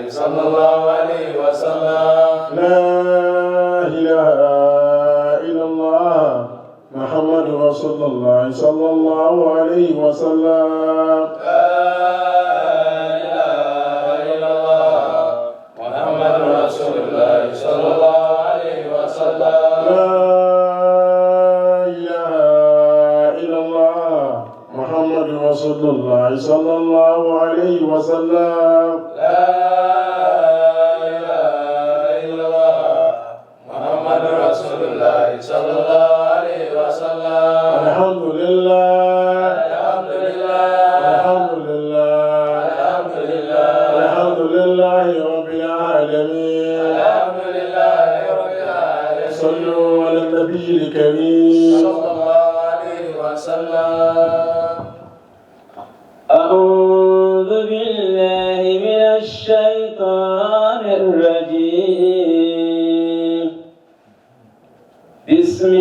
صلى الله عليه وسلم. لا إله إلا الله محمد رسول الله صلى الله عليه وسلم. لا إله إلا الله محمد رسول الله صلى الله عليه وسلم. لا إله إلا الله محمد رسول الله صلى الله عليه وسلم. لا إله إلا الله محمد رسول الله صلى الله عليه وسلم. الحمد لله. الحمد لله. الحمد لله. الحمد لله. الحمد لله رب العالمين. الحمد لله رب العالمين. صلوا على النبي الكريم. صلى الله عليه وسلم. أعوذ بالله من الشيطان الرجيم. بسم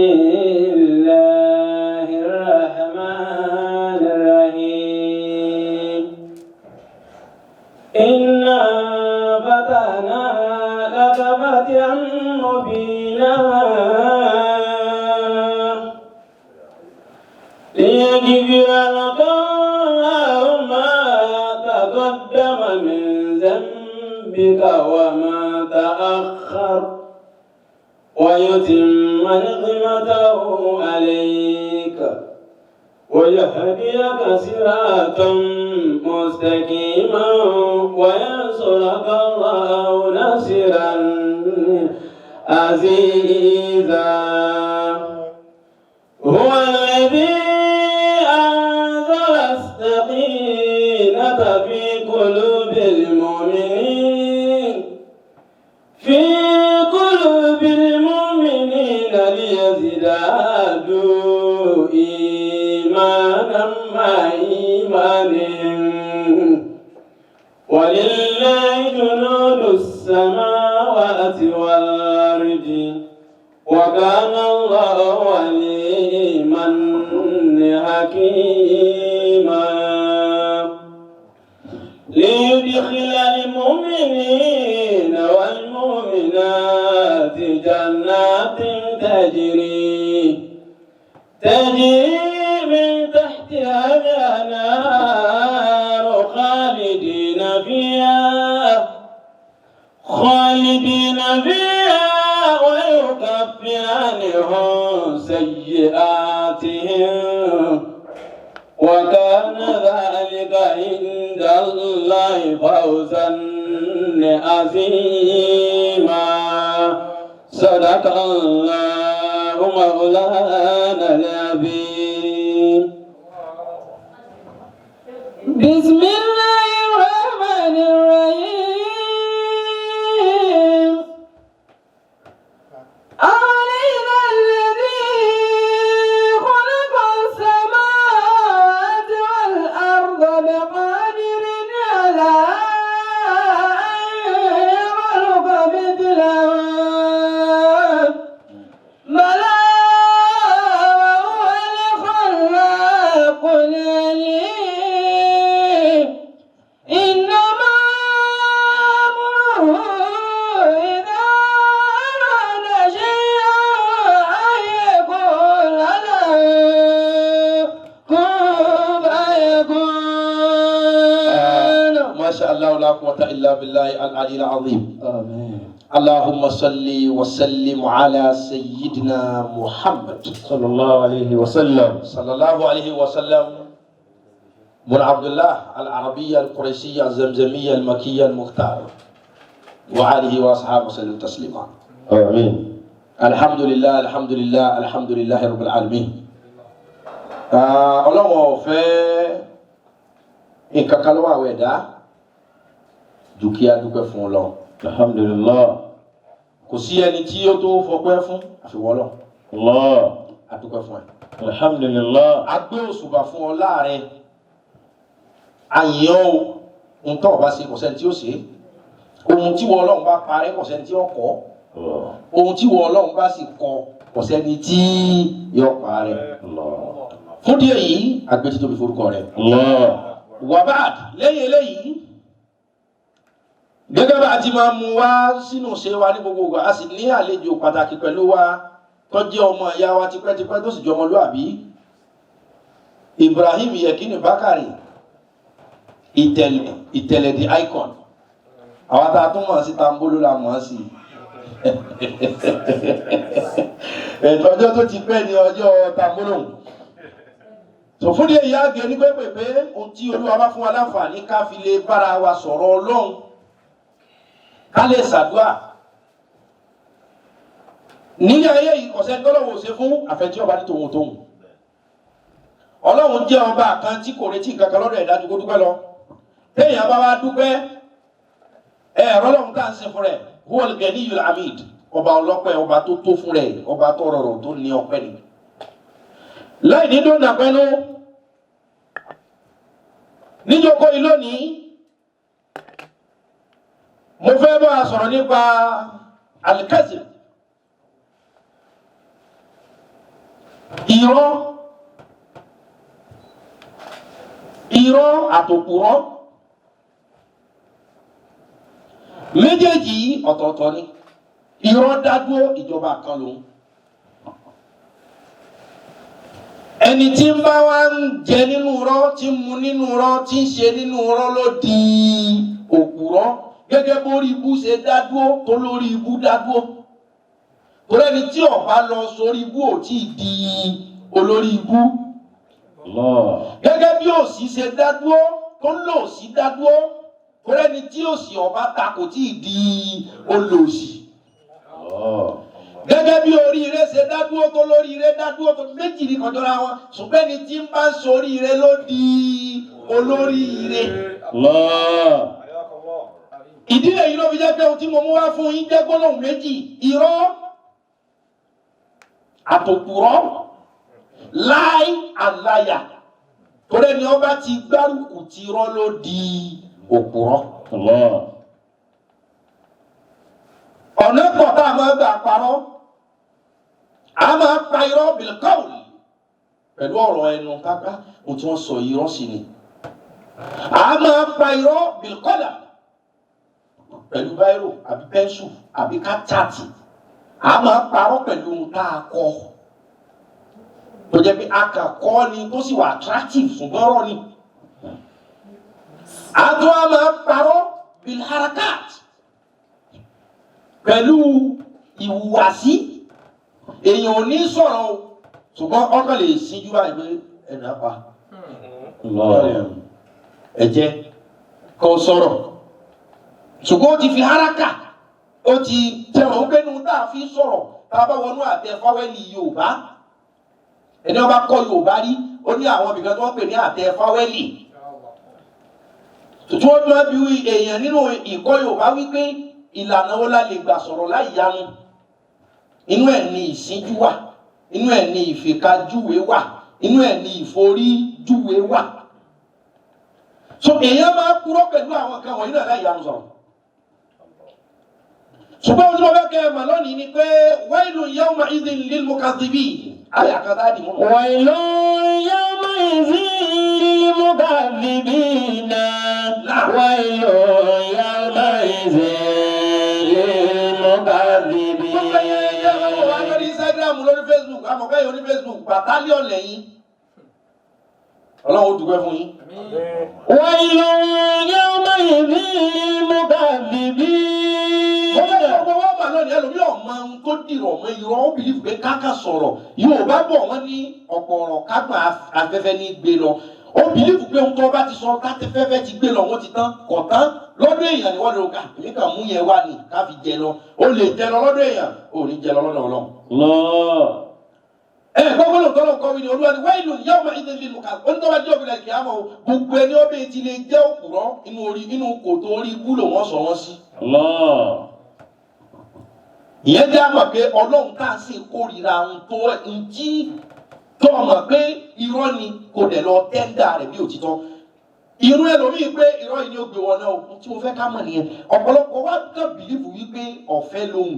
الله الرحمن الرحيم. إنا فتحنا لك فتحا مبينا ليغفر لك الله ما تقدم من ذنبك وما تأخر ويتم نعمته عليك ويهديك صراطا مستقيما وينصرك الله نصرا عزيزا. هو الذي أنزل السكينة في قلوب المؤمنين ليزدادوا إيمانا مع إيمانهم. ولله جنود السماوات والأرض وكان الله عليما حكيما. ليدخل المؤمنين والمؤمنات جنات تجري من تحتها الأنهار خالدين فيها ويكفر عنهم سيئاتهم وكان ذلك عند الله فوزا عظيما. صدق الله مولانا العظيم. بسم الله الرحمن الرحيم. أوليس الذي خلق السماوات والأرض بقادر على أن يخلق مثلهم؟ بلى وهو الخلاق العليم. إنما أمره إذا أراد شيئا أن يقول له كن فيكون. ما شاء الله لا قوة إلا بالله العلي العظيم. آمين. اللهم صل وسلم على سيدنا محمد. صلى الله عليه وسلم. صلى الله عليه وسلم بن عبد الله العربية القريشية الزمزمية المكية المختار وآله وأصحابه وسلم تسليما. آمين. الحمد لله، الحمد لله، الحمد لله رب العالمين. Ọlọ́run ò fẹ́ nǹkan kan lọ́wọ́ àwọn ẹ̀dá ju kí a dúpẹ́ fún un lọ. الحمد لله. Kò sí ẹni tí ó tó fọpẹ́ fún àfiwọ́ lọ. الله. A dúpẹ́ fún ẹ. الحمد لله. A gbé òṣùbà fún ọ láàrin àyàn o. Ohun tó o bá ṣe, kò sẹ́ni tí ó ṣe é. Ohun tí wọ́n Ọlọ́run bá parẹ́, kò sẹ́ni tí ó kọ́. الله. Ohun tí wọ́n Ọlọ́run bá sì kọ, kò sẹ́ni tí yóò parẹ́. الله. Fún díẹ̀ yìí, a gbé títóbi forúkọ rẹ̀. الله. Wàbáàd, lẹ́yìn eléyìí, Gẹ́gẹ́ bá a ti máa mú wá sínú ṣe wa ní gbogbo ìgbà, a sì ní àlejò pàtàkì pẹ̀lú wa tó jẹ́ ọmọ ìyá wa tipẹ́tipẹ́ tó sì jọ ọmọlúàbí, Ibrahim Yekini Bakari Ìtẹ̀lẹ̀, Ìtẹ̀lẹ̀ the icon. Àwọn tá a tún mọ̀ sí Tambolo la mọ̀ sí. Ètò ọjọ́ tó ti pẹ́ ní ọjọ́ Tambolo. Tó fún díẹ̀ ìyá àgẹ̀ ní pẹ́pẹ́pẹ́ ohun tí Olúwa bá fún wa láǹfààní ká fi lè bára wa sọ̀rọ̀ Ọlọ́run, ká lè ṣàdúà nílé ayé yìí. Kọ̀sẹ́ tọ́lọ́wọ́ ṣe fún àfẹ́tí ọba ní tòun tóun. Ọlọ́run jẹ́ ọba kan tí kò retí nǹkan kan lọ́dọ̀ ẹ̀dá ju kó dúpẹ́ lọ. Téèyàn bá wá dúpẹ́, ẹ̀rọ Ọlọ́run tá à ń sin fún rẹ̀, huwal ganiyul hamid, ọba ọlọ́pẹ́, ọba tó tó fún rẹ̀, ọba tó rọrọ̀ tó ní ọpẹ́ ni. Láì ní dóńdà pẹ́nu níjókòó yìí lónìí, mo fẹ́ bá a sọ̀rọ̀ nípa alikazib, irọ́, irọ́ àtòkùrọ́ méjèèjì yìí ọ̀tọ̀ọ̀tọ̀ ni. Irọ́ dádúró, ìjọba kan lòun. Ẹni tí ń bá wa ń jẹ nínú irọ́, tí ń mu nínú irọ́, tí ń ṣe nínú irọ́ ló di òpùrọ́. Gẹ́gẹ́ bórí ibú ṣe dádúró tó lórí ibú dádúró, torí ẹni tí ó bá lọ sórí ibú ò tí ì di olórí ibú. Gẹ́gẹ́ bí òṣì ṣe dádúró tó lòṣì dádúró, torí ẹni tí òṣì ọba ta kò tí ì di olòṣì. Gẹ́gẹ́ bí oríire ṣe dádúró tó lóríire dádúró, tó méjì ní kọjọ́ra wọn, ṣùgbọ́n ẹni tí ń bá ń soríire ló di olóríire. Ìdílé yìí ló fi jẹ́ pé ohun tí mo mú wá fún yín jẹ́ gbólóhùn méjì: irọ́ àtòkùrọ́, láì àláyà. Torí ẹni ọba ti gbárùkù ti irọ́ ló di òpùrọ́. Ọ̀nà pọ̀ tá a máa gbà parọ́. A máa pa irọ́ bìlkọ́ọ̀lì, pẹ̀lú ọ̀rọ̀ ẹnu kápá, ohun tí wọ́n sọ irọ́ sí ni. A máa pa irọ́ bìlkọ́là, pẹ̀lú báírò àbí pẹ́ńsù àbí ká chaati. A máa parọ́ pẹ̀lú ohun tá a kọ, tó jẹ́ pé a kà kọ́ ni tó sì wà attractive, ṣùgbọ́n ọ̀rọ̀ ni. A tún a máa parọ́ bilharakat, pẹ̀lú ìhùwàsí. Èèyàn ò ní sọ̀rọ̀ o, ṣùgbọ́n ọkàn lè ṣíjú báyìí pé ẹ̀nà pa ẹ̀jẹ̀ kò sọ̀rọ̀, ṣùgbọ́n ó ti fi haraka, ó ti tẹ̀wọ̀n pé nu tá a fi sọ̀rọ̀. Tá a bá wọnú àtẹ fáwẹ́lì Yorùbá, ẹni wọn bá kọ́ Yorùbá rí, ó ní àwọn ibìkan tí wọ́n pè ní àtẹ fáwẹ́lì tí wọ́n máa bí èèyàn nínú ìkọ́ Yorùbá wípé ìlànà wo la lè gbà sọ̀rọ̀ láì yanu. Inú ẹ̀ ní ìsíjú wà, inú ẹ̀ ní ìfìkajúwe wà, inú ẹ̀ ní ìforíjúwe wà. So èèyàn máa kúrò pẹ̀lú àwọn kan wọ̀nyí náà láì yanu sọ̀rọ̀. Ṣùgbọ́n ohun tí mo fẹ́ kẹ́ ẹ mọ̀ lónìí ni pé wailun yawma idhin lil mukaththibin, àyà kan tá a dì mú. Wailun yawma idhin lil mukaththibin. Wailun yawma idhin lil mukaththibin. Gbogbo ẹ̀yẹ ẹ̀yẹ wà lórí Instagram, lórí Facebook, àmọ̀kẹ́ yìí orí Facebook, battalion lẹ́yìn. Ọlọ́run ó dúpẹ́ fún yín. Wailun yawma idhin lil mukaththibin. Wọ́n fẹ́ gbogbo wọn mà lónìí, ẹlòmíì ọ̀mọ ohun tó dìrọ̀ mọ́ irọ́, ó bìlífù pé káka sọ̀rọ̀. Yorùbá bọ̀ wọ́n ní ọ̀pọ̀ ọ̀rọ̀ kágbọ̀n afẹ́fẹ́ ní gbé lọ. Ó bìlífù pé ohun tó bá ti sọ káfẹ́fẹ́ ti gbé lọ, wọ́n ti tán kọ̀ tán lọ́dọ̀ èèyàn ni wọ́n lè ká èmi kàn mú yẹn wá ní ká fi jẹ lọ. Ó lè jẹ lọ lọ́dọ̀ èèyàn, ó ní jẹ lọ lọ́dọ̀ Ọlọ́run. Ẹ gbọ́dọ̀ lọ́dọ̀ Ọlọ́run kọ́ mi ni Olúwa ni wailun yawma idhin lil mukaththibin. Onítọ́ba jẹ́ òbílẹ̀ kìá mọ̀ o, gbogbo ẹni ó bẹ́ẹ̀ ti lè jẹ́ òpùrọ́ inú orí inú kòtò orí ibú lò wọ́n sọ wọ́n sí. Ìyẹn jẹ́ àmọ̀ pé Ọlọ́run tá a sì kórìíra ohun tó ń jí tó mọ̀ pé irọ́ ni, kò dẹ̀ lọ tẹ́ńdà rẹ̀ bí òtítọ́. Irú ẹlòmíì pé irọ́ yìí ni ó gbé wọn náà. Ohun tí mo fẹ́ ká mọ̀ nìyẹn. Ọ̀pọ̀lọpọ̀ wa kàn bìlífù wípé ọ̀fẹ́ lòun.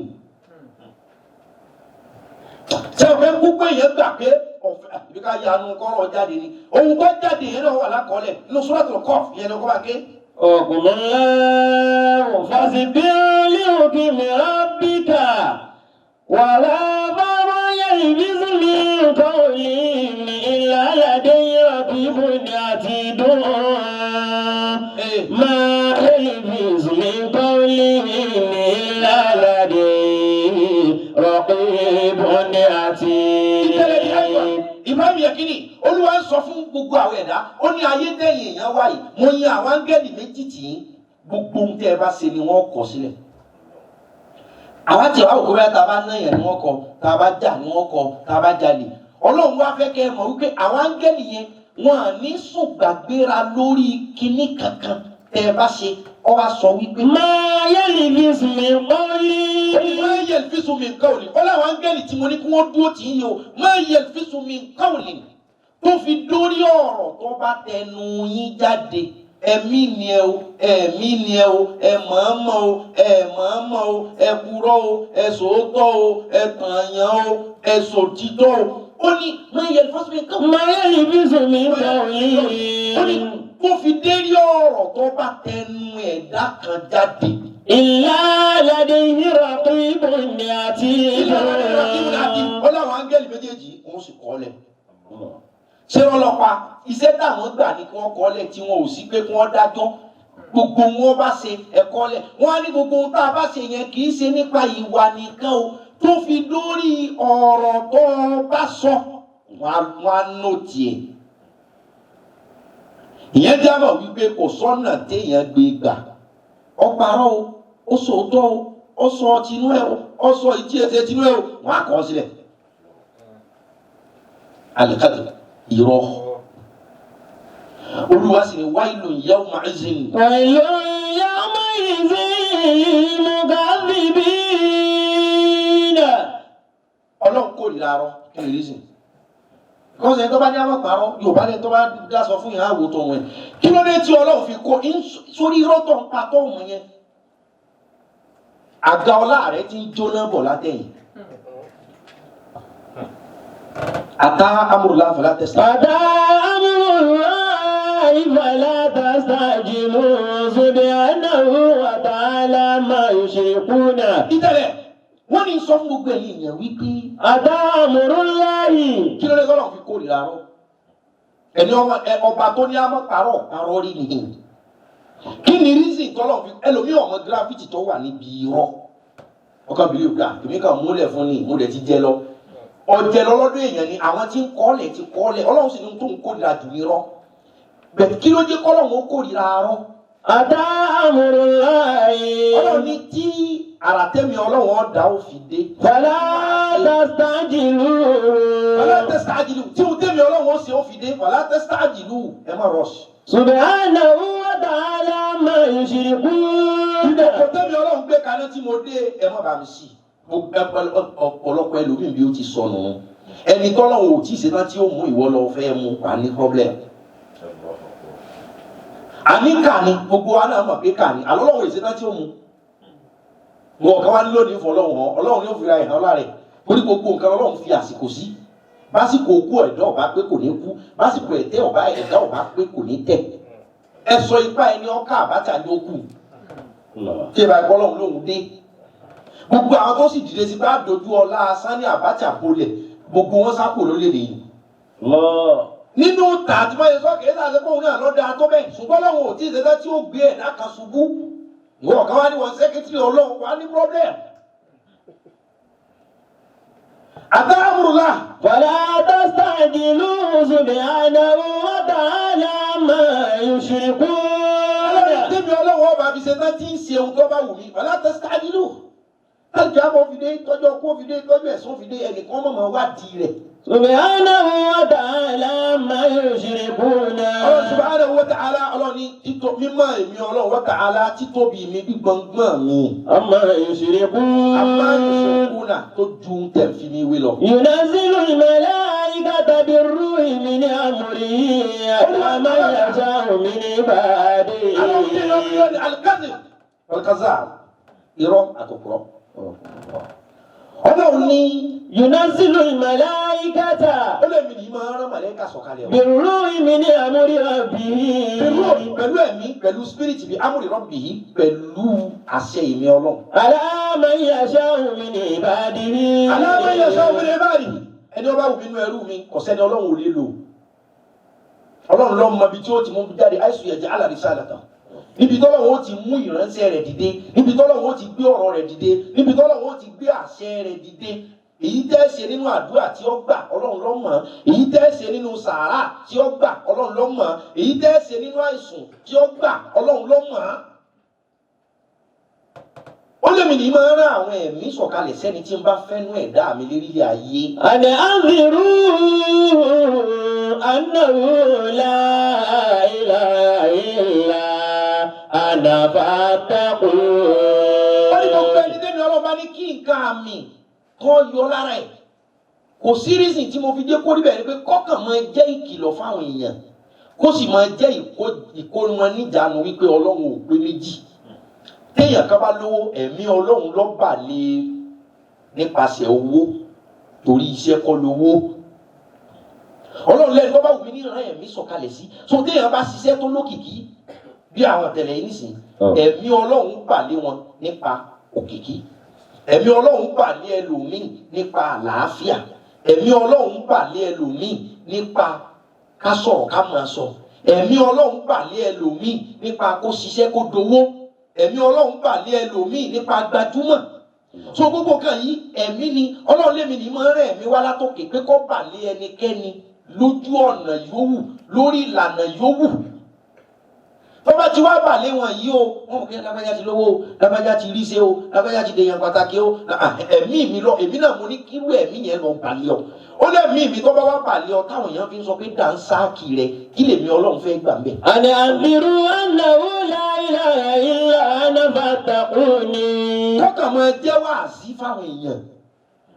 Ṣé o fẹ́ kú pé èèyàn gbà pé ọ̀fẹ́ àbí ká yanu kọ́rọ̀ jáde ni? Ohun tó jáde yẹn náà wà lákọọ́lẹ̀ nínú Suratul Qaf, ìyẹn ni kò bá ké. حكم الله فاصبر لحكم ربك ولا يلفظ من قول إلا لديه رقيب عتيد. ما يلفظ من قول إلا لديه رقيب عتيد. Ibrahim Yekini, Olúwa ń sọ fún gbogbo àwọn ẹ̀dá, ó ní ayé tẹ̀yìn èèyàn wáyé, mo yan àwọn áńgẹ́lì méjì tì í, gbogbo ohun tẹ́ ẹ bá ṣe ni wọ́n kọ sílẹ̀. Àwa tí wàá òkú bẹ́ẹ̀ tá a bá náyàn ni wọ́n kọ, tá a bá jà ni wọ́n kọ, tá a bá jalè. Ọlọ́run wá fẹ́ kẹ́ ẹ mọ̀ wípé àwọn áńgẹ́lì yẹn wọn à ní sùn gbàgbéra lórí kinní kankan tẹ́ ẹ bá ṣe. Ọ wá sọ wípé. ما يلفظ من قول. Ma yalfizu min qawli. Ó láwọn áńgẹ́lì tí mo ní kí wọ́n dúró tì í yìí o. Ma yalfizu min qawli. Tó fi dórí ọ̀rọ̀ tó bá tẹnu yín jáde. Ẹ̀mí ni ẹ o, ẹ̀mí ni ẹ o, ẹ mọ̀ọ́mọ̀ o, ẹ mọ̀ọ́mọ̀ o, ẹ purọ́ o, ẹ sòótọ́ o, ẹ tànyàn o, ẹ sòtítọ́ o. Ó ní ma yalfizu min qawli. ما يلفظ من قول. Ó ní tó fi dérí ọ̀rọ̀ tó bá tẹnu ẹ̀dá kan jáde. إلا لديه رقيب عتيد. Ọlọ́run áńgẹ́lì méjèèjì òun sì kọ́ lẹ̀. Ṣé ọlọ́pàá iṣẹ́ táwọn gbà ní kí wọ́n kọ́ lẹ̀ tí wọn ò sí pé kí wọ́n dájọ́ gbogbo wọn bá ṣe ẹ̀kọ́ lẹ̀. Wọ́n á ní gbogbo ohun tá a bá ṣe yẹn kì í ṣe nípa ìwà nìkan o tó fi dórí ọ̀rọ̀ tó bá sọ wọ́n á nò tiẹ̀. Ìyẹn jábọ̀ wípé kò sọ́nà téèyàn gbé gbà. Ó parọ́ o, ó sòótọ́ o, ó sọ tinú ẹ o, ó sọ ìtí ẹsẹ̀ tinú ẹ o, wọ́n á kọ ọ́ sílẹ̀. Alikadi irọ́. Olúwa sì ní wailun yawma izin. ويل يومئذ للمكذبين. Ọlọ́run kórìíra arọ́ kí ni reason? Kọ́sẹ̀ tó bá ní àwọn parọ́, Yorùbá lẹ́ni tó bá dá sọ fún yẹn àwò tó wọn. Kí ló dé tí Ọlọ́run fi kó sórí irọ́ tó ń pa tó wọn yẹn? Àga ọlá rẹ ti ń jóná bọ̀ látẹ̀yìn. Ata amúrúlá fọlá tẹ̀sán. أتى أمر الله فلا تستعجلوه سبحانه وتعالى ما يشركون. Ìtẹ̀lẹ̀ wọ́n ní sọ fún gbogbo ẹ̀yin èèyàn wípé أتى أمر الله. kí ló dé tọ́lọ́run fi kórìíra arọ́? Ẹni ọba tó ní àmọ́ parọ́ parọ́ rí nìyí. Kí ni reason tọ́lọ́run fi ẹlòmíì ọmọ gravity tó wà níbi irọ́? Ọkàn bìrì òkà èmi kàn múlẹ̀ fún ni ìmúlẹ̀ ti jẹ lọ. Ọjẹ lọ lọ́dọ̀ èèyàn ni àwọn tí ń kọ́lẹ̀ ti kọ́lẹ̀ Ọlọ́run sì ní tó ń kórìíra jù ní irọ́. Bẹ̀ẹ̀ kí ló dé kọ́lọ́run ó kórìíra arọ́? أتى أمر الله. Ọlọ́run ní tí àràtẹ́mi Ọlọ́run ọ̀dà ó fi dé. فلا تستعجلوه. Fala tastajilu tí o tẹ́mi Ọlọ́run ó ṣe ó fi dé fala tastajilu ẹ má rọ̀ṣì. سبحانه وتعالى ما يشركون. Ìdókò tẹ́mi Ọlọ́run gbé kaná tí mo dé ẹ má bàa mi sí. Ọ̀pọ̀lọpọ̀ ẹlòmíì bí ó ti sọnù. Ẹni tọ́lọ́run ò tí ì ṣetán tí ó mú ìwọ lọ fẹ́ mú wà ní problem. Àní kàní gbogbo wa náà mọ̀ pé kàní àlọ́ Ọlọ́run ò ṣetán tí ó mú. Wọ́n kàn wá ní lónìí fún Ọlọ́run hàn Ọlọ́run yóò fi ra ìhàn ọlá rẹ̀. Torí gbogbo nǹkan Ọlọ́run fi àsìkò sí. Básìkò okú ẹ̀dá ọba pé kò ní kú, básìkò ẹ̀tẹ́ ọba ẹ̀dá ọba pé kò ní tẹ̀. Ẹ sọ ipá ẹni ọkà àbáta ni ó kù. Tí ìbá ẹ̀kọ́ Ọlọ́run lòun dé. Gbogbo àwọn tó sì dìde sí bá dojú ọlá Sani Abacha bolẹ̀, gbogbo wọn sá kò lórílẹ̀-èdè yìí. Nínú tààtì máa yẹ sọ kìí sáà sẹ́kọ̀ọ́ òun náà lọ́dà tó bẹ́ẹ̀ ṣùgbọ́n Ọlọ́run ò tí ì ṣetán tí ó gbé ẹ̀dá kan ṣubú. Ìwọ kan wá ní wọn sẹ́kítírì Ọlọ́run wá ní problem. Àtàwùrùlà. فلا تستعجلوه سبحانه وتعالى ما يشركون. Ọlọ́run tẹ́mi Ọlọ́run ọba fi ṣetán tí ń ṣe ohun tó bá wù mí. Fala tastajilu. Tọ́jú àmọ́ fi dé, tọ́jú ọkọ fi dé, tọ́jú ẹ̀sùn fi dé, ẹnìkan mọ̀mọ́ wá di rẹ̀. سبحانه وتعالى ما يشركون. Ọlọ́run subhanahu wa ta'ala Ọlọ́run ní títọ́ mímọ́ èmi Ọlọ́run wa ta'ala títóbi mi gbígbọ́ngbọ́n mi. عما يشركون. Àmọ́ ìṣòkúnà tó ju tẹ̀ fi mi wé lọ. ينزل الملائكة بالروح من أمره على من يشاء من عباده. Alikazib alikazab irọ́ àtọ̀kùrọ̀. Ọlọ́run ní ينزل الملائكة Ó lè mi nìyí máa rán màlẹ́kà sọ̀kalẹ̀ o. بالروح من أمر ربه. Pẹ̀lú ẹ̀mí, pẹ̀lú spirit bíi amúrì rọ́bì yìí, pẹ̀lú àṣẹ ìmí Ọlọ́run. على من يشاء من عباده. Aláwọ̀ yẹn sọ wọlé báyìí. Ẹni ọba wù mí nú ẹrú mi, kò sẹ́ni Ọlọ́run ò lè lò. Ọlọ́run ló mọ ibi tí ó ti mú jáde, àìsùn yẹn jẹ́ alàrísà àlàtà. Níbi tọ́lọ́run ó ti mú ìránṣẹ́ rẹ̀ dìde, níbi tọ́lọ́run ó ti gbé ọ̀rọ̀ rẹ̀ dìde, níbi tọ́lọ́run ó ti gbé àṣẹ rẹ̀ dìde. Èyí tẹ́ ṣe nínú àdúrà tí ó gbà, Ọlọ́run ló mọ̀. Èyí tẹ́ ṣe nínú sàárà tí ó gbà, Ọlọ́run ló mọ̀. Èyí tẹ́ ṣe nínú àìsùn tí ó gbà, Ọlọ́run ló mọ̀. Ó lèmi ní máa rán àwọn ẹ̀mí sọ̀kalẹ̀ sẹ́ni tí ń bá fẹ́nu ẹ̀dá mi lérílẹ̀ ayé. أن أنذروا أنه لا إله إلا أنا Ó ní gbogbo فاتقون. ẹni tẹ́mi Ọlọ́run bá ní kí nǹkan àmì kan yọ lára ẹ̀. Kò sí reason tí mo fi dé kó níbẹ̀ ni pé kọ́kàn máa jẹ́ ìkìlọ̀ fáwọn èèyàn, kó sì máa jẹ́ ìkóni wọn níjàánu wípé Ọlọ́run ò pé méjì. Téèyàn kan bá lówó, ẹ̀mí Ọlọ́run ló bà lé nípasẹ̀ owó, torí iṣẹ́ kọ́ lówó. Ọlọ́run lẹ́nu tó bá wù mí ní ìran ẹ̀mí sọ̀kalẹ̀ sí. So téèyàn bá ṣiṣẹ́ tó lókìkí bí àwọn àtẹlẹ yìí nísìnyí, ẹ̀mí Ọlọ́run bà lé wọn nípa òkìkí, ẹ̀mí Ọlọ́run bà lé ẹlòmíì nípa àlàáfíà, ẹ̀mí Ọlọ́run bà lé ẹlòmíì nípa ká sọ̀rọ̀ ká máa sọ, ẹ̀mí Ọlọ́run bà lé ẹlòmíì nípa kó ṣiṣẹ́ kó dowó, ẹ̀mí Ọlọ́run bà lé ẹlòmíì nípa gbajúmọ̀. So gbogbo kan yìí ẹ̀mí ni Ọlọ́run lèmi ní máa ń rẹ̀ ẹ̀mí wá látòkè pé kó bà lé ẹnikẹ́ni lójú ọ̀nà yòówù, lórí ìlànà yòówù. Tó bá ti wá bà lé wọn yìí o, wọn kò kí lágbájá ti lówó o, lágbájá ti rí ṣe o, lágbájá ti dèèyàn pàtàkì o, ẹ̀mí mi lọ, èmi náà mo ní kírú ẹ̀mí yẹn lọ bà lé ọ. Ó lẹ́mí mi tó bá wá bà lé ọ, táwọn èèyàn fi ń sọ pé dànsáàkì rẹ, kí lèmi Ọlọ́run fẹ́ gbà ń bẹ̀. أن أنذروا أنه لا إله إلا أنا فاتقوني. Kọ́kàn máa jẹ́ wáàsí fáwọn èèyàn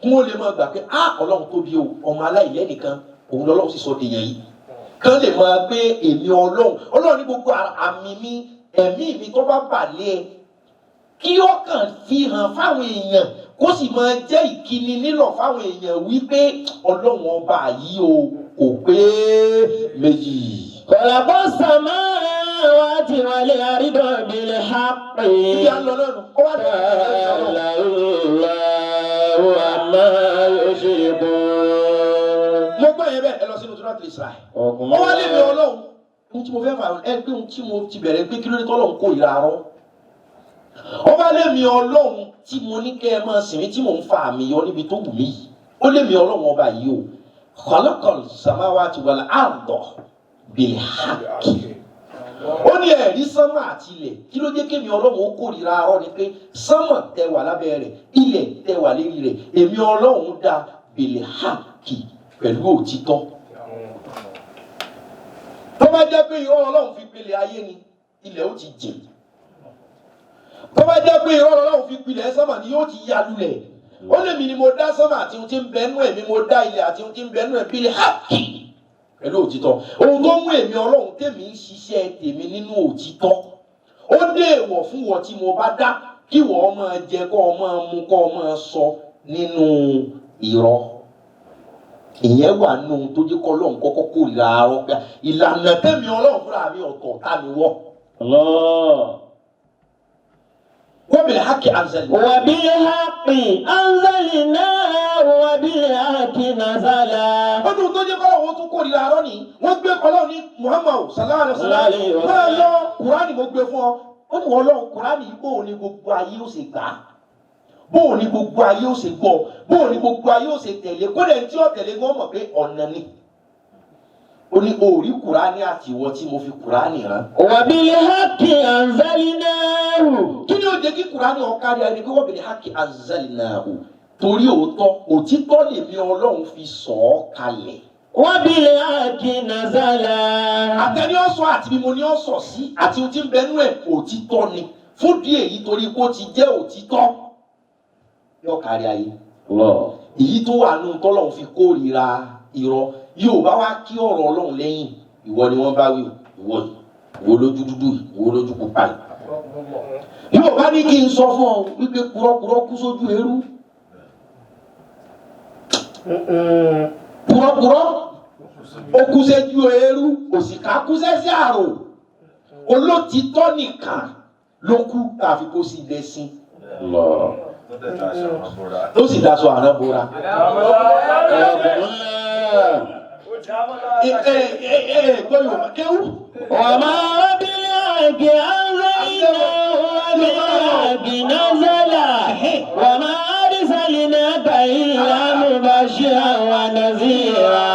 kí wọ́n lè máa gbà pé á Ọlọ́run tóbi o, ọmọ aláìlẹ́nìkan òun lọ́lọ́run sì sọ dèèyàn yìí, kán lè máa gbé èmi Ọlọ́run. Ọlọ́run ní gbogbo àmì mi, ẹ̀mí mi tó bá bà lé ẹ, kí ọkàn fi hàn fáwọn èèyàn, kó sì máa jẹ́ ìkíni nílọ̀ fáwọn èèyàn wípé Ọlọ́run ọba yìí o kò pé méjì. خلق السماوات والأرض بالحق. Ibi à ń lọ lọ́nu, ó wá lọ́wọ́ Ọlọ́run. تعالى الله عما يشركون. Mo gbọ́ yẹn bẹ́ẹ̀, ẹ lọ sínú Suratul Isra. Ó wá lé mi Ọlọ́run, ohun tí mo fẹ́ fà ẹ pé ohun tí mo ti bẹ̀rẹ̀ pé kí ló dé tọ́lọ́run kó ìra rọ́. Ó wá lé mi Ọlọ́run tí mo ní kẹ́ ẹ máa sìn mí, tí mò ń fa àmì yọ níbi tó wù mí yìí. Ó lé mi Ọlọ́run ọba yìí o, khalaqal samawati wal arda bil haqqi. Ó ní ẹ̀rí sánmà àti ilẹ̀, kí ló jẹ́ kémi Ọlọ́run ó kórìíra arọ́ ni pé sánmà tẹ wà lábẹ́ rẹ̀, ilẹ̀ tẹ wà lérí rẹ̀, èmi Ọlọ́run dá bil haqqi, pẹ̀lú òtítọ́. Tó bá jẹ́ pé irọ́ Ọlọ́run fi pilẹ̀ ayé ni, ilẹ̀ ó ti jìn. Tó bá jẹ́ pé irọ́ Ọlọ́run fi pilẹ̀ sánmà ni, yóò ti ya lulẹ̀. Ó lè mi ni mo dá sánmà àti ohun tí ń bẹ nú ẹ̀mí, mo dá ilẹ̀ àti ohun tí ń bẹ nú ẹ̀ bil haqqi, pẹ̀lú òtítọ́. Ohun tó mú èmi Ọlọ́run tèmi ń ṣiṣẹ́ tèmi nínú òtítọ́, ó dé èèwọ̀ fún wọ́n tí mo bá dá kí wọ́n máa jẹ, kó o máa mu, kó o máa sọ nínú irọ́. Ìyẹn wà nù tó jẹ́ kọ́ Ọlọ́run kọ́kọ́ kórìíra arọ́ pé ìlànà tẹ̀mí Ọlọ́run fúnra mi ọ̀tọ̀ tá mi wọ́. الله. Wa bil haqqi anzalna. وبالحق أنزلناه وبالحق نزل. Ọdún tó jẹ́ kọ́lọ́run ó tún kórìíra arọ́ ni wọ́n gbé Ọlọ́run ní Muhammad sallallahu alayhi wa sallam, máa lọ, Kùránì mo gbé fún ọ. Ó ní wọ́n Ọlọ́run, Kùránì yìí, bóun ni gbogbo ayé ó ṣe gbà á, bóun ni gbogbo ayé ó ṣe gbọ́, bóun ni gbogbo ayé ó ṣe tẹ̀lé, kódà ẹni tí ó tẹ̀lé gan mọ̀ pé ọ̀nà ni. Ó ní òórí Kùránì àti ìwọ tí mo fi Kùránì rán. وبالحق أنزلناه. Kí ni ó jẹ́ kí Kùránì ó kárí ayé ni pé wa bil haqqi anzalnahu, torí òótọ́, òtítọ́ lèmi Ọlọ́run fi sọ̀ ọ́ kalẹ̀. وبالحق نزل. Àtẹni ọ̀sọ̀ àti bí mo ní ọ̀sọ̀ sí àti ohun tí ń bẹnu ẹ̀, òtítọ́ ni. Fún díẹ̀ èyí, torí kó ti jẹ́ òtítọ́, yóò kárí ayé. Èyí tó wà nù tọ́lọ́run fi kórìíra irọ́. Yóò bá wá kí ọ̀rọ̀ Ọlọ́run lẹ́yìn, ìwọ ni wọ́n bá wí, ìwọ yìí, ìwọ lójú dúdú yìí, ìwọ lójú pupa yìí. Yóò bá ní kí n sọ fún ọ wípé kúrọ́kúrọ́ kú sójú eérú. Purọ́purọ́ ó kú séjú eérú, òṣìkà kú sẹ́sí àrò, olótìtọ́ nìkan ló kú tá a fi kó sí ilẹ̀ sí. Tó sì daṣọ àrán bora. Gbọ́ Yorùbá kéwú. وما بالحق أنزلناه وبالحق نزل وما أرسلناك إلا مبشرا ونذيرا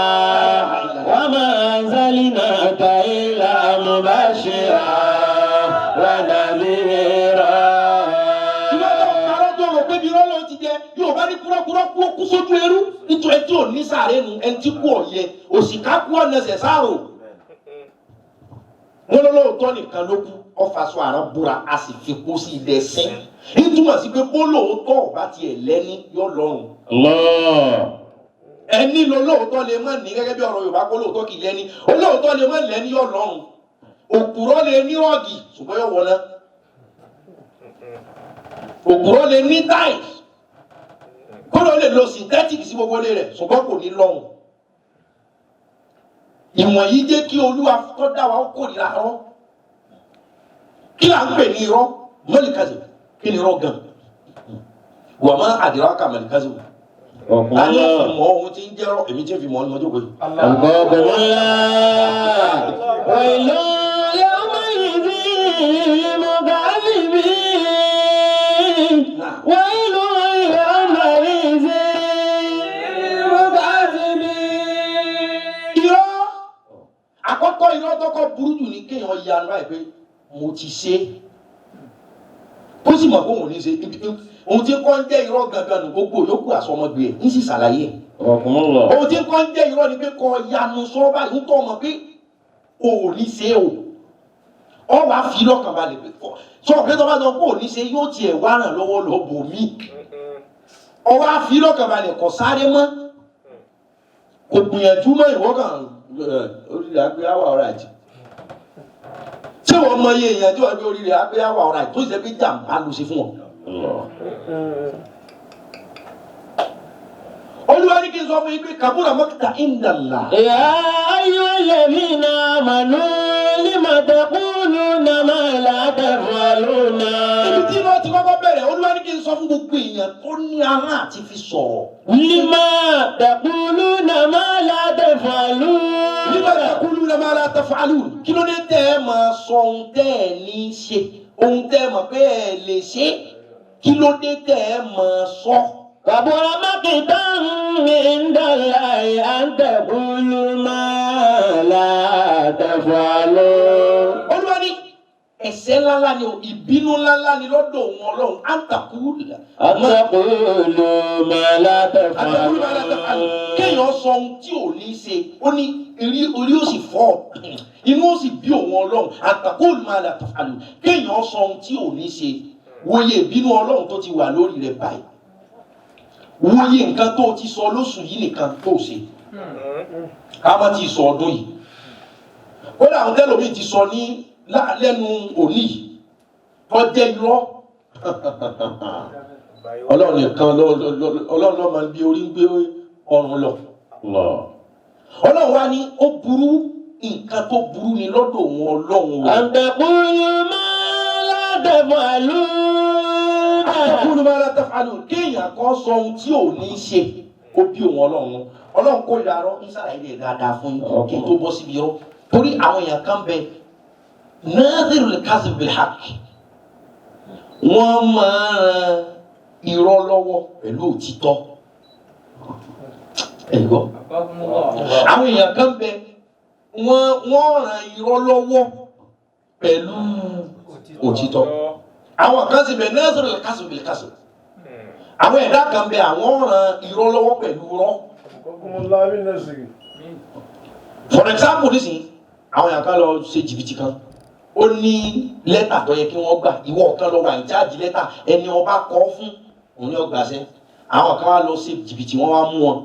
وما أرسلناك إلا مبشرا ونذيرا. Ìwọ tó parọ́ tó rò pé bí rọ́lọ́ ti jẹ, yóò bá ní kúrọ́kúrọ́ kú ó kú sójú eérú nítorí ẹni tí ò ní sàárè nu, ẹni tí kú ọ̀yẹ, òṣìkà kú ọ̀nẹsẹ̀ sáàrò. Wọ́n lọ́lọ́ọ̀tọ́ nìkan ló kú, ọ̀fàṣọ àrán búra, a sì fi kú sí ilẹ̀ sẹ́ń. Nítumọ̀ sí pé bó lóòótọ́ ọ̀bá tiẹ̀ lẹ́ni yọ lọ́rùn. Ẹni lọ lóòótọ́ lè má ní, gẹ́gẹ́ bí ọ̀rọ̀ Yorùbá kó lóòótọ́ kì í lẹ́ni, olóòótọ́ lè má lẹ́ni yọ lọ́rùn. Òpùrọ́ lè ní rọ́ọ̀gì ṣùgbọ́n yọ wọná. Òpùrọ́ lè ní táì, kódà ó lè lo synthetic sí gbogbo ilé rẹ̀ ṣùgbọ́n kò ní lọ́hùn. Ìwọ̀n yìí jẹ́ kí Olúwa tó dá wa ó kórìíra rọ́. Kí là ń pè ní irọ́? Mọ́lìkazì, kí ni irọ́ gan? Wà má àdìrá kà mọ́lìkazì wò. Ta ni ó fi mọ ohun tí ń jẹ́ rọ́? Èmi tí ń fi mọ́ ní ọjọ́ pé. ويل يومئذ للمكذبين ويل يومئذ للمكذبين. Irọ́ àkọ́kọ́, irọ́ tọ́kọ́ burú jù ní kéèyàn yanu báyìí pé mo ti ṣe é, ó sì mọ̀ pé òun ò ní ṣe. Ohun tí kò ń jẹ́ irọ́ gangan nù, gbogbo yòókù àsọmọgbé ẹ̀ ń sì ṣàlàyé ẹ̀. Ohun tí kò ń jẹ́ irọ́ ni pé kó yanu sọ báyìí ń tọ́ ọmọ pé o ò ní ṣe o, ọ wàá fi lọ́kàn balẹ̀ pé sọ pé tó bá sọ pé ò ní ṣe, yóò tiẹ̀ wá ràn lọ́wọ́ lọ bò mí. Ọ wàá fi lọ́kàn balẹ̀, kò sáré mọ́, kò gbìyànjú mọ́, ìwọ kàn orí rẹ̀ á pé àwà ọ̀rọ̀ àjẹ́. Ṣé wọ́n mọ iye èèyàn tí wọ́n gbé orí rẹ̀ á pé àwà ọ̀rọ̀ àjẹ́ tó ṣe pé jàǹbá ló ṣe fún wọn? Olúwa ní kí n sọ fún yín pé kabura maqta indallah. يا أيها الذين آمنوا لم تقولون ما لا تفعلون. Ibi tí wọ́n ti kọ́kọ́ bẹ̀rẹ̀, Olúwa ní kí n sọ fún gbogbo èèyàn tó ní ahọ́n àti fi sọ̀rọ̀. لم تقولون ما لا تفعلون. Lima taquluna ma la taf'alun. Kí ló dé tẹ́ ẹ máa sọ ohun tẹ́ ẹ ní í ṣe, ohun tẹ́ ẹ mọ̀ pé ẹ lè ṣe? Kí ló dé tẹ́ ẹ máa sọ? كبر مقتا عند الله أن تقولوا ما لا تفعلون. Olúwa ní ẹ̀ṣẹ̀ ńláńlá ni o, ìbínú ńláńlá ni lọ́dọ̀ òun Ọlọ́run. أن تقول أن تقولوا ما لا أن تقولوا ما لا تفعلون. تفعلون. Kéèyàn sọ ohun tí ò ní í ṣe, ó ní orí ó sì fọ́, inú ó sì bí òun Ọlọ́run. أن تقولوا ما لا تفعلون. Kéèyàn sọ ohun tí ò ní í ṣe, wòye ìbínú Ọlọ́run tó ti wà lórí rẹ̀ báyìí, wòye nǹkan tó ti sọ lóṣù yìí nìkan tó ṣe, ká má ti sọ ọdún yìí. Kódà àwọn tẹ́lòmíì ti sọ ní lẹ́nu òní yìí tó jẹ́ irọ́, Ọlọ́run nìkan Ọlọ́run ló máa ń bí orí ń gbé ọrùn lọ. Ọlọ́run wá ní ó burú, nǹkan tó burú ni lọ́dọ̀ òun Ọlọ́run o. أن تقولوا ما لا تفعلون. أن تقولوا ما لا تفعلون. Kéèyàn kan sọ ohun tí ò ní í ṣe, ó bí òun Ọlọ́run. Ọlọ́run kó ìlà arọ́ ń sàlàyé rẹ̀ dáadáa fún yín kí n tó bọ́ síbi irọ́, torí àwọn èèyàn kan bẹ, ناظر الكذب بالحق, wọ́n máa ń ran irọ́ lọ́wọ́ pẹ̀lú òtítọ́. Ẹ gbọ́, àwọn èèyàn kan bẹ, wọ́n ran irọ́ lọ́wọ́ pẹ̀lú òtítọ́. Àwọn kan sì bẹ, ناظر الكذب بالكذب. Àwọn ẹ̀dá kan bẹ, àwọn ran irọ́ lọ́wọ́ pẹ̀lú irọ́. For example, nísìnyí, àwọn èèyàn kan lọ ṣe jìbìtì kan, ó ní lẹ́tà tó yẹ kí wọ́n gbà, ìwọ kan lọ wà ní charge lẹ́tà, ẹni ọba kọ́ fún òun ní ọgbà sẹ́. Àwọn kan wá lọ ṣe jìbìtì, wọ́n wá mú wọn.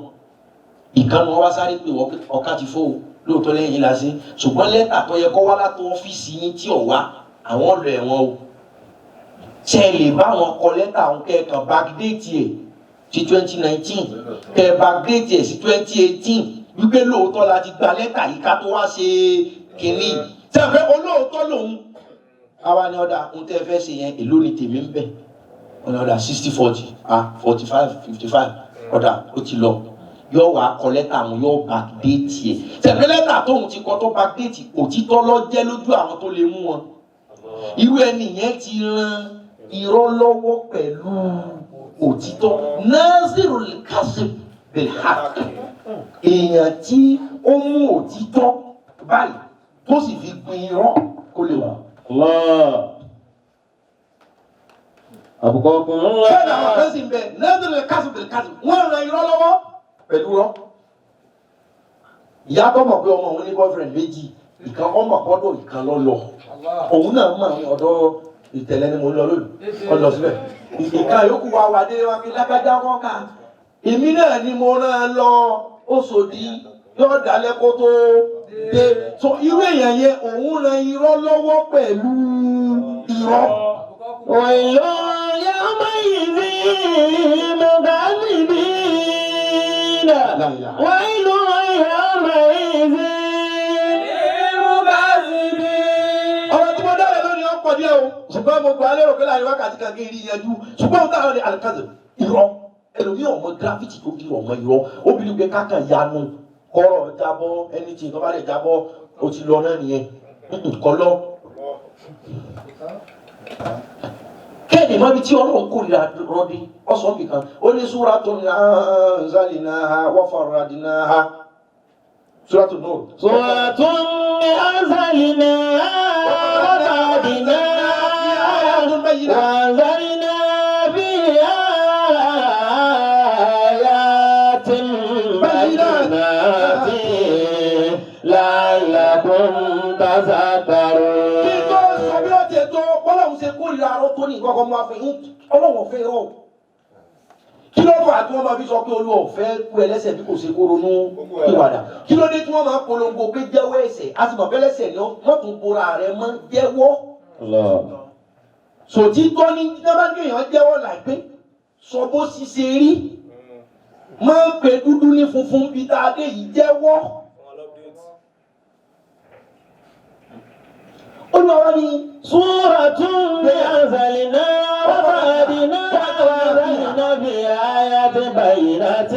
Ìkànnì wọn wá sáré pé wọ́n pé ọ̀ká ti fó o, lóòótọ́ lẹ́yìn la ṣe, ṣùgbọ́n lẹ́tà tó yẹ kó wá látọ̀ ọ́fíìsì yín tí ò wá, àwọn lọ ẹ̀wọ̀n o. Ṣe é lè bá wọn kọ lẹ́tà òun kẹ́ẹ̀kan backdate ẹ̀? ti 2019 kẹ́ ẹ backdate ẹ̀ sí 2018 wípé lóòótọ́ la ti gba lẹ́tà yìí ká tó wá ṣe kínní. Sẹ́fẹ̀ olóòótọ́ lòun àwa ni ọ̀dà ohun tẹ́ ẹ fẹ́ ṣe yẹn, èló ni tèmi ń bẹ̀? Ọ̀nà ọ̀dà 60-40, ah, 45-55, ọ̀dà ó ti lọ. Yóò wá kọ lẹ́tà àwọn, yóò backdate ẹ̀. Sẹ́fẹ̀ lẹ́tà tóun ti kọ tó backdate, òtítọ́ ló jẹ́ lójú àwọn tó lè mú wọn. Irú ẹni yẹn ti ran irọ́ lọ́wọ́ pẹ̀lú òtítọ́. Nazirul kasib bilhaq, èèyàn tí ó mú òtítọ́ báyìí tó sì fi gbin irọ́ kó lè wà. Allah. Àbùkọ́kùn ńlá. Bẹ́ẹ̀ làwọn kan sì ń bẹ, nazirul kasib bilkasib, wọ́n ran irọ́ lọ́wọ́ pẹ̀lú irọ́. Ìyá tó mọ̀ pé ọmọ òun ní boyfriend méjì, ìkan ọmọ kọ́dọ̀, ìkan lọ lọ. Òun náà mọ̀ ní ọ̀dọ̀ ìtẹ̀lẹ́ ni mo ń lọ lónìí, ọ lọ síbẹ̀. Ìkan yòókù wa wà dé wa fi lágbájá wọn ká. Èmi náà ni mo rán an lọ Òṣòdì, yóò dalẹ̀ kó tó dé. So irú èèyàn yẹn, òun ran irọ́ lọ́wọ́ pẹ̀lú irọ́. ويل يومئذ للمكذبين. ويل يومئذ للمكذبين. Ọ̀rọ̀ tí mo dára lónìí ọ̀pọ̀ díẹ̀ o, ṣùgbọ́n mo gbà lérò pé láàrin wákàtí kan kí n rí yanjú. Ṣùgbọ́n ohun táwọn ní alikazim irọ́, ẹlòmíì ọmọ gravity tó di ọmọ irọ́, obìnrin gbé kákan yanu kọ́rọ̀ jábọ́, ẹni tí nǹkan bá lè jábọ́, ó ti lọ náà nìyẹn kọ́ lọ. Kẹ́ẹ̀dì mọ́bi tí Ọlọ́run kórìíra rọ́dí ọ̀sán nìkan ó ní súratun anzalnaha wa faradnaha, Súratu Nur. سورة أنزلناها وفرضناها وأنزلنا فيها آيات بينات لعلكم تذكرون. Kí tó sọ bí wọ́n ti tó bọ́lọ́hún ṣe kórìíra arọ́ tó ní nǹkan kan máa fi ń Ọlọ́run ọ̀fẹ́ rọ̀. Kí ló fà á tí wọ́n máa fi sọ pé Olúwa ọ̀fẹ́ kú ẹlẹ́sẹ̀ bí kò ṣe kó ronú ìwàdà? Kí ló dé tí wọ́n máa polongo pé jẹ́wọ́ ẹ̀ṣẹ̀? A ti mọ̀ pé ẹlẹ́ṣẹ̀ ni wọ́n tún bora rẹ̀ mọ́ jẹ́wọ́. Sòtítọ́ ní dábàá ní èèyàn jẹ́wọ́ láìpẹ́ sọ bó ṣiṣẹ́ rí, máa ń pe dúdú ní funfun bí tá a dé yìí, jẹ́wọ́. Olúwa wa ní. سورة أنزلناها وفرضناها وأنزلنا فيها آيات بينات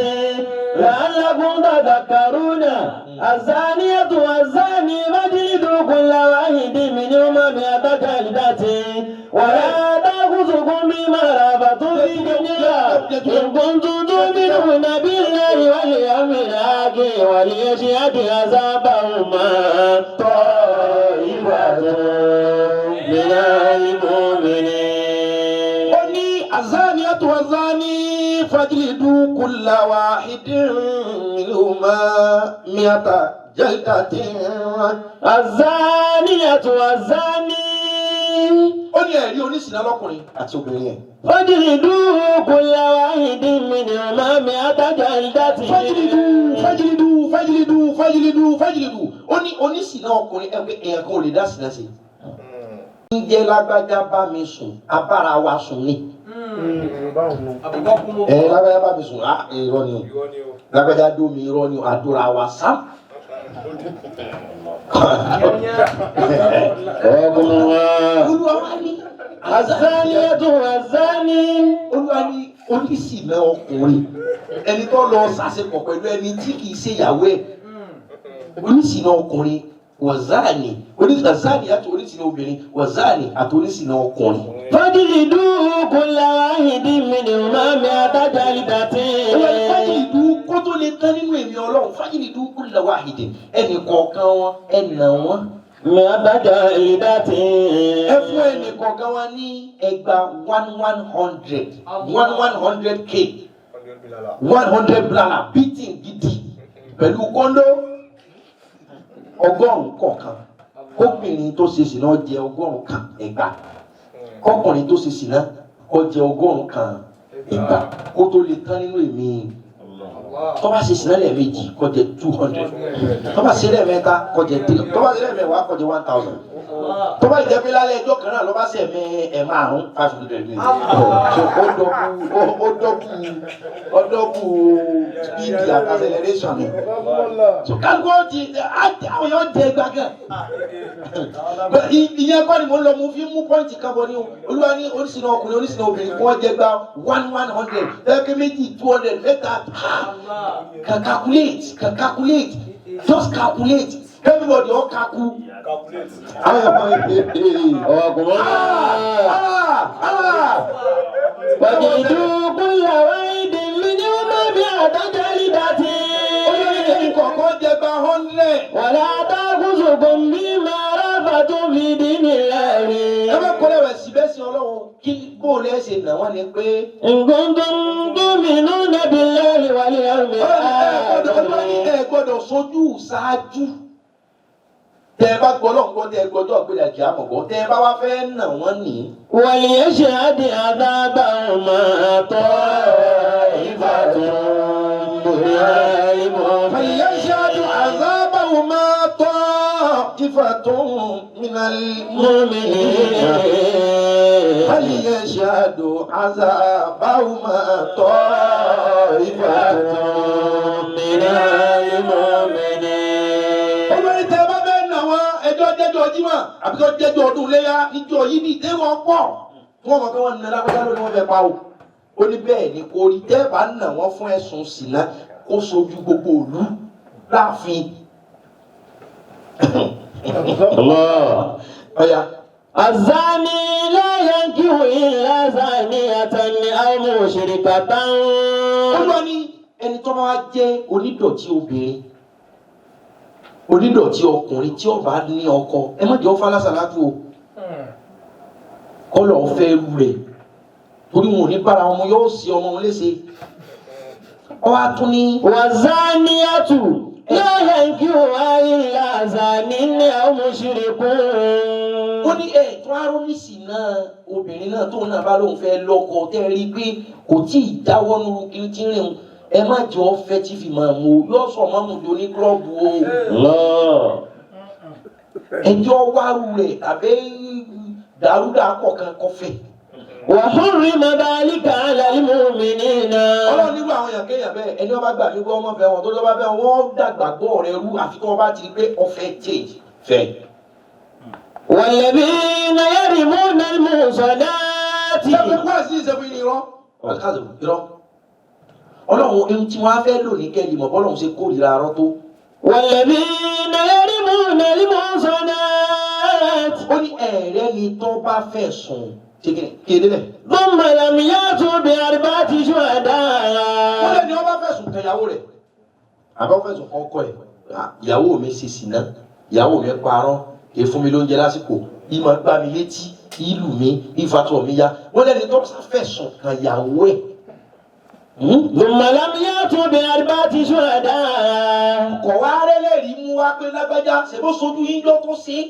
لعلكم تذكرون. الزانية والزاني فاجلدوا كل واحد منهما 100 جلدة ولا تأخذكم بما رأفتم في دين الله إن كنتم تؤمنون بالله واليوم الآخر وليشهد عذابهما طائفة من المؤمنين. Ó ní الزانية والزاني فاجلدوا كل واحد منهما 100 جلدة. الزانية والزاني. Ó ní ẹ̀rí oníṣìná lọ́kùnrin àti obìnrin yẹn. فاجلدوا كل واحد منهما 100 جلدة. فاجلدوا فاجلدوا فاجلدوا فاجلدوا فاجلدوا. Ó ní oníṣìná ọkùnrin, ẹgbẹ́ èèyàn kan ò lè dá sìnà sí. Ń jẹ́ lágbájá bá mi sùn, abára wa sùn ni. Ẹ lágbájá bá mi sùn, á irọ́ ni o. Lágbájá dómi, irọ́ ni o, àdúrà wa sá. Olúwa wa ní. الزانية والزاني. Olúwa ní oníṣìná ọkùnrin, ẹni tó lọ sàṣepọ̀ pẹ̀lú ẹni tí kì í ṣe ìyàwó ẹ̀, oníṣìná ọkùnrin, wàzáàní oníṣàzáàní àti oníṣìná obìnrin, wàzáàní àti oníṣìná ọkùnrin. فاجلدوا كل واحد منهما 100 جلدة. Olúwa ní فاجلدوا, kó tó lè tán nínú èmi Ọlọ́run, فاجلدوا كل واحد, ẹnì kọ̀ọ̀kan wọn, ẹnà wọn. 100 جلدة. Ẹ fún ẹnì kọ̀ọ̀kan wọn ní ẹgbàá one one hundred one one hundred k, 100 blala, beating gidi pẹ̀lú kọ́ńdó 100 kọ̀ọ̀kan. Kóbìnrin tó ṣe sìná jẹ 100 kan ẹgbàá, kọkùnrin tó ṣe sìná kó jẹ 100 kan ẹgbàá, kó tó lè tán nínú èmi. Tó bá ṣe sìnà lẹ́ẹ̀mejì, kó jẹ 200. Tó bá ṣe lẹ́ẹ̀mẹ́ta, kó jẹ 3. Tó bá ṣe lẹ́ẹ̀mẹ́wàá, kó jẹ 1,000. Tó bá jẹ́ pé lálẹ́ ẹjọ́ kan náà ló bá ṣe ẹ̀mẹ́ ẹ̀ márùn, 500 ní. So ó double speed and acceleration ni. So kálukú ó ti àwọn èèyàn jẹ gbàgán. Ìyẹn kọ́ ni mo ń lọ, mo fi mú point kan bọ̀ ní o. Olúwa ní oníṣìnà ọkùnrin, oníṣìnà obìnrin, kí wọ́n jẹ gba one one hundred, lẹ́ẹ̀kẹ́ méjì 200, mẹ́ta. Can calculate, can calculate, just calculate, everybody all kaku. Àwọn èèyàn Ọkùnrin. Ah ah. فاجلدوا كل واحد منهما مائة جلدة. Olórí ẹni kọ̀ọ̀kan jẹ gba 100. ولا تأخذكم بهما رأفة في دين الله. Ẹ má kọ́ lẹ́wẹ̀ síbẹ̀ sí Ọlọ́run kí bó lẹ́ ṣe nà wọ́n ni pé. إن كنتم تؤمنون بالله واليوم Ọlọ́run الآخر. ẹ gbọ́dọ̀ sojú ṣáájú. Tẹ ẹ bá gbọ́ lọ́n gbọ́, tẹ ẹ gbọ́dọ̀ gbé dàjẹ́ àmọ̀gbọ́, tẹ ẹ bá wá fẹ́ nà wọ́n nì. وليشهد عذابهما طائفة من المؤمنين. فليشهد عذابهما طائفة من المؤمنين. فليشهد عذابهما طائفة من المؤمنين. Olórí, tẹ bá fẹ́ nà wọ́n, ẹjọ́ jẹ́jọ́ Jímọ̀ àbí tó jẹ́jọ́ ọdún léyà níjọ́ yìí ní ìdéwọ̀n pọ̀ tí wọ́n mọ̀ pé wọ́n nà lápẹ́jà lónìí, wọ́n fẹ́ pa o. Ó ní bẹ́ẹ̀ ni kò rí. Tẹ́ bá nà wọ́n fún ẹ̀sùn ṣìnà, kó sojú gbogbo ìlú láàfin. الله. Ọ̀ya. الزاني لا ينكح إلا زانية أو مشركة. Olúwa ní ẹni tó bá wá jẹ́ onídọ̀tí obìnrin, onídọ̀tí ọkùnrin, tí ó bá ní ọkọ, ẹ má jẹ́ ó fálásàlátù o, kọ́lọ̀ fẹ́ rú rẹ̀, torí wọn ò ní bára wọn mu, yóò sí ọmọ wọn léṣe. Ọ wá tún ní. والزانية لا ينكحها إلا زان أو مشرك. Ó ní ẹ̀ tó arónísì náà, obìnrin náà tóun náà bá lóun fẹ́ lọ́kọ, tẹ́ ẹ rí i pé kò tí ì dáwọ́ nínú kiri tí ń rìn, ẹ má jẹ́ ọ fẹ́ tí fi máa mú o, yóò sọ mọ́mú do ní club o. الله. Ẹjọ́ wárú rẹ̀ tàbí dàrúdà kọ̀ọ̀kan kọfẹ́. وحرم ذلك على المؤمنين. Ọlọ́run nírú àwọn èèyàn kéèyàn bẹ́ẹ̀, ẹni wọ́n bá gbà mí gbọ́, ọmọ fẹ́ wọn tó lọ́ bá fẹ́ wọ́n dàgbà gbọ́ rẹ rú, àfi tí wọ́n bá ti rí pé ọfẹ́ change fẹ́. والذين يرمون المحصنات. Ṣé wá sí ìṣẹ́fún ní irọ́ alikazo irọ́? Ọlọ́run ohun tí wọ́n á fẹ́ lò ní kẹ́lí mọ̀ bọ́lọ́run ṣe kórìíra arọ́ tó. والذين يرمون المحصنات. Ó ní ẹ̀rẹ́ ni tó bá fẹ́ sùn ṣe kí ni kéde bẹ́ẹ̀. ثم لم يأتوا بأربعة شهداء. Ó lé ní wọ́n bá fẹ̀sùn kan ìyàwó rẹ̀ àbá wọ́n fẹ̀sùn kan ọkọ ẹ̀. Ah, ìyàwó mi ṣe sìná, ìyàwó mi parọ́, kì í fún mi lóúnjẹ lásìkò, ìmọ̀ gbá mi létí, ìlú mi ìfàtọ̀ mi ya. Wọ́n lẹ́ni tó fẹ̀sùn kan ìyàwó ẹ̀. ثم لم يأتوا بأربعة شهداء. Kọ̀ wá rẹ́lẹ́rìí mú wá pé lágbájá ṣe bó sojú yín lọ́ tó ṣe é.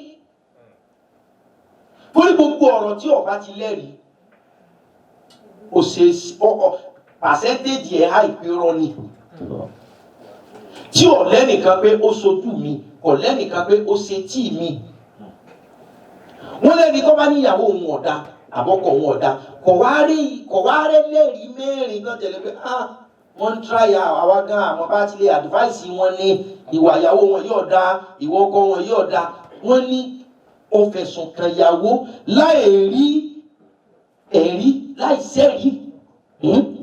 Torí gbogbo ọ̀rọ̀ tí ọba ti lẹ́rìí, ó ṣe ọ percentage ẹ̀ há ìpérọ́ ni. Tí ò lẹ́nìkan pé ó sojú mi, kò lẹ́nìkan pé ó ṣe tí mi. Wọ́n lẹ́ni tó bá níyàwó òun ọ̀dà àbọ̀kọ̀ òun ọ̀dà, kọ̀ wá rí lẹ́rìí mẹ́rin náà tẹ̀lé pé ah, wọ́n ń try àwa gan, àwọn bá ti lè advice wọn ní ìwà ìyàwó wọn yóò da, ìwọ ọkọ wọn yóò da. Wọ́n ní ó fẹ̀sùn kan ìyàwó láì rí ẹ̀rí, láì sẹ́rí.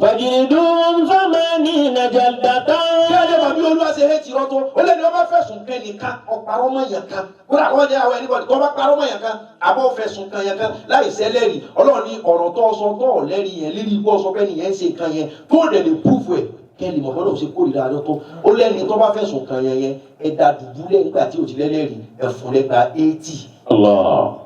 فاجلدوهم ثمانين جلدة. Kí ẹ lè mọ̀ bí Olúwa ṣe hate irọ́ tó. Ó lè ní wọ́n bá fẹ̀sùn kan nìkan, ọ̀parọ́ mọ́ yàn kan, kódà kọ́ jẹ́ àwọn anybody tó bá parọ́ mọ́ yàn kan, àbọ̀ fẹ̀sùn kan yàn kan láì sẹ́lẹ̀rì. Ọlọ́run ní ọ̀rọ̀ tó sọ tó lẹ́rìí yẹn lérí ikú ọ̀sọ́ bẹ́ẹ̀ nìyẹn ń ṣe nǹkan yẹn tó dẹ̀ lè proof ẹ̀, kẹ́ lè mọ̀ bọ́lá ṣe kórìíra rẹ tó. Ó lẹ́ni tó bá fẹ̀sùn kan yẹn yẹn, ẹ da dùbúlẹ̀ nígbà tí ò ti lẹ́lẹ́rìí, ẹ fún lẹ́gba 80. الله.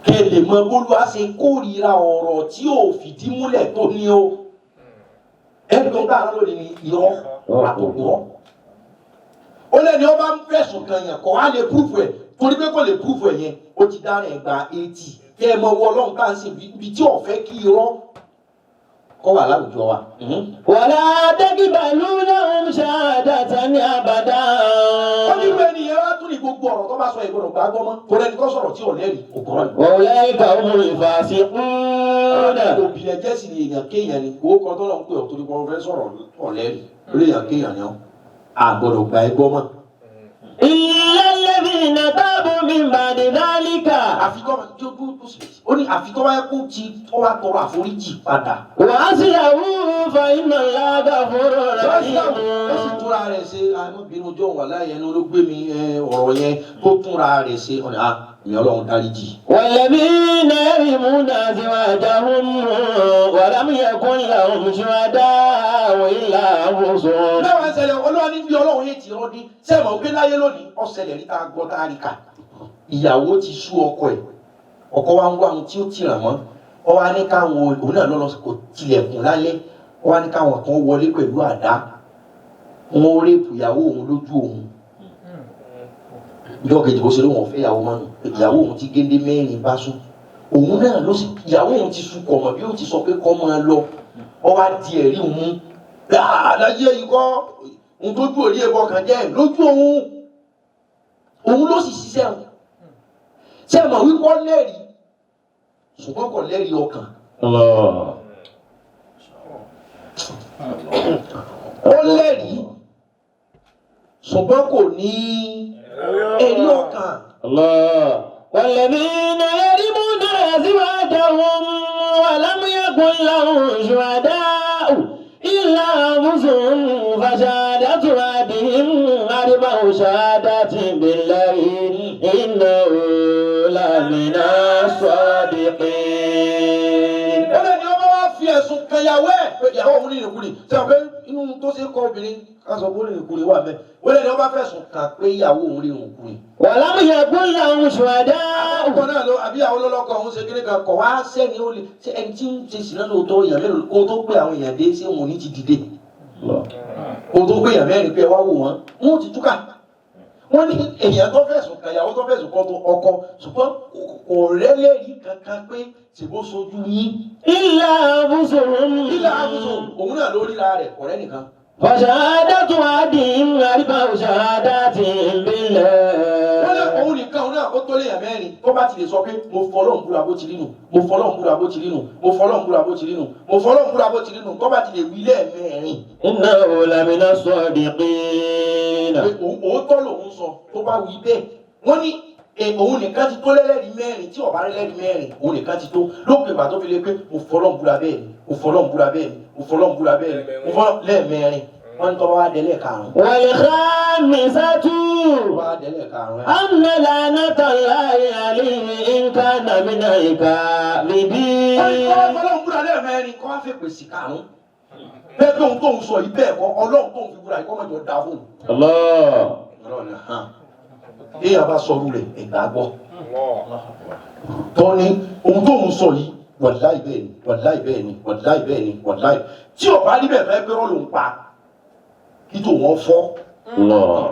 Kẹ́ lè mọ̀ bólúwa ṣe kórìíra ọ̀rọ̀ tí ò fìdí múlẹ̀ tó ní o. Ẹ̀dùn bá lónìí ni irọ́ àtòkùrọ̀. Ó lẹ́ni ọba ń fẹ̀sùn kan yẹn, kọ́ á lè proof ẹ̀, torí pé kò lè proof ẹ̀ yẹn, ó ti dára ẹ̀ gba 80. Kẹ́ ẹ mọ wọ Ọlọ́run bá ń sìn ibi tí ò fẹ́ kí irọ́ kọ́ wà láwùjọ wa. ولا تقبلوا لهم شهادة أبدا. Ó ní irú ẹni yẹn wá tún ní gbogbo ọ̀rọ̀ tó bá sọ ìgbọ́dọ̀ gbàgbọ́ mọ́ torí ẹni tó sọ̀rọ̀ tí ò lẹ́rìí òpùrọ́ ni. وأولئك هم الفاسقون. Òbí ẹjẹ́ sì ni èèyàn kéèyàn ni owó kan tó lọ ń pè ọ́ torí wọn fẹ́ sọ̀rọ̀ ọ̀lẹ́rìí ó lè yàn kéèyàn ni ọ́ àgbọ̀dọ̀ gba ẹgbọ́ mọ́. إلا الذين تابوا من بعد ذلك Àfikọ́ ó ní àfikọ́ wáyé kó ti tó wá tọrọ àforíjì padà. وأصلحوا فإن الله غفور Ó sì رحيم. túnra rẹ̀ ṣe àmọ́bìnrin ojú ọ̀hún aláyẹn ló gbé mi ọ̀rọ̀ yẹn tó túnra rẹ̀ ṣe ọ̀nà àmì Ọlọ́run dáríjì. والذين يرمون أزواجهم ولم يكن لهم شهداء إلا أنفسهم. Mẹ́wàá ń ṣẹlẹ̀ Olúwa ní bí Ọlọ́run yé ti rọ́ dé sẹ́wọ̀n pé láyé lónìí ọ̀ṣẹlẹ̀ rí tá a gbọ́ tá a rí kà. Ìyàwó ti sú ọkọ ẹ̀, ọkọ wa ń wá ohun tí ó ti ràn mọ́, ọ wá ní káwọn òun náà lọ́lọ́ kò tilẹ̀kùn lálẹ́, ọ wá ní káwọn kan wọlé pẹ̀lú àdá, wọn ó rèpù ìyàwó òun lójú òun. Ìjọ kejì bó ṣe lóun ọ̀fẹ́ ìyàwó mọ́nu, ìyàwó òun ti géńdé mẹ́rin bá sùn, òun náà ló sì ìyàwó òun ti sùn kọ̀mọ̀ bí ó ti sọ pé kọ́ máa lọ, ọ wá di ẹ̀rí òun mú àdáyé ikọ́ ohun tó ju òrí ẹbọ kan jẹ́ lójú òun, òun ló sì ṣiṣẹ́ òun. Ṣé ẹ mọ̀ wípé ó lẹ́rìí ṣùgbọ́n kò lẹ́rìí ọkàn. Allah. Ó lẹ́rìí ṣùgbọ́n kò ní ẹ̀rí ọkàn. الله. والذين يرمون أزواجهم ولم يكن لهم شهداء إلا أنفسهم فشهادة أحدهم أربع شهادات بالله إنه لمن الصادقين. Ó lẹ́ni ọba wá fi ẹ̀sùn kan ìyàwó ẹ̀ pé ìyàwó òun ní ìrìnkúrì ṣé o pé inú tó ṣe kọ obìnrin ká sọ pé ó ní ìrìnkúrì wà mẹ́. Ó lẹ́ni ọba fẹ̀sùn kàn pé ìyàwó òun ní ìrìnkúrì. ولم يكن لهم شهداء. Ọkọ náà ló àbí àwọn ọlọ́kọ òun ṣe kíní kan kọ̀ wá sẹ́ni ó lè ṣe ẹni tí ń ṣe sì lọ́nà òótọ́ èèyàn mélòó kó tó pé àwọn èèyàn dé ṣé wọn ò ní ti dìde kó tó pé èèyàn mẹ́rin pé ẹ wá wò wọ́n wọn ò ti túkà. Wọ́n ní èèyàn tó fẹ̀sùn kàn ìyàwó tó fẹ̀sùn kàn tó ọkọ ṣùgbọ́n kò rẹ́lẹ́rìí kankan pé ṣèbó sojú yín. إلا أنفسهم. Ilé àbùsùn òun náà ló ríra rẹ̀ ọ̀rẹ́ nìkan. فشهادة أحدهم أربع شهادات بالله. Wọ́n lé òun nìkan òun náà ó tó léèyàn mẹ́rin tó bá ti lè sọ pé mo fọlọ́run búra bó ti rí nù, mo fọlọ́run búra bó ti rí nù, mo fọlọ́run búra bó ti rí nù, mo fọlọ́run búra bó ti rí nù, tó bá ti lè wí lẹ́ẹ̀mẹ́rin إنه لمن الصادقين. pé òótọ́ lòun sọ tó bá wí bẹ́ẹ̀. Wọ́n ní òun nìkan ti tó lẹ́lẹ́rìí mẹ́rin tí ó bá lẹ́lẹ́rìí mẹ́rin òun nìkan ti tó lópin ìgbà tó fi lè pé mo fọlọ́run búra bẹ́ẹ̀ ni, mo fọlọ́run búra bẹ́ẹ̀ ni, mo fọlọ́run búra bẹ́ẹ̀ ni, mo fọlọ́run lẹ́ẹ̀mẹ́rin. Wọ́n ní tó bá wá délẹ̀ karùn-ún. والخامسة Tó bá wá délẹ̀ karùn-ún. أن لعنة الله عليه إن كان من الكاذبين. Ọlọ́run búra lẹ́ẹ̀mẹ́rin kọ́ wá fẹ́ pèsè karùn-ún. Bẹ́ẹ̀ pé òun tóun sọ yìí bẹ́ẹ̀ kọ́ Ọlọ́run tóun fi búra yìí kọ́ mọ̀jọ da fóun. الله. Ọlọ́run ni hàn. Èèyàn bá sọ rẹ̀ ẹ̀gbá gbọ́. Tọ́ ni ohun tóun sọ yìí wàláì bẹ́ẹ̀ ni, wàláì bẹ́ẹ̀ ni, wàláì bẹ́ẹ̀ ni, wàláì. Tí ò bá rí bẹ́ẹ̀ fẹ́ pé rọ́ọ̀lù ń pa kí tòun ọ fọ́. الله.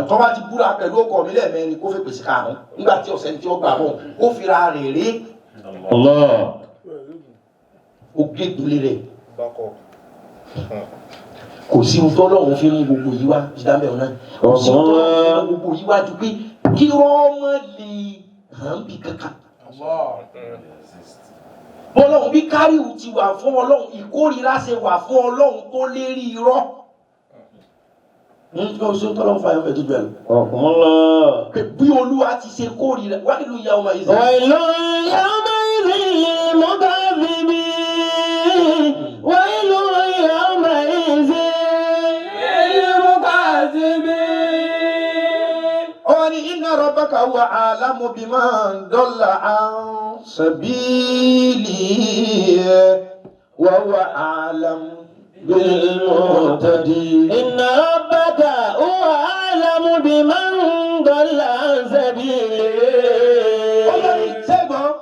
Tó bá ti búra pẹ̀lú ọkọ mi lẹ́ẹ̀mẹ́rin kó fẹ́ pèsè karùn-ún nígbà tí ọ̀sẹ̀ tí ó gbà bọ̀ kó fira rẹ̀ ré الله. ó gégùn rẹ̀. Kò sí ohun tọ́lọ́run fi mú gbogbo yìí wá ìdámẹ́rin náà, kò sí ohun tọ́lọ́run fi mú gbogbo yìí wá ju pé kí rọ́ọ̀mọ́ lè hàn bí kankan. Bọ́lọ́run bí káríwù ti wà fún Ọlọ́run, ìkórìíra ṣe wà fún Ọlọ́run tó lérí irọ́. Ń tó ṣe tọ́lọ́run fún ayọ́fẹ́ tó jù ẹ̀ lọ. الله. Pé bí Olúwa ti ṣe kórìíra wá nílùú ìyá ọmọ yìí. ويل يومئذ للمكذبين. ويل يومئذ للمكذبين. Ó ní inna rabbaka huwa a'lamu biman dalla an sabilihi wa huwa a'lamu بالمهتدين. إن ربك هو أعلم بمن ضل عن سبيله. Ọlọ́ni sẹ́gbọ́n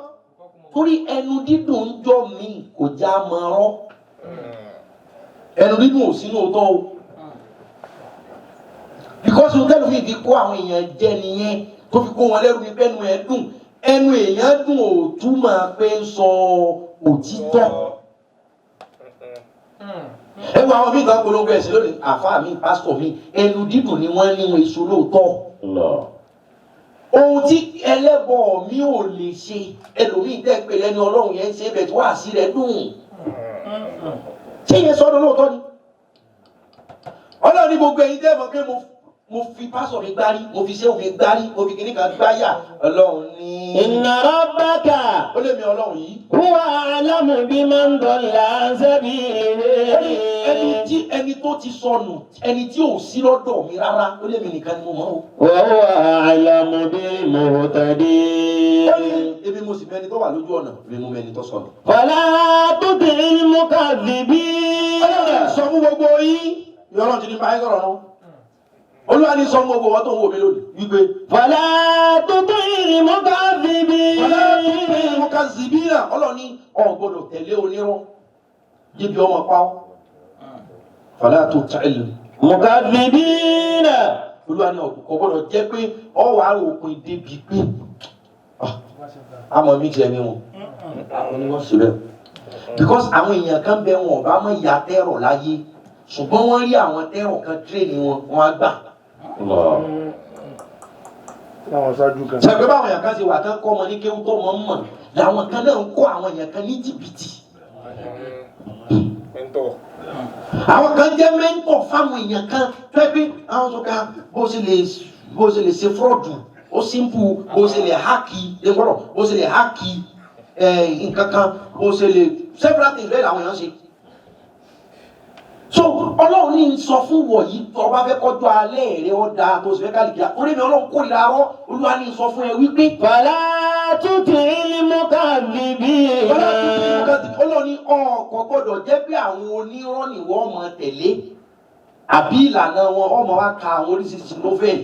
torí ẹnu dídùn ń jọ mí kò já máa rọ́. Ẹnu dídùn ò sínú òótọ́ o. Because ohun tẹ́lu mi fi kó àwọn èèyàn jẹ nìyẹn tó fi kó wọn lẹ́rù ní pé ẹnu ẹ̀ dùn. Ẹnu èèyàn dùn ò túmọ̀ pé ń sọ òtítọ́. Ẹ wo àwọn míì kan polongo ẹ̀sìn lónìí, àfáà mi, pásítọ̀ mi, ẹnu dídùn ni wọ́n ní wọn èso lóòótọ́. Ohun tí ẹlẹ́bọ mi ò lè ṣe, ẹlòmíì tẹ́ pé lẹ́ni Ọlọ́run yẹn ń ṣe bẹ̀ tí wàá sí rẹ̀ dùn. Ṣé ìyẹn sọ́dọ̀ lóòótọ́ ni? Ọlọ́run ní gbogbo ẹ̀yin tẹ́ mọ̀ pé mo fi pásọ̀ mi gbárí, mo fi ṣéwù mi gbárí, mo fi kíní kan gbáyà. Ọlọ́run ní. إن ربك Ó lé mi Ọlọ́run yìí. هو أعلم بمن ضل عن Ẹni سبيله tí ẹni tó ti sọnù, ẹni tí ò sí lọ́dọ̀ mi rárá, ó lé mi nìkan ni mo mọ̀ o. وهو أعلم بالمهتدين Ó ní èmi mo sì mẹni tó wà lójú ọ̀nà, èmi mo mẹni tó sọnù. فلا تطع المكذبين Ọlọ́run sọ fún gbogbo yín, ìyọ́nà ti ní báyìí sọ̀rọ̀ nù. Olúwa ní sọ fún gbogbo wọn tó ń wò mí lónìí wípé. فلا تطع المكذبين Mukazibina Ọlọ́run ní ò gbọ́dọ̀ tẹ̀lé onírọ́ débi ọmọ pa ọ́. Fala tuti'il مكذبين Olúwa ní kò gbọ́dọ̀ jẹ́ pé ọ wà á òpin débi pé àmọ́ mi jẹ́ ni wọn. Àwọn ni wọ́n ṣe bẹ́ẹ̀. Because àwọn èèyàn kan bẹ wọn ọba mọ̀ ìyá tẹ́rọ̀ láyé ṣùgbọ́n wọ́n rí àwọn tẹ́rọ̀ kan tírèèni wọn, wọ́n á gbà. Láwọn ṣáájú kan. Ṣàgbé báwọn èèyàn kan ṣe wà tán kọ́ ọmọ ní kéwú tó mọ̀ ń mọ̀ làwọn kan náà ń kọ́ àwọn èèyàn kan ní jìbìtì. Mentor. Àwọn kan jẹ́ mentor fáwọn èèyàn kan fẹ́ pé àwọn sọ ká bó ṣe lè ṣe fraud ó simple, bó ṣe lè hack lẹ́gbọ́dọ̀, bó ṣe lè hack nǹkan kan, bó ṣe lè several things bẹ́ẹ̀ làwọn èèyàn ṣe. So Ọlọ́run ní sọ fún wọ̀nyí tó bá fẹ́ kọjú alẹ́ rẹ ó dáa tó sì fẹ́ kálí kíá orí mi Ọlọ́run kórìíra rọ. Olúwa ní sọ fún ẹ wípé. فلا تطع المكذبين Ọlọ́run ní ọkọ̀ gbọ́dọ̀ jẹ́ pé àwọn onírọ́ ni wọ́n máa tẹ̀lé àbí ìlànà wọn, ọmọ wa ka àwọn oríṣiríṣi novel,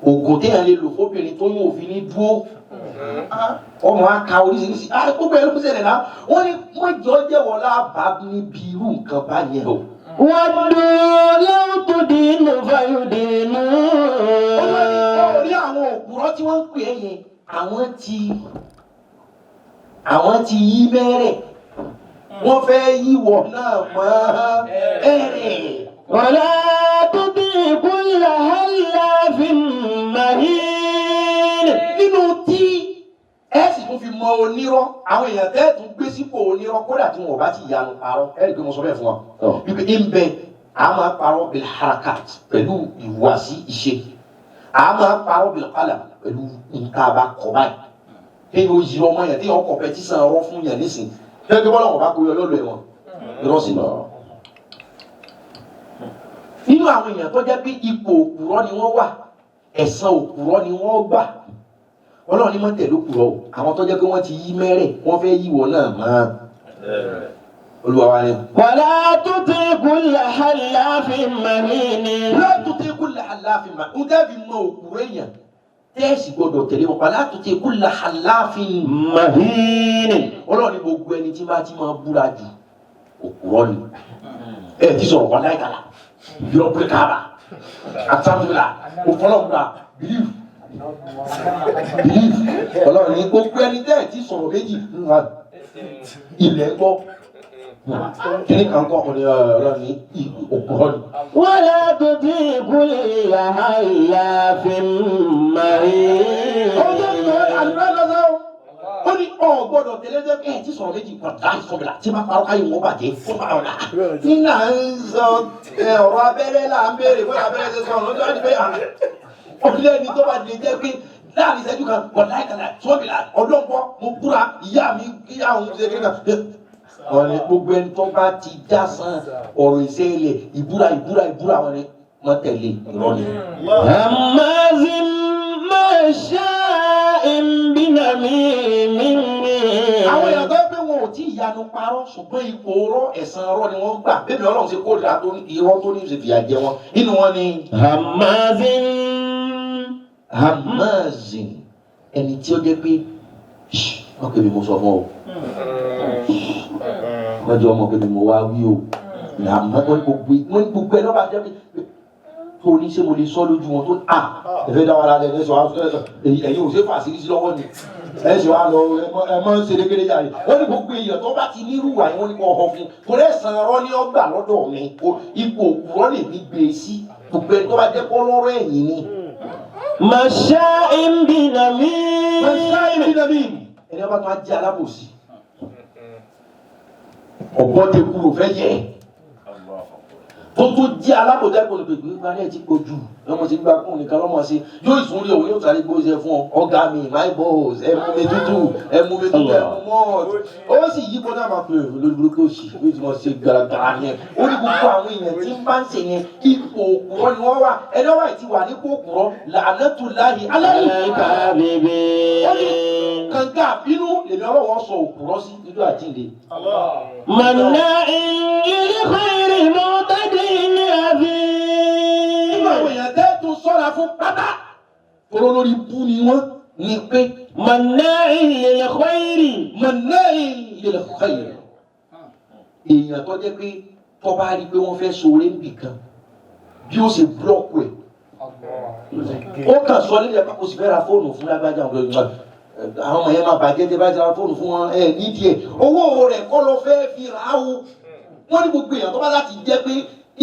oògùn téèyàn lè lò fóbìnrin tó yún òfin ní dúró, ọmọ wa ka oríṣiríṣi. Ah, gbogbo ẹ ló ń ṣẹlẹ̀ náà. Wọ́n ní mọ̀jọ́ jẹ́wọ́ lábàá níbi irú nǹkan báyẹn o. ودوا لو تدين فيدينون Orí àwọn òpùrọ́ tí wọ́n ń pè é yẹn, àwọn ti yí mẹ́rẹ̀, wọ́n fẹ́ yíwọ̀ náà mọ́ ẹ̀rẹ̀. ولا تطع كل حلاف مهين Nínú tí ẹ sì tún fi mọ onírọ́, àwọn èèyàn tẹ́ ẹ̀ tún gbé sípò onírọ́, kódà tí wọn ò bá ti yanu parọ́, ẹ rí i pé mo sọ bẹ́ẹ̀ fún wa wípé ń bẹ a máa parọ́ bil harakat, pẹ̀lú ìhùwàsí ìṣe, a máa parọ́ bil qalam, pẹ̀lú nǹkan àbá kọ̀ báyìí, kéèyàn ó yí ọmọ yẹn, téèyàn kọ̀ petition ọ̀rọ̀ fún yẹn nísìn, gẹ́gẹ́ bọ́lá wọn bá kó yọ lọ́lọ́ ẹ̀wọ̀n, irọ́ sí lọ. Nínú àwọn èèyàn tó jẹ́ pé ipò òpùrọ́ ni wọ́n wà, ẹ̀san òpùrọ́ ni wọ́n gbà, Ọlọ́run ní mọ́ tẹ̀lé òpùrọ́ o. Àwọn tó jẹ́ pé wọ́n ti yí mẹ́rẹ̀, wọ́n fẹ́ yíwọ náà mọ́. Olúwa wa ni. ولا تطع كل حلاف مهين لا تطع كل حلاف ń dẹ́bi mọ òpùrọ́ èèyàn tẹ́ẹ̀sì gbọ́dọ̀ tẹ̀lé wọn. لا تطع كل حلاف مهين Ọlọ́run ní gbogbo ẹni tí bá ti máa búra jù, òpùrọ́ ni. Ẹ ti sọ̀rọ̀ wọn láì kàlà yọ pé káàbà àtàmúlà òfọlọ́mùlà, believe, believe. Ọlọ́run ní gbogbo ẹni tẹ́ ẹ̀ ti sọ̀rọ̀ méjì nǹkan ilẹ̀ gbọ́ kíní kan kọ́ ọ̀nà. Ọlọ́run ní òpùrọ́ ni. ولا تطع كل حلاف مهين Ọjọ́ ìlú àdúrà lọ́sọ̀ ó ní ọ̀ gbọ́dọ̀ tẹ̀lé jẹ́ ẹ̀ tí sọ̀rọ̀ méjì kan láì sọ̀rọ̀ tí máa parọ́ káyọ̀ wọn bàjẹ́ fún ọ̀la. Nínà ń sọ ọ̀rọ̀ abẹ́rẹ́ là ń béèrè fún abẹ́rẹ́ ṣe sọ̀rọ̀ lọ́jọ́ àti bẹ́ẹ̀ ọ̀lẹ́ ni tó bá lè jẹ́ pé láàrin ìṣẹ́jú kan wọ̀ láìkàlà sọ́bìlà ọlọ́gbọ́ mo búra ìyá mi ìyá òun ṣe kéka. Wọ́n ní gbogbo ẹni tó bá ti já san ọ̀rọ̀ ìṣẹ̀lẹ̀ ìbúra ìbúra ìbúra, wọn ni wọ́n tẹ̀lé, irọ́ ni. هماز مشاء بنميم Àwọn èèyàn tó yẹ pé wọn ò tí ì yanu parọ́, ṣùgbọ́n ipò ọ̀rọ̀ ẹ̀san ọ̀rọ̀ ni wọ́n gbà. Bébí Ọlọ́run ṣe kórìíra tó ní irọ́ tó ní ṣe fìyà jẹ wọn, nínú wọn ni هماز hamazin, ẹni tí ó jẹ́ pé wọ́n pè mí, mo sọ fún ọ, wọ́n jẹ́ ọmọ pé mi mo wá wí o. Làmọ́ wọ́n ní gbogbo ẹ̀ lọ́ba jẹ́ pé tó ní ṣé mo lè sọ lójú wọn tó à ẹ̀fẹ́ dá wa lálẹ́ ẹ̀ sọ ẹ̀yin ò ṣe fà sí lọ́wọ́ ni. Ẹ sì wá lọ ẹ mọ ṣe dégédé yàrá. Wọ́n ní gbogbo èèyàn tó bá ti nírú wà yẹn wọ́n ní kó ọ̀hún fún. Torí ẹ̀sán ọ̀rọ̀ ni ó gbà lọ́dọ̀ mi. Ipò òkúrọ́ lè mi gbé e sí. Gbogbo ẹni tó bá jẹ́ kó lọ́rọ̀ ẹ̀yìn ni. مشاء بنميم. Mọ̀ṣáì bí nàbí. Ẹni ọba tó á jẹ́ alábòsí. Ọ̀bọ tẹ kúrò fẹ́ yẹ. Tó tó jẹ́ alábòsí kò ní pè pé parí ẹ̀ ti pọ̀ jù. Lọ́mọ sí gba kún nìkan lọ́mọ sí. Yóò ìsún rí òun yóò sáré gbóṣe fún ọ. Ọ̀gá mi, my boss, ẹ mú mi tútù, ẹ mú mi tútù, ẹ mú mọ́ọ̀t. Ó sì yí kó náà máa pè é lórí burúkú òsì. Yóò ti mọ̀ ṣe gàràgàrà yẹn. Ó ní gbogbo àwọn èèyàn tí ń bá ń ṣe yẹn ipò òkúrọ́ ni wọ́n wà. Ẹni wọ́n wà ti wà nípò òkúrọ́ làánátùláhì aláìní. الكاذبين. Ó ní kànga àbínú lèmi ọlọ́wọ́ sọ òkúrọ́ sí nínú àjíǹde. مناع للخير معتد Nínú أثيم. àwọn èèyàn tẹ́ tún sọ́ra fún pátá. Tóró lórí bú ni wọ́n ní pé مناع للخير. mọ̀nàì lil khair. Èèyàn tó jẹ́ pé tó bá rí pé wọ́n fẹ́ ṣoore níbì kan bí ó ṣe búlọ́ọ̀kù ẹ̀. Ó kàn sọ nílẹ̀ pé kò sì fẹ́ ra fóònù fún lágbájá ọ̀gbẹ́ àwọn ọmọ yẹn máa bàjẹ́ tẹ́ bá ti ra fóònù fún wọn ẹ̀ nídìí ẹ̀. Owó rẹ̀ kọ́ lọ fẹ́ fi rà á o. Wọ́n ní gbogbo èèyàn tó bá láti jẹ́ pé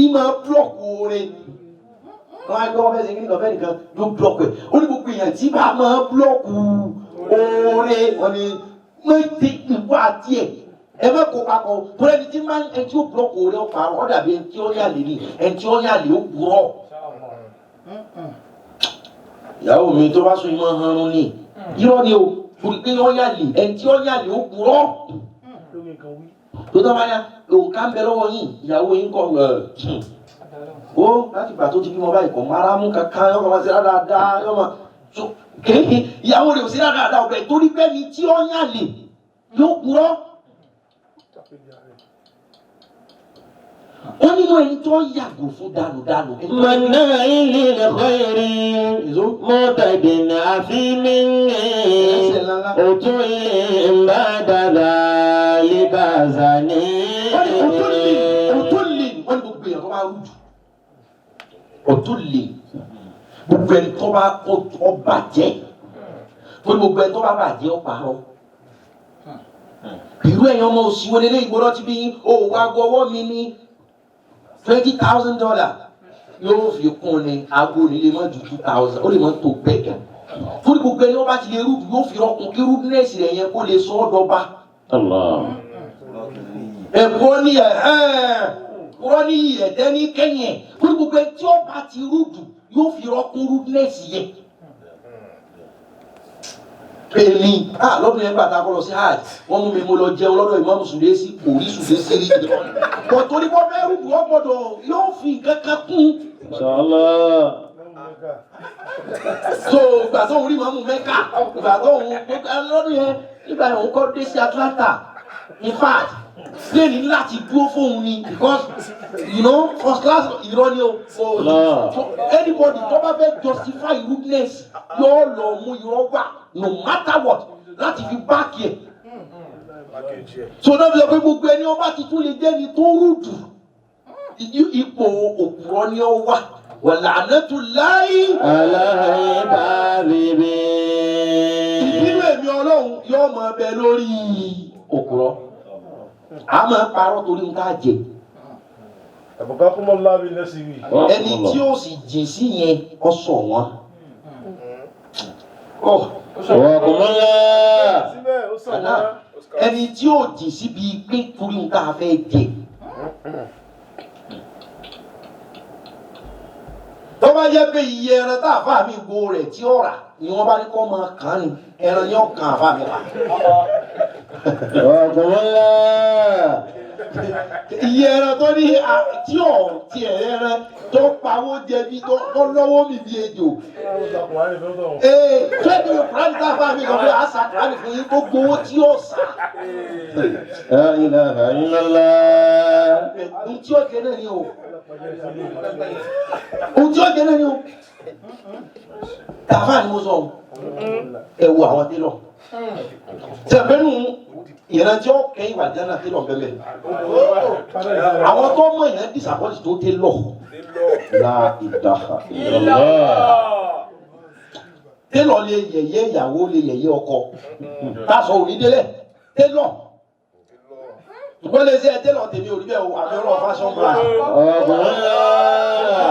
ìmọ̀ búlọ́ọ̀kù oore wọn á gbọ́ wọn fẹ́ ṣe kíní kan fẹ́ nìkan ló búlọ́ọ̀kù ẹ̀. Ó ní gbogbo èèyàn tí bá máa búlọ́ọ̀kù oore wọn ni wọ́n ti ìwà àti ẹ̀ ẹ má kó papọ̀ torí ẹni tí máa ń ẹni tí ó búlọ́ọ̀kù oore ó parọ́ ó dàbí ẹni tí ó yàlè ni ẹni tí ó yàlè ó purọ́. Ìyàwó mi tó bá sún ìmọ̀ hanrun ni irọ́ ni o torí pé ó yàlè ẹni tí ó yàlè ó purọ́ Lórí nǹkan wí. tó tọ́ bá yá òǹkà ń bẹ lọ́wọ́ yín ìyàwó yín kọ́ ẹ̀ ó láti gbà tó ti bímọ báyìí kò máa mú kankan yọkọ̀ máa ṣe dáadáa yọ máa so kéèké ìyàwó rẹ̀ ò sí dáadáa ọbẹ̀ torí pé ni tí ó yàn lè yóò purọ́. Ó nínú ẹni tó yàgò fún dànùdànù. مناع للخير معتد أثيم. عتل بعد ذلك زنيم. Wọ́n ní òtún lè wọ́n ní gbogbo èèyàn tó bá rújù òtún lè gbogbo ẹni tó bá ó bàjẹ́ torí gbogbo ẹni tó bá bàjẹ́ ó parọ́. Irú ẹ̀yin ọmọ òsì wo lélẹ́yìn ìgbọ́dọ̀ ti bí yín òwò aago ọwọ́ mi ní $20,000 yóò fi kún ni aago ní lè má ju 2,000 ó lè má tó bẹ́ẹ̀ gan. Torí gbogbo ẹni wọ́n bá ti lè rúdù yóò fi rọ́kùn kí rúdúnẹ́sì rẹ̀ yẹn kó lè sọ ọ́ dọ́ba. Ẹ̀kọ́ ní ẹ̀hẹ́n ní ẹ̀dẹ́ ní kẹ́yìn ẹ̀ torí gbogbo ẹni tí ó bá ti rúdù yóò fi rọ́kùn rúdúnẹ́sì yẹn. Èmi lọ́dún yẹn gbà tá a kọ́ lọ sí hajj wọ́n mú mi mo lọ jẹun lọ́dọ̀ ìmáàmù Sùdésì kò rí Sùdésì rí bọ̀ torí bọ́ bẹ́ẹ̀ rúdù ọ gbọ́dọ̀ yóò fi nǹkan kan kún. Inshallah. So ìgbà tó ń rí ìmáàmù Mẹ́kà ìgbà tó ń lọ́dún yẹn nígbà yẹn òun kọ́ dé sí Atlanta in fact plane ní láti dúró fóun ni because you know first class irọ́ ni o so anybody tó bá fẹ́ justify rudeness yóò lọ mú irọ́ wá no matter what láti fi báàkì ẹ̀. So náà fi sọ pé gbogbo ẹni ọba ti tún lè jẹ́ ni tó rúdù ipò òpùrọ́ ni ó wà wàlànàtúláì. Aláìbábíbí. Ìbínú èmi Ọlọ́run yóò máa bẹ lórí òpùrọ́. A máa parọ́ torí ń ká jẹ. Àbùkà kúmọ̀ lábí lẹ́sìn wí. Ẹni tí ó sì jìn sí yẹn ọ sọ wọn. Wàkùnmọ́lá. Síbẹ̀ ó sàn wọ́n. Ẹni tí ó jìn síbi pé torí ń ká fẹ́ jẹ. Tó bá jẹ́ pé iye ẹran tá àfáà mi go rẹ̀ tí ó rà ni wọ́n bá ní kó máa kàn án ni ẹran yóò kàn àfáà mi rà. Wàkùnmọ́lá. Iye ẹran tó ní tí ò tiẹ̀ ẹran tó pawó jẹ bí tó lọ́wọ́ mi bí ejò. Ee twenty kùránì tá àfáà mi sọ pé àṣà kùránì fún yín kó gbowó tí ó sà. La ilaha illallah. Ohun tí ó jẹ náà ni o. Ohun tí ó jẹ náà ni o. Tàfáà ni mo sọ o. Ẹ wo àwọn télọ̀. Tẹ̀gbẹ́nu ìrántí ọ̀kẹ́ ìwà jẹ́ náà télọ̀ bẹ́ẹ̀. Àwọn tó mọ̀ yẹn disappoint tó télọ̀. La ilaha illallah. Télọ̀ lè yẹ̀yẹ́ ìyàwó lè yẹ̀yẹ́ ọkọ. Tásọ òní délẹ̀ télọ̀. Ṣùgbọ́n lè ṣe télọ̀ tèmi ò rí bẹ́ẹ̀ o, àmì ọlọ́ọ̀ fashion brand.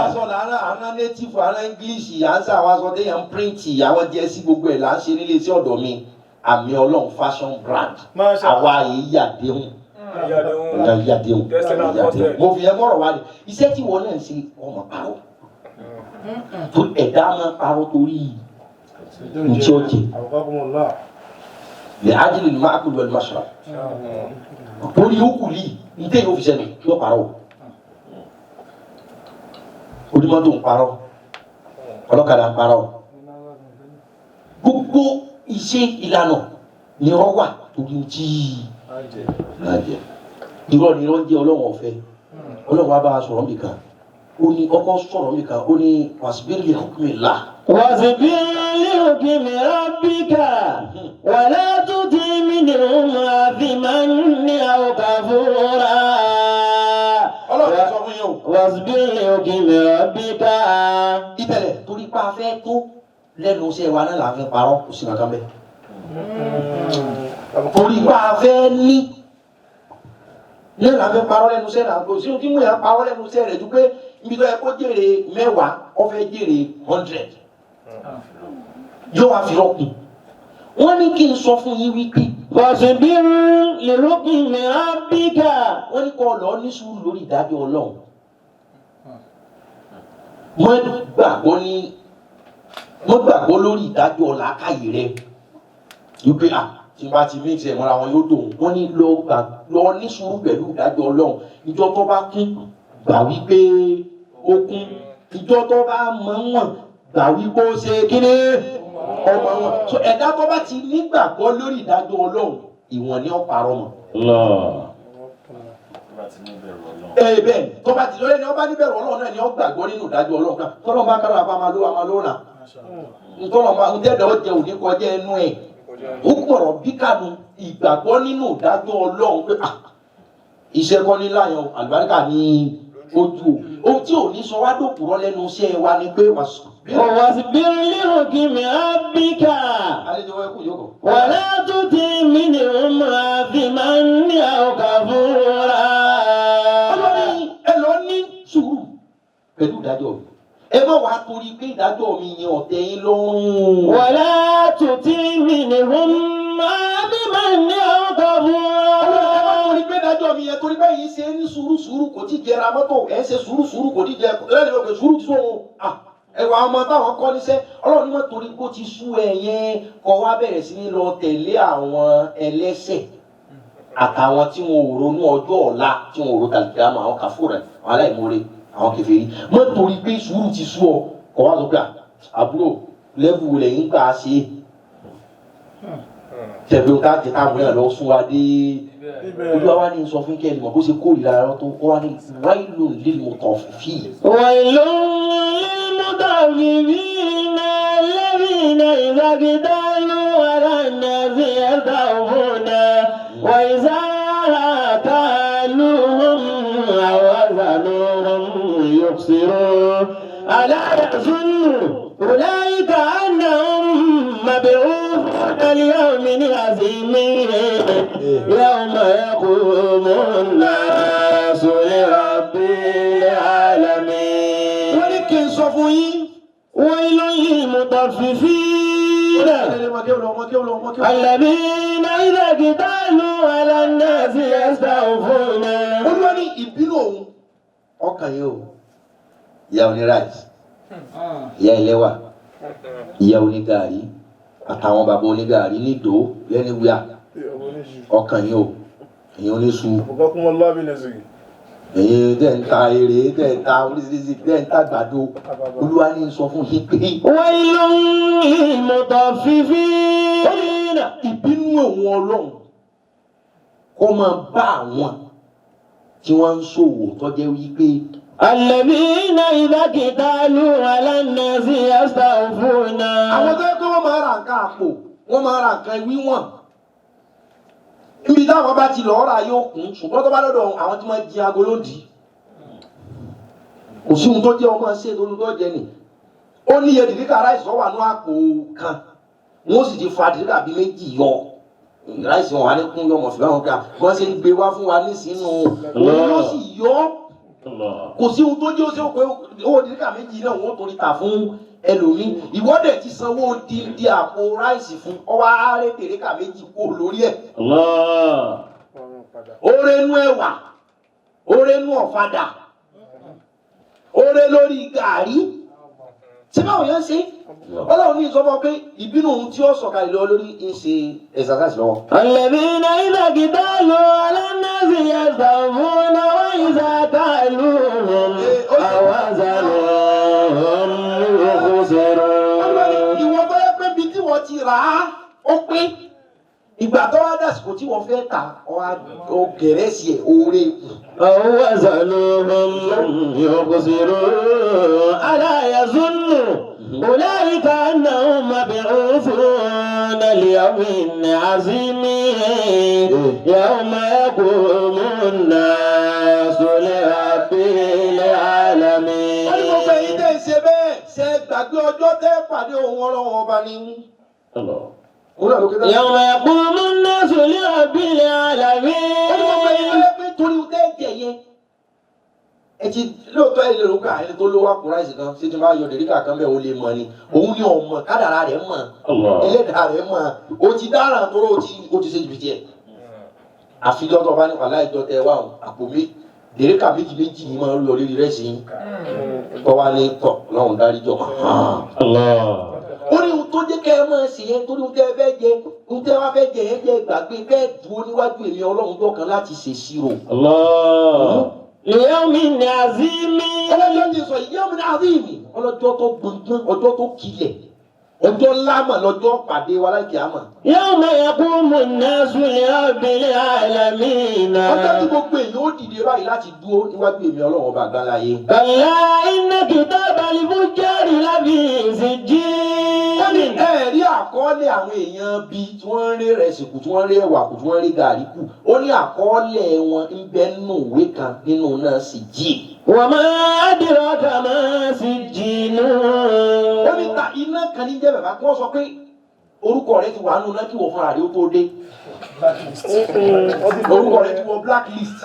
Aṣọ làárọ̀ àwọn native àwọn English à ń sá àwọn aṣọ téèyàn ń píríǹtì àwọn jẹ́sí gbogbo ẹ̀ là ń ṣe nílé iṣẹ́ ọ̀dọ̀ mi. Àmì ọlọ́run fashion brand. Masha Àwa yìí yàdéhùn. Ìyàdéhùn. Ìyá yàdéhùn. Testing and trusted. Mo fi yẹn mọ̀rọ̀ wá ni. Iṣẹ́ tí wọ́n náà ń ṣe ọmọ parọ́. Tó ẹ̀dá máa parọ́ torí ntí ó jẹ. Àbùkákùmọ̀lá. Lè ájílì ní máa kúlù ẹni máa ṣọra. Torí ó kù lì ntẹ́ yóò fi sẹ́nu yóò parọ́. Onímọ́tò ń parọ́. Ọlọ́kadà ń parọ́. Gbogbo iṣẹ́ ìlànà ni irọ́ wà torí ntí náà jẹ. Irọ́ ni irọ́ ń jẹ́ ọlọ́run ọ̀fẹ́. Ọlọ́run wa bá a sọ̀rọ̀ nìkan. Ó ní ọkọ sọ̀rọ̀ nìkan. Ó ní wasbir li hukmillah. واصبر لحكم ربك ولا تطع منهم آثما أو كفورا Ọlọ́run ti sọ fún yín o. واصبر لحكم ربك Ìtẹ̀lẹ̀ torí pé a fẹ́ tó lẹ́nu iṣẹ́ wa náà là ń fẹ́ parọ́ kò sí nǹkan bẹ́ẹ̀. Torí pé a fẹ́ ní náà là ń fẹ́ parọ́ lẹ́nu iṣẹ́ náà kò sí ohun tí mú yàn parọ́ lẹ́nu iṣẹ́ rẹ̀ ju pé ibi tó yẹ kó jèrè 10 ó fẹ́ jèrè 100 yóò wá fi rọ́kùn. Wọ́n ní kí n sọ fún yín wípé واصبر لحكم ربك wọ́n ní kó lọ ní sùúrù lórí ìdájọ́ Ọlọ́run. Wọ́n gbàgbọ́ ní wọ́n gbàgbọ́ lórí ìdájọ́ làákàyè rẹ̀ wípé à tí n bá ti mix ẹ̀ mọ́ra wọn yóò dùn. Wọ́n ní lọ gbà lọ ní sùúrù pẹ̀lú ìdájọ́ Ọlọ́run. Ìjọ tó bá kún gbà wípé ó kún. Ìjọ tó bá mọ̀ wọ̀n gbà wípé ó ṣe kíní ọmọ wọn. So ẹ̀dá tó bá ti nígbàgbọ́ lórí ìdájọ́ Ọlọ́run ìwọ̀n ni ó parọ́ mọ́. Ee bẹ́ẹ̀ tó bá ti lórí ẹni ọba níbẹ̀rù Ọlọ́run náà ni ó gbàgbọ́ nínú ìdájọ́ Ọlọ́run náà tọ́lọ́ bá kára bá máa lówó máa lówó náà ntọ́lọ́ bá ntẹ́dọ̀ jẹ òní kọjá ẹnu ẹ̀ ó kọ̀rọ̀ bí kanu ìgbàgbọ́ nínú ìdájọ́ Ọlọ́run pé ah iṣẹ́ kọ́ ní láyọ̀ àlùbáríkà ní ojú o ohun tí ò ní sọ wá dòkúrọ́ lẹ́nu iṣẹ́ wa ni pé wà sùn. واصبر لحكم ربك àlejò wa kú yòókù. ولا تطع منهم آثما أو كفورا Ọlọ́run ẹ lọ ní sùúrù pẹ̀lú ìdájọ́ mi ẹ má wàá torí pé ìdájọ́ mi yẹn ọ̀tẹ̀ yín lọ́rùn. ولا تطع منهم آثما أو Ọlọ́run ẹ má كفورا torí pé ìdájọ́ mi yẹn torí bẹ́ẹ̀ yìí ṣe ní sùúrù sùúrù kò tí jẹra mọ́tò ẹ̀ ṣe sùúrù sùúrù kò tí jẹ lẹ́nu ìwé sùúrù tí sóhun ẹwà ọmọ táwọn kọ́ níṣẹ́ Ọlọ́run ní má torí kó ti sú ẹ yẹn kó wá bẹ̀rẹ̀ sí ní lọ tẹ̀lé àwọn ẹlẹ́ṣẹ̀ àtàwọn tí wọn ò ronú ọjọ́ ọ̀la tí wọn ò ro kàlùkìlámù àwọn kàfúrẹ̀ àwọn aláìmoore àwọn kèfèrí má torí pé sùúrù ti sú ọ kó wá sọ pé àbúrò lẹ́bù rẹ̀ ń gbà ṣe tẹ̀gbẹ́ ká jẹ táwọn náà lọ sún wa dé olúwa wa ní sọ fún kẹ́ni mọ̀ bó ṣe kórìíra ẹ̀rọ tó wá ní wailun lil mutaffifin. ويل للمطففين الذين إذا اكتالوا على الناس يستوفون وإذا كالوهم أو وزنوهم يخسرون ألا يظن أولئك أنهم مبعوثون ليوم عظيم يوم يقوم الناس لرب العالمين. Wọ́n ní kí n sọ fún yín. ويل للمطففين الذين إذا اكتالوا على الناس يستوفون. Olúwa ní ìbínú òun ọkàn yìí o ìyá oní rice ìyá ẹlẹ́wà ìyá oní gàrí àtàwọn bàbá oní gàrí nídòó lẹ́niwíà ọkàn yìí o ẹ̀yin oníṣu Àbùkákùmọ̀lá bí nẹ́sìrì. ẹ̀yin tẹ̀ ń ta èrè tẹ̀ ń ta oríṣiríṣi tẹ̀ ń ta àgbàdo Olúwa ní sọ fún yín pé ويل للمطففين. Ìbínú òun Ọlọ́run kó máa bá àwọn tí wọ́n ń ṣòwò tó jẹ́ wípé الذين إذا اكتالوا على الناس يستوفون. Àwọn tó yẹ kó wọ́n máa ra nǹkan àpò wọ́n máa ra nǹkan wíwọ̀n níbi táwọn bá ti lọ́ọ́ rà yóò kún ṣùgbọ́n tó bá lọ́dọ̀ àwọn tí wọ́n jí aago lódì kò sí ohun tó jẹ́ ọmọ ṣe tó ohun tó jẹ nì Ó ní iye dìríkà ráìsì wà ní àpò kan, wọ́n sì ti fa dìríkà bíi méjì yọ ráìsì wọn wà ní kún yọmọ fìlà wọn ká wọ́n ṣe ń gbé wá fún wa nísìnyí, òun ló sì yọ. Kò sí ohun tó jẹ́ ó ṣe pé owó dìríkà méjì náà wọ́n torí ta fún ẹlòmíì. Ìwọ́dẹ̀ ti sanwó dídí àpò ráìsì fún ọwọ́ àárẹ̀ dìríkà méjì kó lórí ẹ̀. Oore nú ẹ̀wà, oore nú ọ̀fadà, oore lórí gàrí tí báwo yẹn ṣe. Ọlọ́run ní ìsọfọ pé ìbínú ohun tí ó sọ̀kalẹ̀ lọ lórí ń ṣe exercise lọ́wọ́. الذين إذا اكتالوا على الناس يستوفون وإذا كالوهم أو وزنوهم يخسرون. Ìwọ tó yẹ pé ibi tí wọ́n ti rà á ó pé ìgbà tó wá dàsìkò tí wọ́n fẹ́ tà ó gẹ̀rẹ́sì ẹ̀ oore kù. أو وزنوهم يخسرون. ألا يظن أولئك أنهم مبعوثون ليوم عظيم يوم يقوم الناس لرب العالمين. Wọ́n ní gbogbo ẹ̀yin tẹ́ ń ṣe bẹ́ẹ̀, ṣe gbàgbé ọjọ́ tẹ́ pàdé òun Ọlọ́run ọba ní. Òun náà ló ké tán. يوم يقوم الناس لرب Wọ́n ní gbogbo ẹ̀yin العالمين. tẹ́ pé torí tẹ́ jẹ yẹn. Ẹ ti lóòótọ́ ẹ lè rò pé àyẹ̀lẹ́ tó lówó àpò ráìsì kan ṣé tí wọ́n bá yọ dèríkà kan bẹ́ẹ̀ ó lè mọ̀ ni. Òun ni ọmọ kádàrá rẹ̀ mọ̀, ẹlẹ́dàá rẹ̀ mọ̀, o ti dáràn tóró o ti ṣe jìbìtì ẹ̀. Àfijọ́ tó bá ní wàhálà ìjọ tẹ wá òun àpò mi dèríkà méjì méjì yìí máa ń lọ lórí rẹ̀ sí i. Tọ́ wa ní tọ̀ lọ́hùn dárí jọ. Ó ní ohun tó jẹ́ kẹ́ ẹ máa ṣe yẹn torí ohun tẹ́ ẹ fẹ́ jẹ, ohun tẹ́ ẹ wá fẹ́ jẹ yẹn jẹ́ gbàgbé kẹ́ ẹ dúró níwájú èmi Ọlọ́run tó kan láti ṣèṣirò. ليوم عظيم. Ọlọ́jọ́ ti sọ yìí yawmin azim, ọlọ́jọ́ tó gbọ̀ngbọ̀n, ọjọ́ tó kilẹ̀, ọjọ́ lámà lọ́jọ́ pàdé wa láìkí àmà. يوم يقوم الناس لرب العالمين. Ọjọ́ tí gbogbo èèyàn ó dìde báyìí láti dúró níwájú èmi Ọlọ́run ọba àgbáláyé. كلا إن كتاب الفجار لفي Ó ní سجين. ẹ rí àkọọ́lẹ̀ àwọn èèyàn bíi tí wọ́n ń rí rẹsì kù, tí wọ́n ń rí ẹ̀wà kù, tí wọ́n ń rí gàrí kù, ó ní àkọọ́lẹ̀ wọn ń bẹ nínú ìwé kan nínú náà sì jì. وما أدراك ما سجين. Ó ní ta iná kan ní jẹ́ bàbá kí wọ́n sọ pé orúkọ rẹ ti wà nínú náà kí wọ́n fúnra rẹ ó tó dé. Orúkọ rẹ ti wọ blacklist.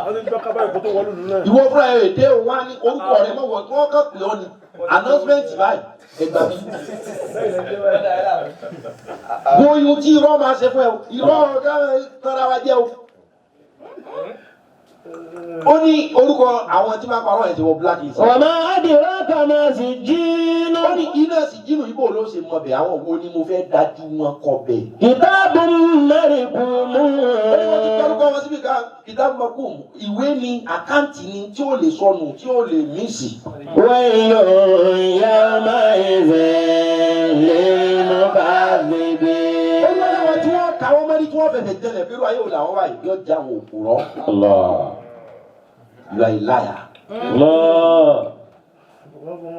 Wọ́n ti gbọ́ kábàáyé kó tó wọlé ìlú náà. Ìwọ fúnra rẹ dé òun wá ní orúkọ rẹ mọ̀ wọ́n kàn pé ọ́ ni announcement báyìí ẹgbàá mi. Wo ihun tí irọ́ máa ṣe fún ẹ o, irọ́ ká tara wa jẹ́ o. Ó ní orúkọ àwọn tí máa parọ́ ẹ̀ ti wọ blacklist. وما أدراك ما سجين. Ó ní iná sì jínú ibo ló ṣe mọ bẹ̀, àwọn wo ni mo fẹ́ dájú wọn kọ bẹ̀. كتاب مرقوم. Ó ní wọ́n ti kọ́rúkọ wọn síbi ká kìtàbù mọ́kùm, ìwé ni àkáǹtì ni tí ó lè sọnù tí ó lè mísì. ويل يومئذ للمكذبين. Ó ní àwọn tí wọ́n kà wọ́n mọ́rí tí wọ́n fẹ̀fẹ̀ jẹlẹ̀ pẹ̀lú ayé òun làwọn wáyé yóò já àwọn òpùrọ́. You are a liar.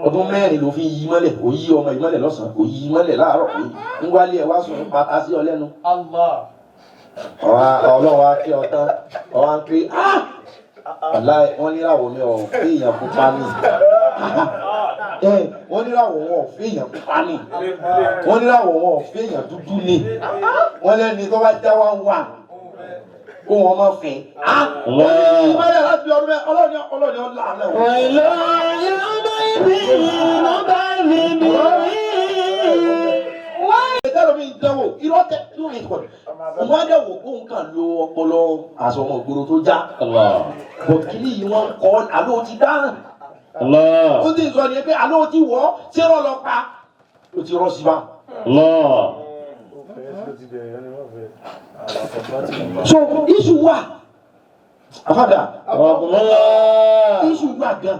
Ọdún mẹ́rin ló fi yí mọ́lẹ̀, ó yí ọmọ yìí mọ́lẹ̀ lọ́sàn-án, ó yí mọ́lẹ̀ láàárọ̀, ó yí ń wálé ẹ̀ wá sùn pátá sí ọ lẹ́nu. Ọlọ́run á kí ọ tán, ọwá ń pé aláì wọ́n níràwọ̀ mi ò fi èèyàn pupa ní. Wọ́n níràwọ̀ wọn ò fi èèyàn pupa ní. Wọ́n níràwọ̀ wọn ò fi èèyàn dúdú ní. Wọ́n lẹ́ni tó bá já wá ń wà kó wọn má fẹ́. Wọ́n ní ìmọ̀lẹ̀ láti ọdún mẹ́ ọlọ́ọ̀ni ọlọ́ọ̀ni ọ̀la àlẹ́ wọn. ويل يومئذ للمكذبين. Tẹ́lọ̀ mi dánwò irọ́ tẹ́ lórí ìkọ̀. Wọ́n á dẹ̀wò kó nǹkan lo ọpọlọ àsọmọ ìgboro tó já. Bọ̀ kíní yìí wọ́n kọ́ àlọ́ ti dáhùn. Ó sì sọ ni pé àlọ́ ti wọ̀ ọ́ ṣé rọ́ lọ pa. Ó ti rọ́ sí bá. So iṣu wà. Àfàdà iṣu wà gan.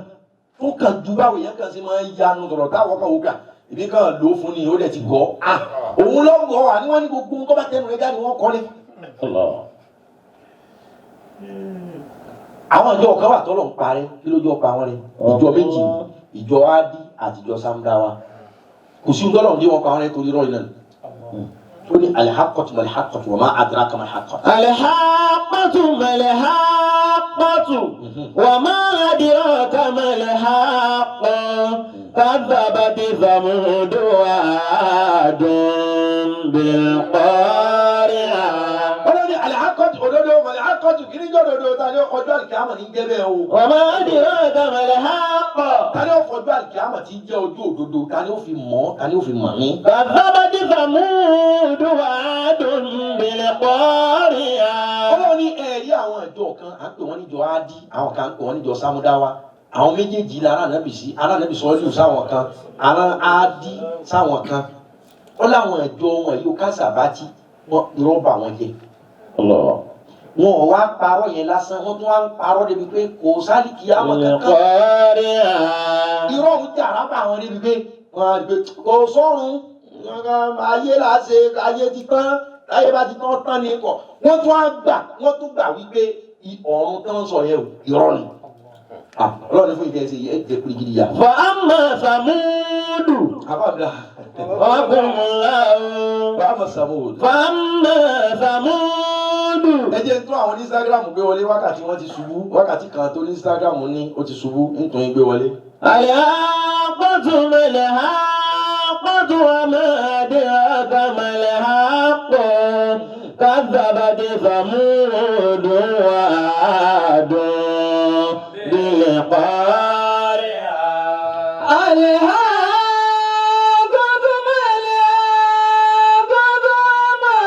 Ó kàn ju báwo yẹn kàn sí máa ń yanu tọ̀rọ̀ táwọn kan wò kà. Ìbí kan lò ó fún ni ó dẹ̀ ti gọ́. Òun ló gọ́ wa ni wọ́n ní gbogbo nǹkan bá tẹnu rẹ̀ jáde wọ́n kọ́ ni. Àwọn ìjọ kan wà tọ́lọ̀ ń parẹ́, kí ló jọ pa wọ́n rẹ́? Ìjọ méjì, ìjọ Ádì àti ìjọ Samdawa. Kò sí tọ́lọ̀ ń dé wọn pa wọ́n rẹ́ torí rọ́ọ̀lì náà. Ó ní alihakọ̀tù malihakọ̀tù wa ma adraka malihakọ̀tù. الحاقة ما الحاقة وما أدراك ما الحاقة. كذبت ثمود وعاد بالقارعة. Ọlọ́ni àlàkọ́tù òdodo màlàkọ́tù kí ní jọ́ òdodo ta ni ó kọjú àlìkíyàmọ̀ ní jẹ́ bẹ́ẹ̀ o. وما أدراك ما الحاقة. Ta ni ó kọjú àlìkíyàmọ̀ tí ń jẹ́ ojú òdodo, ta ni ó fi mọ̀, ta ni ó fi mọ̀ mí. كذبت ثمود وعاد بالقارعة. Ọlọ́run ní ẹ̀rí àwọn ìjọ kan, à ń pè wọ́n níjọ Ádí, àwọn kan ń pè wọ́n níjọ Sámúdáwá. Àwọn méjèèjì la ará nàbì sí, ará nàbì sọ́ọ́lù sáwọn kan, ará Ádí sáwọn kan. Ó láwọn ìjọ wọn yóò kásábátì, wọn rọ́bà wọn jẹ. Wọn ò wá parọ́ yẹn lásán, wọ́n tún wá ń parọ́ débi pé kò sálìkì àwọn kankan. بالقارعة. Irọ́ ń jà rábà àwọn débi pé wọ́n á rí pé kò sọ́run, ayé là á ṣe, ayé ti tán, ayé bá ti tán tán ní kọ̀. Wọ́n tún á gbà, wọ́n tún gbà wípé ọ̀run tán sọ yẹn o, irọ́ ni. Ọlọ́run ní fún ìdí ẹsẹ̀ yìí, ẹ jẹ́ kirikiri yà. فأما ثمود Àbábílà. فهم الله. Bàbá Samud. فأما ثمود. Ẹ jẹ́ ń tún àwọn Instagram gbé wọlé, wákàtí wọn ti ṣubú, wákàtí kan tó ní Instagram ní ó ti ṣubú, ń tún yín gbé wọlé. الحاقة ما الحاقة وما أدراك ما الحاقة كذبت ثمود وعاد بالقارعة. الحاقة ما الحاقة وما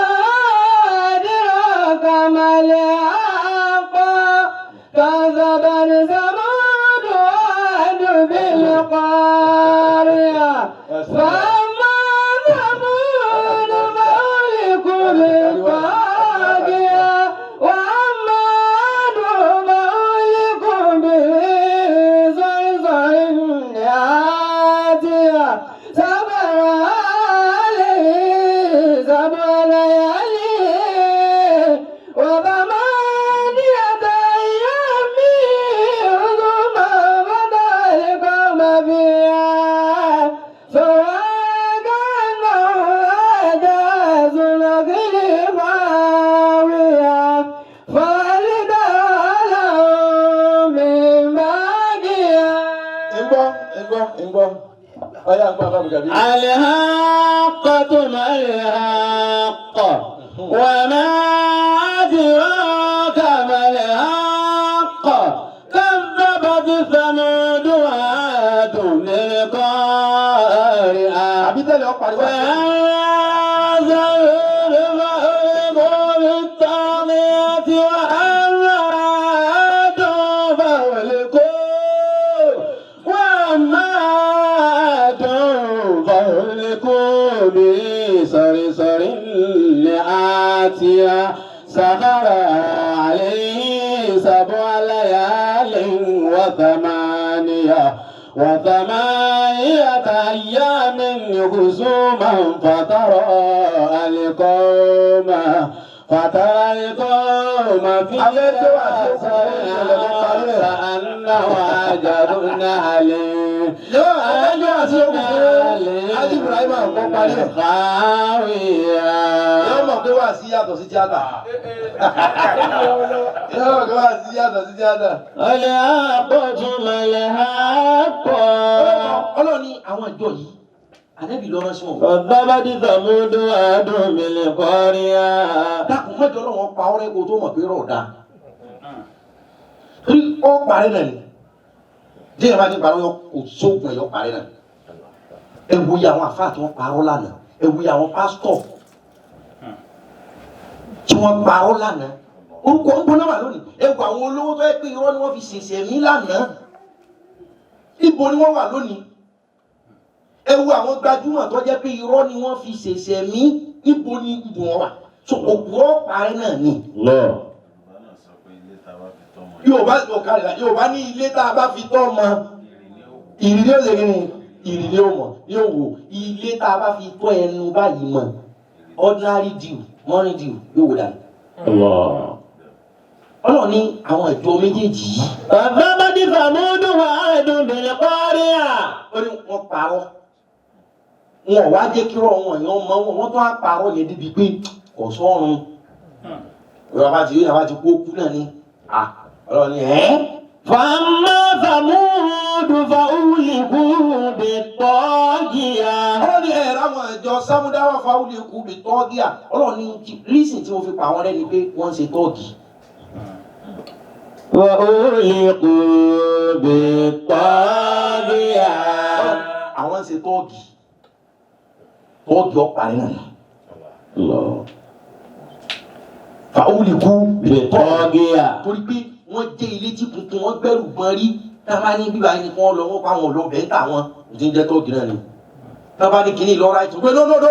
أدراك ما الحاقة كذبت ثمود وعاد بالقارعة. فأما ثمود فأهلكوا بالطاغية وأما عاد فأهلكوا بصرصر عاتية سبع عليه 7 ليال و8 أيام حسوما فترى القوم فيها صرعى كأنهم أعجاز نخل خاوية فهل ترى لهم من باقية. Ń gbọ́, ń gbọ́, ń gbọ́. Ọyá ń gbọ́ àbámu gàbí. الحاقة ما الحاقة وما أدراك ما الحاقة كذبت ثمود وعاد بالقارعة. Àbí tẹ́lẹ̀ ọ pariwo. فأنزلوا فألقوا بالطاغية وأما عاد فأهلكوا وأما عاد فأهلكوا بصرصر عاتية سخر عليه 7 ليال و8 أيام حسوما فترى القوم فيها كأنه أعجاز نخل. Yóò ẹjọ́ àti ogun Ájí Ibrahim kọ́ parí ẹ̀. خاوية. Yóò mọ̀ pé wà sí yàtọ̀ sí tíátà. Yóò mọ̀ pé wà sí yàtọ̀ sí tíátà. الحاقة ما الحاقة. Ọlọ́run ní àwọn ìjọ yìí, Ànábì ló rán sí wọn. كذبت ثمود وعاد بالقارعة. Dákun mọ́jọ lọ́wọ́ pa ọ́rẹ́ kó tó mọ̀ pé rọ̀ dáa. Torí ó parí náà ni. Díẹ̀ bá ti parọ́ yọ kò sóògùn ẹ̀ yọ parí náà. Ẹ wo iye àwọn àfáà tí wọ́n parọ́ lánàá. Ẹ wo iye àwọn pásítọ̀ tí wọ́n parọ́ lánàá. Orúkọ ń gbóná wà lónìí. Ẹ wo àwọn olówó tó yẹ pé irọ́ ni wọ́n fi ṣèṣẹ̀ mí lánàá. Ibo ni wọ́n wà lónìí? Ẹ wo àwọn gbajúmọ̀ tó jẹ́ pé irọ́ ni wọ́n fi ṣèṣẹ̀ mí. Ibo ni ibo wọn wà? So òpùrọ́ parí náà ni. Yorùbá Yorùbá ní ilé tá a bá fi tọ́ mọ, ìrírí ó ṣe kí ni, ìrírí ó mọ̀ yóò wò. Ilé tá a bá fi tọ́ ẹnu báyìí mọ̀, ordinary dew, morning dew yóò wò dànù. Ọlọ́run ní àwọn ìjọ méjèèjì yìí. كذبت ثمود وعاد بالقارعة. Ó ní wọ́n parọ́, wọn ò wá jẹ́ kí ọ̀rọ̀ wọn yẹn mọ́ wọn, wọ́n tún á parọ́ yẹn débi pé kò sọ́run. Ìjọba ti yóò ti kú ó kú náà ni. Ọlọ́run ní ẹ́. فأما ثمود فأهلكوا بالطاغية. Ọlọ́run ní ẹ̀rọ àwọn ìjọ Sámúdáwà فأهلكوا بالطاغية. Ọlọ́run ní reason tí mo fi pa àwọn rẹ́ ni pé wọ́n ń ṣe tọ́ọ̀gì. وأهلكوا بالطاغية. Àwọn ń ṣe tọ́ọ̀gì, tọ́ọ̀gì ọ̀parí náà ni. الله. فأهلكوا بالطاغية. Torí pé wọ́n jẹ́ ilé tí tuntun, wọ́n gbẹ́rù gbọ́n rí. Tá a bá ní bíbá yìí kí wọ́n lọ, wọ́n pa àwọn ọlọ́bẹ̀ ń tà wọ́n kò tí ń jẹ́ tọ́ọ̀gì náà ni. Tá a bá ní kíní lọ́ra ètò pé nónódò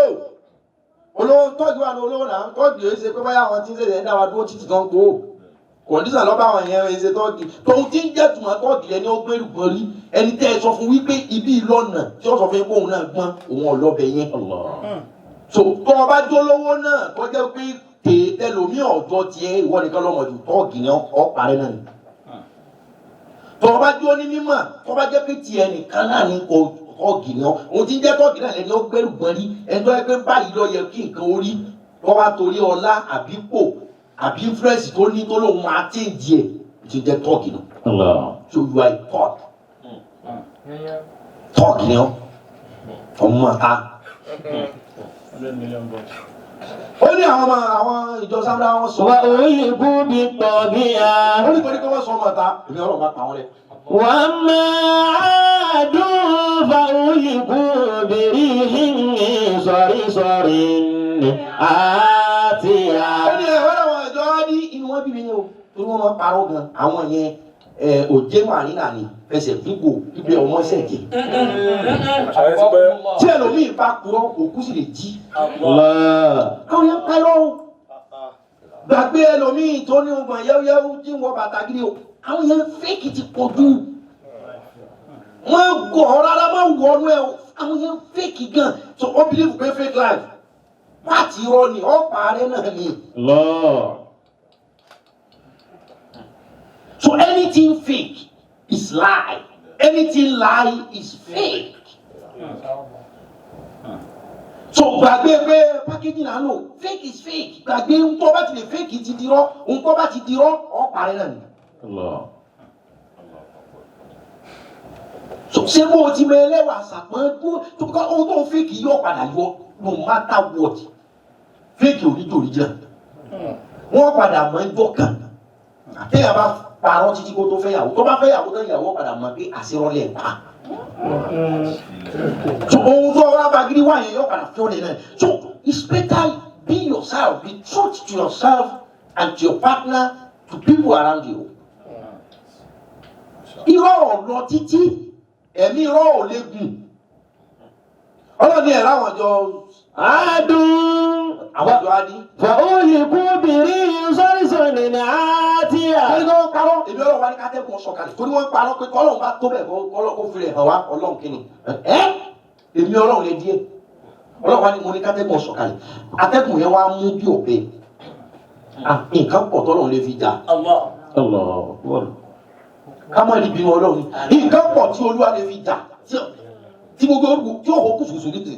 olówó tọ́ọ̀gì wà ní olówó náà. Tọ́ọ̀gì yóò ṣe pé báyà àwọn tí ń ṣẹ̀ṣẹ̀ ń dá wa dúró títí kan kó condition lọ́ba àwọn yẹn ń ṣe tọ́ọ̀gì. Tòun tí ń jẹ́ tùmọ̀ tọ́ọ̀gì ẹni ó gbẹ́rù gbọ́n rí, ẹni tẹ́ ẹ sọ fún wípé ibi ìlọ́nà tí ó sọ fún yín pé òun náà gbọ́n, òun ọlọ́bẹ̀ yẹn. الله. So tọ́ ọ bá jólówó náà, kọjá pé tètè lomi ọ̀dọ́ tiẹ̀, ìwọ nìkan lọ́mọdé, tọ́ọ̀gì ni ọ̀ parẹ́ náà ni. Tọ́ ọ bá jó ní mímọ̀, tọ́ bá jẹ́ pé tiẹ̀ nìkan náà ni kò, tọ́ọ̀gì ni ọ́. Òun ti ń jẹ́ tọ́ọ̀gì náà lẹ́ni ó gbẹ́rù gbọ́n rí, ẹni tó yẹ pé báyìí lọ yẹ kí nǹkan orí tọ́ bá torí ọlá àbí pò àbí influence tó ní tó lóun máa change ẹ̀, ti jẹ́ tọ́ọ̀gì náà. الله. So you are a thug. Tọ́ọ̀gì ni ọ́, ọmọ ta. 100 million bucks. Ó ní àwọn ọmọ àwọn ìjọ sábà wọn sọ. وأهلكوا بالطاغية. Ó ní torí pé wọ́n sọ ọmọ ta, èmi ọlọ́run bá pa wọ́n rẹ́. وأما عاد فأهلكوا بريح صرصر عاتية. Ó ní ẹ̀rọ àwọn ìjọ á ní inú wọn bí mi ní o, torí wọ́n máa ń parọ́ gan. Àwọn yẹn ẹ̀ òjé màrínà ni fẹsẹ̀ fígbò bíbẹ ọmọ ṣẹ̀jẹ̀. Àṣàyẹ ti pẹ́. Tí ẹlòmíì bá purọ́, òkú sì lè jí. الله. Àwọn yẹn ń parọ́ o. Gbàgbé ẹlòmíì tó ní ọgbọ̀n yẹ́wúyẹ́wú tí ń wọ bàtà gidi o. Àwọn yẹn fake ti pọ̀ jù. Wọ́n gọ̀ ọ́ rárá, máa wọnú ẹ o. Àwọn yẹn fake gan. So ó believe pé fake life pàtì irọ́ ni ọ̀pá rẹ náà ni. الله. So anything fake is lie, anything lie is fake. So gbàgbé pé packaging náà lò, fake is fake. Gbàgbé ń tó bá ti lè fake ti dirọ́, ń tó bá ti dirọ́, ọ̀pá rẹ náà ni. الله. So ṣé bó o ti mọ ẹlẹ́wà sàpọ́n tó tó kọ́ ohun tó ń fake yóò padà yọ no matter what. Fake ò ní jòrí jẹ́, wọ́n padà mọ̀ ẹjọ́ kan. Àtẹ̀yà bá parọ́ títí kó tó fẹ́ yàwó, tó bá fẹ́ yàwó tán, ìyàwó padà mọ̀ pé àṣírọ́lẹ̀ pa. So ohun tó wá bagiri wá yẹn yóò padà fi ọ́ lẹ̀ náà. So it's better be yourself, be truth to yourself and to your partner, to people around you. Irọ́ ò lọ títí, ẹ̀mí irọ́ ò lè gùn. Ọlọ́ni ẹ̀rọ àwọn jọ عاد àwọn jọ á ní. فأهلكوا بريح صرصر عاتية. Torí pé wọ́n parọ́, èmi ọlọ́run wá ní kátẹ́gùn sọ̀kalẹ̀. Torí wọ́n parọ́ pé kọ́lọ́run bá tó bẹ̀ kọ́lọ́ kó fi rẹ̀ hàn wá, ọlọ́run kí ni ẹ́, èmi ọlọ́run lè díẹ̀. Ọlọ́run wá ní mo ní kátẹ́gùn sọ̀kalẹ̀. Atẹ́gùn yẹn wá mú bí ọ̀bẹ. Ah, nǹkan pọ̀ tọ́lọ́run lè fi jà. Allah. الله أكبر. Ká má rí bínú ọlọ́run ni. Nǹkan pọ̀ tí olúwa lè fi jà tí gbogbo orúkọ tí òhò kùsùkùsù ní tì.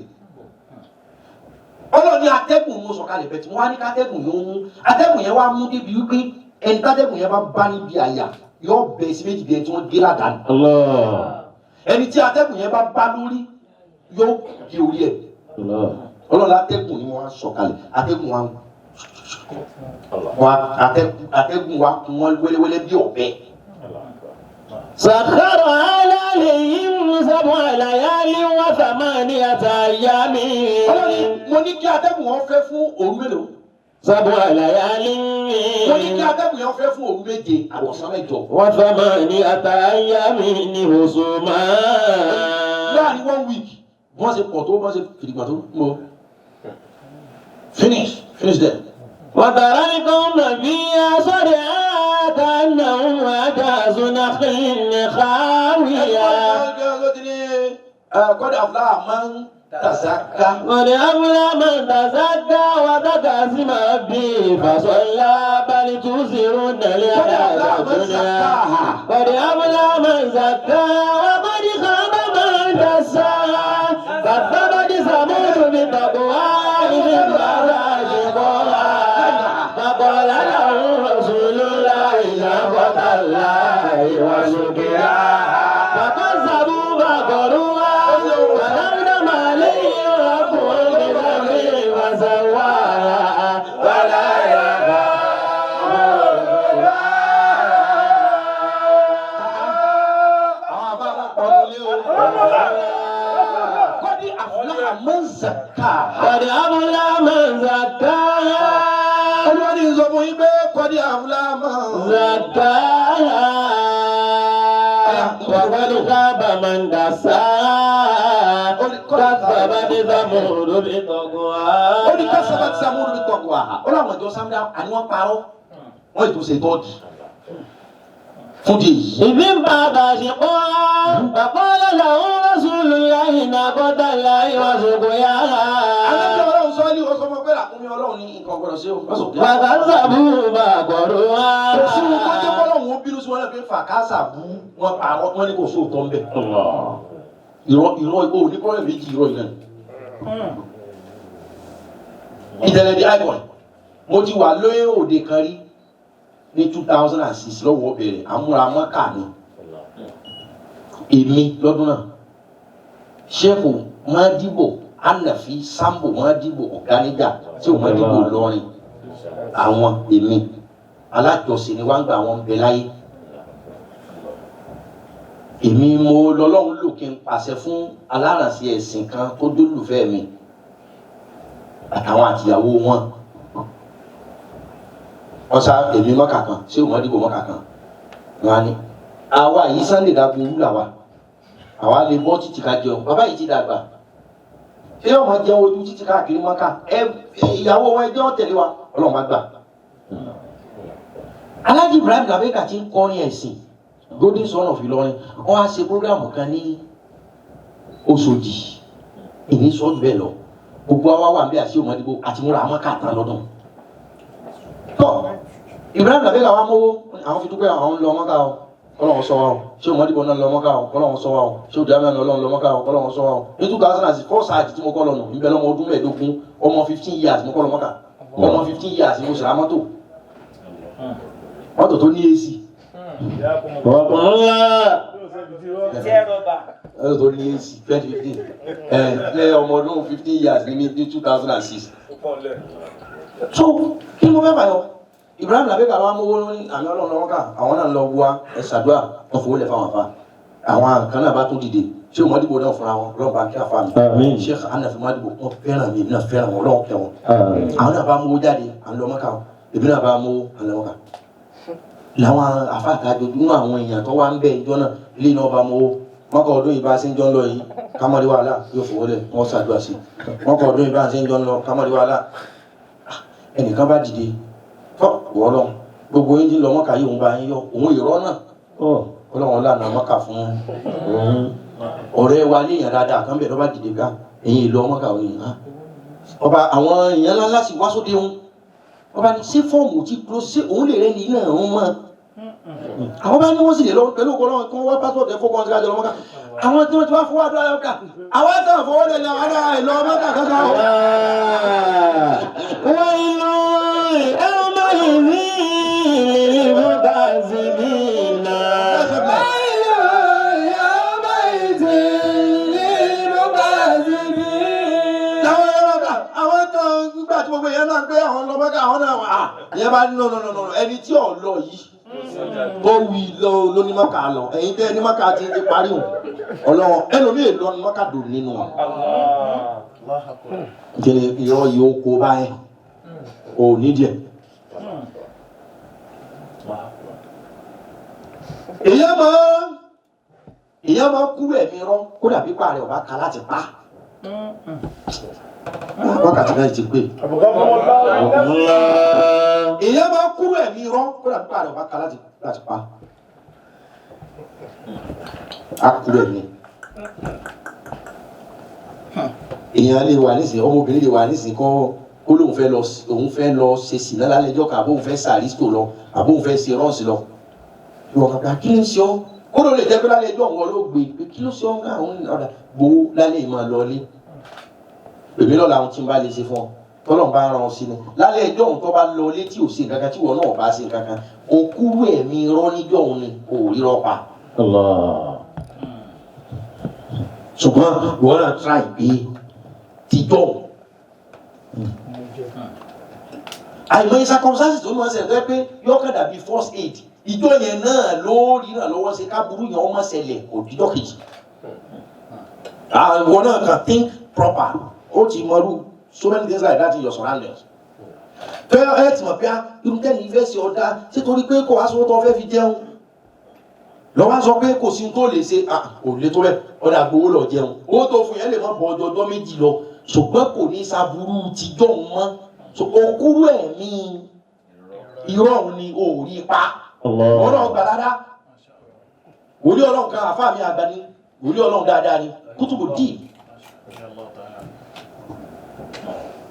Ọlọ́run ní atẹ́gùn mú sọ̀kalẹ̀ bẹ̀ tí wọ́n á ní kátẹ́gùn yóò mú. Atẹ́gùn yẹn wá mú débi wípé ẹni tátẹ́gùn yẹn bá bá níbi àyà yóò bẹ̀ sí méjì bí ẹni tí wọ́n gé ládàá ni. الله. Ẹni tí atẹ́gùn yẹn bá bá lórí yóò gé orí ẹ̀. الله. Ọlọ́run atẹ́gùn ni wọ́n á sọ̀kalẹ̀. Atẹ́gùn wa atẹ́gùn wa kún wọn wẹ́lẹ́wẹ́lẹ́ bí ọ̀bẹ. سخر عليهم سبع ليال وثمانية أيام. Ọlọ́run ní mo ní kí atẹ́gùn wọn fẹ́ fún òru mélòó? سبع ليال Mo ní kí atẹ́gùn yẹn fẹ́ fún òru 7 àtọ̀sán 8. وثمانية أيام حسوما. Láàrin one week, wọ́n ṣe pọ̀ tó, wọ́n ṣe fìdígbà tó mọ́ finish finish there. وترى القوم فيها صرعى كأنهم أعجاز نخل خاوية. قد أفلح من تزكى. قد أفلح من تزكى وذكر اسم ربه فصلى. بل تؤثرون قد الحياة أفلح من الدنيا. زكاها. قد أفلح من زكاها وقد خاب من دساها. كذبت ثمود بطغواها إذ انبعث أشقاها فقال لهم رسول الله ناقة الله وسقياها فكذبوا فعقروها. man zakkaha. قد أفلح من زكاها Olúwa ní sọ fún yín pé qad aflaha man زكاها وقد خاب من دساها كذبت ثمود بطغواها Ó ní kásábà tí Samudu bí tọkọ àhà. Ó láwọn ìjọ Samudu àní wọ́n parọ́. Wọ́n ètò ṣe tọ́ọ̀dì. Fún di èyí. إذ انبعث أشقاها فقال لهم رسول الله ناقة الله وسقياها Ànábì Ọlọ́run sọ ní ọsọ ọmọ pé ràkúnmí Ọlọ́run ní nǹkan ọgbọ́dọ̀ ṣe o. Wọ́n sọ pé فكذبوه فعقروها kò sí wọn kó jẹ́ kọ́lọ́hún ó bínú sí wọn náà pé fàkásà bú wọn parọ́ wọn ní kò sóòótọ́ ń bẹ̀. Irọ́ irọ́ o ní pọ́nrẹ́ méjì irọ́ yìí náà. Ìtẹ̀lẹ̀ di icon. Mo ti wà lóye òde kan rí ní 2006 lọ́wọ́ bẹ̀rẹ̀ àmúramọ́kà ni. Èmi lọ́dún náà. Ṣéèkù Mádìbò Ànàfi Sambo Mádìbò Ọ̀gáníjà tí ò Mádìbò lọ́rin. Àwọn èmi alájọsìn ni wá ń gbà wọn bẹ láyé. Èmi mo lọ́lọ́run lò kí n pàṣẹ fún alárànṣe ẹ̀sìn kan tó dólùfẹ́ mi àtàwọn àtìyàwó wọn. Wọ́n sá èmi mọ́kà kan ṣé òun dìbò mọ́kà kan wọn á ní. Àwa yìí Sunday dàgbò wúlà wa àwa lè bọ́ títí ká jẹun bàbá yìí ti dàgbà ṣé yóò máa jẹun ojú títí káàkiri mọ́kà ẹ ìyàwó wọn ẹjọ́ tẹ̀lé wa Ọlọ́run má gbà. Alhaji Ibrahim Labeka ti ń kọrin ẹ̀sìn Golden Son of Ìlọrin wọ́n á ṣe programu kan ní Òṣòdì ìní sọ́jú bẹ́ẹ̀ lọ gbogbo àwa wà bí àṣẹ òmọdébó àti múra àmọ́ káàtà lọ́dún. Tọ́ Ibrahim Labeka wa mówó àwọn fi dúpẹ́ àwọn ń lọ mọ́ká o kọ́lọ́hún sọ wa o ṣé òmọdébó náà lọ mọ́ká o kọ́lọ́hún sọ wa o ṣé òdìyàmẹ́ náà lọ mọ́ká o kọ́lọ́hún sọ wa o ní 2006 sáàjì tí mo kọ́ lọ nù ń bẹ lọ́mọ ọdún 15 ọmọ 15 years mo kọ́ lọ mọ́ká ọmọ 15 years mo ṣe mọ́tò mọ́tò tó ní AC mọ́tò tó ní AC 2015 ẹ ẹ ọmọ ọdún 15 years ní mi ní 2006. So kí ni mo fẹ́ fàyọ Ibrahim Labeka ló wá mówó lórí àmì Ọlọ́run lọ́wọ́ ká àwọn náà lọ wá ẹ ṣàdúrà wọn fowó lẹ̀ fáwọn afá àwọn kan náà bá tún dìde ṣé o mọ́dìbò náà fúnra wọn lọ́wọ́ bá kí afá mi Sheikh Anafi mọ́dìbò wọn fẹ́ràn mi èmi náà fẹ́ràn wọn lọ́wọ́ kẹ́ wọn àwọn náà bá mówó jáde à ń lọ mọ́ká o èmi náà bá mówó à ń lọ mọ́ká làwọn afá àtàjọ nínú àwọn èèyàn tó wá ń bẹ ìjọ náà ilé náà bá mówó mọ́kà ọdún yìí bá ṣe ń jọ ń lọ yìí kámọ́rí wàhálà yóò fowó lẹ̀ wọ́n ṣàdúrà sí mọ́kà ọdún yìí bá ṣe ń jọ ń lọ kámọ́rí wàhálà ẹnìkan bá dìde tọ́ wọ́lọ́ gbogbo yín ti lọ mọ́kà yìí òun bá yín yọ òun ìrọ́ náà ọlọ́run lànà mọ́kà fún ọ̀rẹ́ wa léèyàn dáadáa kan bẹ̀ lọ́ba dìde ká ẹ̀yin ìlú ọmọkà òun yìí ọba àwọn èèyàn ńlá ńlá sì wá sóde òun ọba ní ṣé fọ́ọ̀mù ti kúrò ṣé òun lè rẹ́ ní ilé ẹ̀hún mọ́ àwọn bá ní wọ́n sì lè lọ pẹ̀lú òkú ọlọ́run kí wọ́n wá pásítọ̀tì ẹ̀fọ́ kan síkájọ lọ́mọ́ká àwọn tí wọ́n ti wá fọwọ́ àdúrà lọ́kà àwọn àtàwọn fọwọ́ lẹ̀ ní àwọn ará ìlú ọmọkà kankan o. ويل يومئذ للمكذبين ويل يومئذ للمكذبين Láwọn ẹ̀rọ ọ̀gá àwọn kan nígbà tí gbogbo èèyàn náà gbé àwọn lọ́mọ́ká àwọn náà wà á ìyẹn bá ní nọ̀nọ̀nọ̀ ẹni tí ò lọ yìí tó wí lọ lóní mọ́kà lọ ẹ̀yin tẹ́ ẹni mọ́kà ti ti parí hùn ọlọ́wọ́n ẹlòmíì lọ ní mọ́kà dùn nínú wọn. Kíni irọ́ yìí ó kó báyẹn ò ní díẹ̀. Èèyàn máa kú ẹ̀mí rọ́ kódà pípa rẹ̀ ọ̀bá ka láti pa. Wákàtí náà ti pé. Èèyàn máa kúrò ẹ̀mí rọ́ kódà pípa rẹ̀ ọ̀bá ka láti pa. A kúrò ẹ̀mí. Èèyàn lè wà nísìnyí, ọmọbìnrin lè wà nísìnyí kọ́ kó lóun fẹ́ lọ òun fẹ́ lọ ṣe sìnà lálẹ́ ẹjọ́ kan àbóun fẹ́ sàrísítò lọ àbóun fẹ́ ṣe rọ́ọ̀sì lọ. Ìwọ̀n kàkà kí ló ń ṣe ọ́? Kó ló lè jẹ́ pé lálẹ́ ẹjọ́ òun ló gbé pé kí ló ṣe ọ́ àwọn ọ̀dà gbowó lálẹ́ ìmọ̀ lọlé. Èmi lọ́la ohun tí n bá lè ṣe fún ọ tọ́lọ̀ bá rán ọ sí ni lálẹ́ ẹjọ́ òun tó bá lọ létí ò sí nǹkan kan tí ìwọ náà bá ṣe nǹkan kan o kúrú ẹ̀mí irọ́ níjọ́ òun ni kò rírọ́ pa. Ṣùgbọ́n ìwọ náà try pé tìjọ́ òun. Àìmọye circumstances tó máa ń ṣẹlẹ̀ tó yẹ pé yọkàn dàbí first aid ìjọ yẹn náà ló rí náà lọ́wọ́ ṣe káburú yẹn ọmọ ṣẹlẹ̀ kò dídọ́ kejì. Àwọn náà kàn think proper, ó ti mọrú so many things like that in your surroundings. Tẹ́ ẹ ti mọ̀ pé irú tẹ́ni fẹ́ ṣe ọ̀dà ṣé torí pé kò wá sówó tó fẹ́ fi jẹun lọ́wọ́ sọ pé kò sí tó lè ṣe, kò lè tó bẹ́ẹ̀, ọ̀dà gbowó lọ jẹun. Owó tó fún yẹn lè má bọ̀ ọjọ́ ọjọ́ méjì lọ, ṣùgbọ́n kò ní ṣàbúrú tijọ́ mọ́. Òkúrú ẹ̀mí irọ́ òun ni ò rí pa. Ọlọ́run gbà dáadáa. Wòlíì Ọlọ́run kan, àfáà mi àgbà ni, wòlíì Ọlọ́run dáadáa ni, Kutubu Din.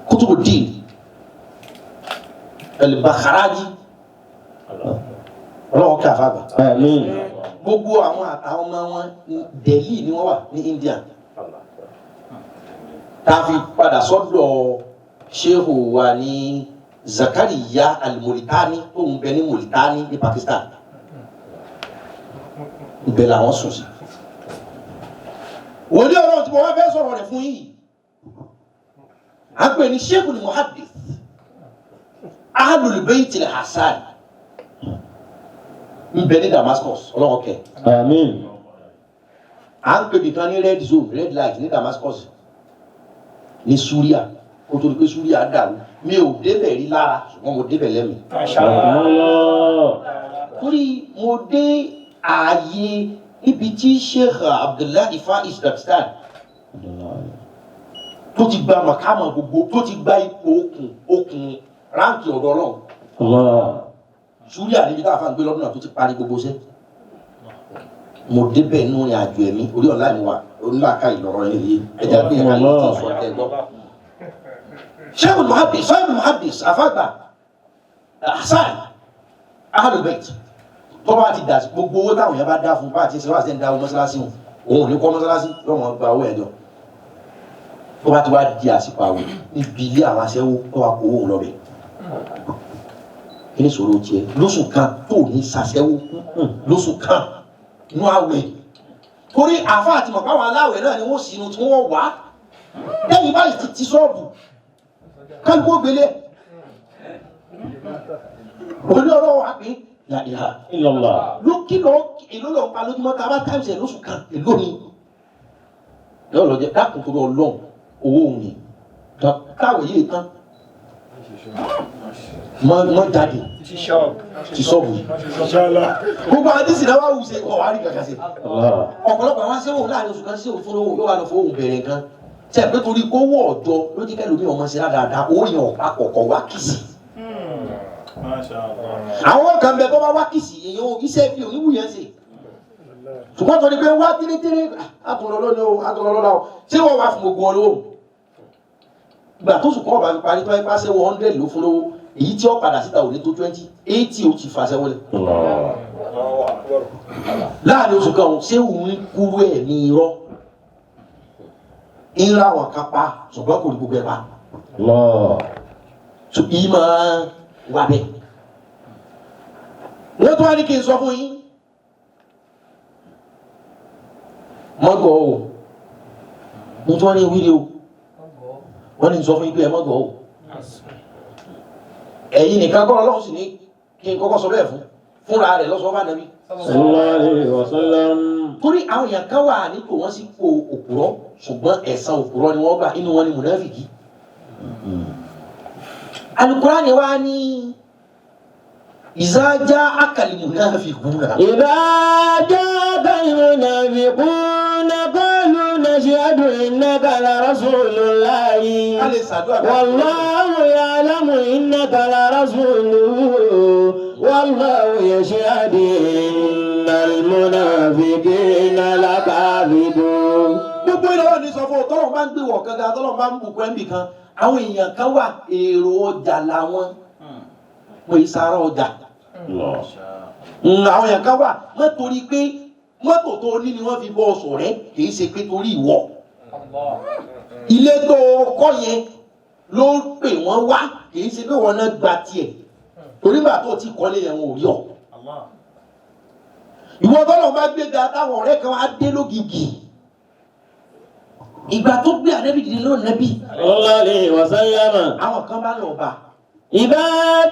Kutubu Din El-Bakharaji, Ọlọ́run kí àfáà gbà. Àmín. Gbogbo àwọn àtàwọn ọmọ wọn Delhi ni wọ́n wà ní India. Tá a fi padà sọ́dọ̀ Shehu wa ní Zakariya Al-Mauritani tó ń bẹ ní Mauritani ní Pakistan. Ibẹ̀ làwọn sùn sí. Wòlíì Ọlọ́run tí mo wá fẹ́ sọ̀rọ̀ rẹ̀ fún yìí, à ń pè ní Sheikhul Muhaddith Ahlul Bayt al-Hasan, ń bẹ ní Damascus. Ọlọ́run kẹ́. Àmín. À ń pè bìkan ní red zone, red light ní Damascus ní Syria. Kó tó di pé Syria dàrú, mi ò débẹ̀ rí lára, ṣùgbọ́n mo débẹ̀ lẹ́mìí. Allah. Torí mo dé ààyè níbi tí Sheikh Abdullahi Faiz Dagestan tó ti gba màkàmà gbogbo, tó ti gba ipò okùn okùn ráǹkì ọ̀dọ̀ Ọlọ́run. Allah. Syria níbi tá a fà ń gbé lọ́dún náà tó ti parí gbogbo iṣẹ́. Mo débẹ̀ nínú ìrìn àjò ẹ̀mí orí ọ̀la ìmúwa onílàkà ìlọrọ yẹn yìí ẹja gbé ẹ̀ka lè tí ì sọ ẹ̀ gbọ́. Sheikh Muhaddis, Sheikh Muhaddis afagba Hasan Ahlul Bayt tó bá ti dà sí gbogbo owó táwọn yẹn bá dá fún bá àti ṣe wá sí ẹ̀ ń dá owó mọ́sálásí wọn, òun ò ní kọ́ mọ́sálásí lọ́wọ́n gba owó ẹ̀ jọ. Tó bá ti wá di àsìkò àwẹ̀ níbi ilé àwọn aṣẹ́wó tó wá kó owó òun lọ bẹ̀. Kí ni ìṣòro tiẹ̀ lóṣù kan tó ní ṣàṣẹ́wó lóṣù kan inú àwẹ̀? Torí àfa àti mọ̀pá àwọn aláwẹ̀ náà ni wọ́n sì inú tí wọ́n wá lẹ́yìn báyìí ti ti ṣọ́ọ̀bù kálukú gbélé òní ọ̀rọ̀ wa pé yàrá Illallah. ló kí lọ èló lọ pa lójúmọ́ tá a bá times ẹ̀ lóṣù kan èló ni yóò lọ jẹ. Dákun torí Ọlọ́run, owó òun ni káwé yìí tán mọ jáde ti ṣọ́ọ̀bù yìí. Gbogbo àwọn tí sinna wà wù ṣe wọ́n wà á rí kankan ṣe. Allah. Ọ̀pọ̀lọpọ̀ àwọn aṣẹ́wó láàrin oṣù kan ṣé òun fún owó yóò wá lọ fún òun bẹ̀rẹ̀ nǹkan ṣe é pé torí kówó ọ̀jọ́ ló jẹ́ kẹ́lòmíì ọmọ ṣe dáadáa, owó yẹn ọ̀pá kọ̀ọ̀kan wá kìsì. Àwọn kan bẹ tó bá wá kìsì èèyàn iṣẹ́ bí oníwù yẹn ṣe, ṣùgbọ́n torí pé wá tẹ́lẹ̀tẹ́lẹ̀ àtúnlọ lónìí o, àtúnlọ lọ́la o, ṣé wọ́n wá fún gbogbo wọn lówó? Ìgbà tó sùn kọ́ ọba fi parí tó ẹ pàṣẹ 100 ló fún lówó, èyí tí ó padà síta ò ní tó 20, 80 ó ti fàṣẹ wọlé. Allah. Láàrin oṣù kan, ṣé òun kúrú ẹ̀ ní irọ́ ńlá wọn kan pa, ṣùgbọ́n kò ní gbogbo ẹ̀ pa. Allah. Yìí máa wà bẹ́ẹ̀. Wọ́n tún wá ní kí n sọ fún yín, mọ́gọ̀ o, mo tún wá ní wíri o, wọ́n ní sọ fún yín pé ẹ mọ́gọ̀ o. Ẹ̀yin nìkan kọ́, Ọlọ́run sì ní kí n kọ́kọ́ sọ bẹ́ẹ̀ fún fúnra rẹ̀ lọ́sọ̀ọ́ fún Ànábì. Sallallahu alayhi wa sallam. Torí àwọn èèyàn kan wà nípò wọ́n sì kó òpùrọ́, ṣùgbọ́n ẹ̀san òpùrọ́ ni wọ́n gbà, inú wọn ni mùnáfìkì. Alukurani wa ní ìzájá akali munafiquna. إذا جاءك المنافقون قالوا نشهد إنك لرسول الله. A lè ṣàdúrà bẹ́ẹ̀. والله يعلم إنك لرسوله والله يشهد إن المنافقين لكاذبون. Gbogbo ìlọ́wọ́ ní sọ fún ọ, tọ́lọ̀ bá ń gbé wọ̀ kankan, tọ́lọ̀ bá ń bùkún ẹ̀mí kan, àwọn èèyàn kan wà, èrò ọjà làwọn, wọ́n yìí sára ọjà. Àwọn èèyàn kan wà, wọ́n torí pé mọ́tò tó ní ni wọ́n fi bọ́ ọ̀sọ̀ rẹ, kì í ṣe pé torí ìwọ. Ilé tó kọ́ yẹn ló ń pè wọ́n wá, kì í ṣe pé wọ́n náà gba tiẹ̀, torí gbà tó ti kọ́lé yẹn, wọn ò rí ọ. Ìwọ tọ́lọ̀ bá gbéga, táwọn ọ̀rẹ́ kan á dé lógìgì. Ìgbà tó gbé ànẹ́bí dìde ló nẹ́bí, Sallallahu alayhi wa sallam. àwọn kan bá lọ bá. إذا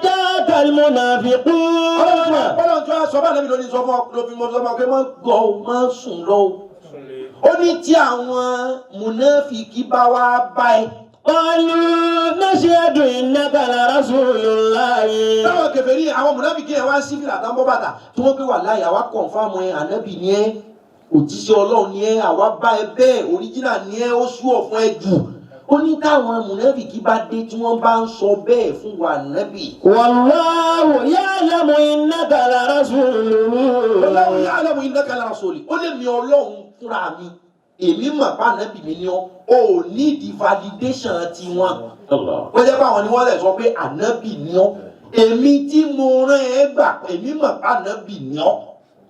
جاءك المنافقون. Ọlọ́run tó wá sọ bá ànẹ́bí lónìí, sọ fún ọ ló fi mọ sọmọ pé má gọ ọ, má sùn lọ o. Ó ní tí àwọn mùnáfìkì bá wá bá ẹ. قالوا نشهد إنك لرسول الله. Táwọn kèfèrí àwọn mùnáfìkì yẹn wá sí fìlà tán bọ́ bàtà tí wọ́n pé wàláhì àwa confirm ẹ, ànábì ni ẹ, òjíṣẹ́ Ọlọ́run ni ẹ, àwa bá ẹ bẹ́ẹ̀, original ni ẹ, ó sú ọ̀fun ẹ jù. Ó ní táwọn mùnáfìkì bá dé tí wọ́n bá ń sọ bẹ́ẹ̀ fún wa ànábì. والله يعلم إنك لرسوله. Wallahu ya'lamu innaka la rasuluhu. Ó lè mi Ọlọ́run fúnra mi, èmi mọ̀ pé ànábì mi ni ọ́, o ò ní di validation tiwọn. Ó jẹ́ pé àwọn ni wọ́n lè sọ pé ànábì ni ọ́, èmi tí mo rán ẹ gbà, èmi mọ̀ pé ànábì ni ọ́.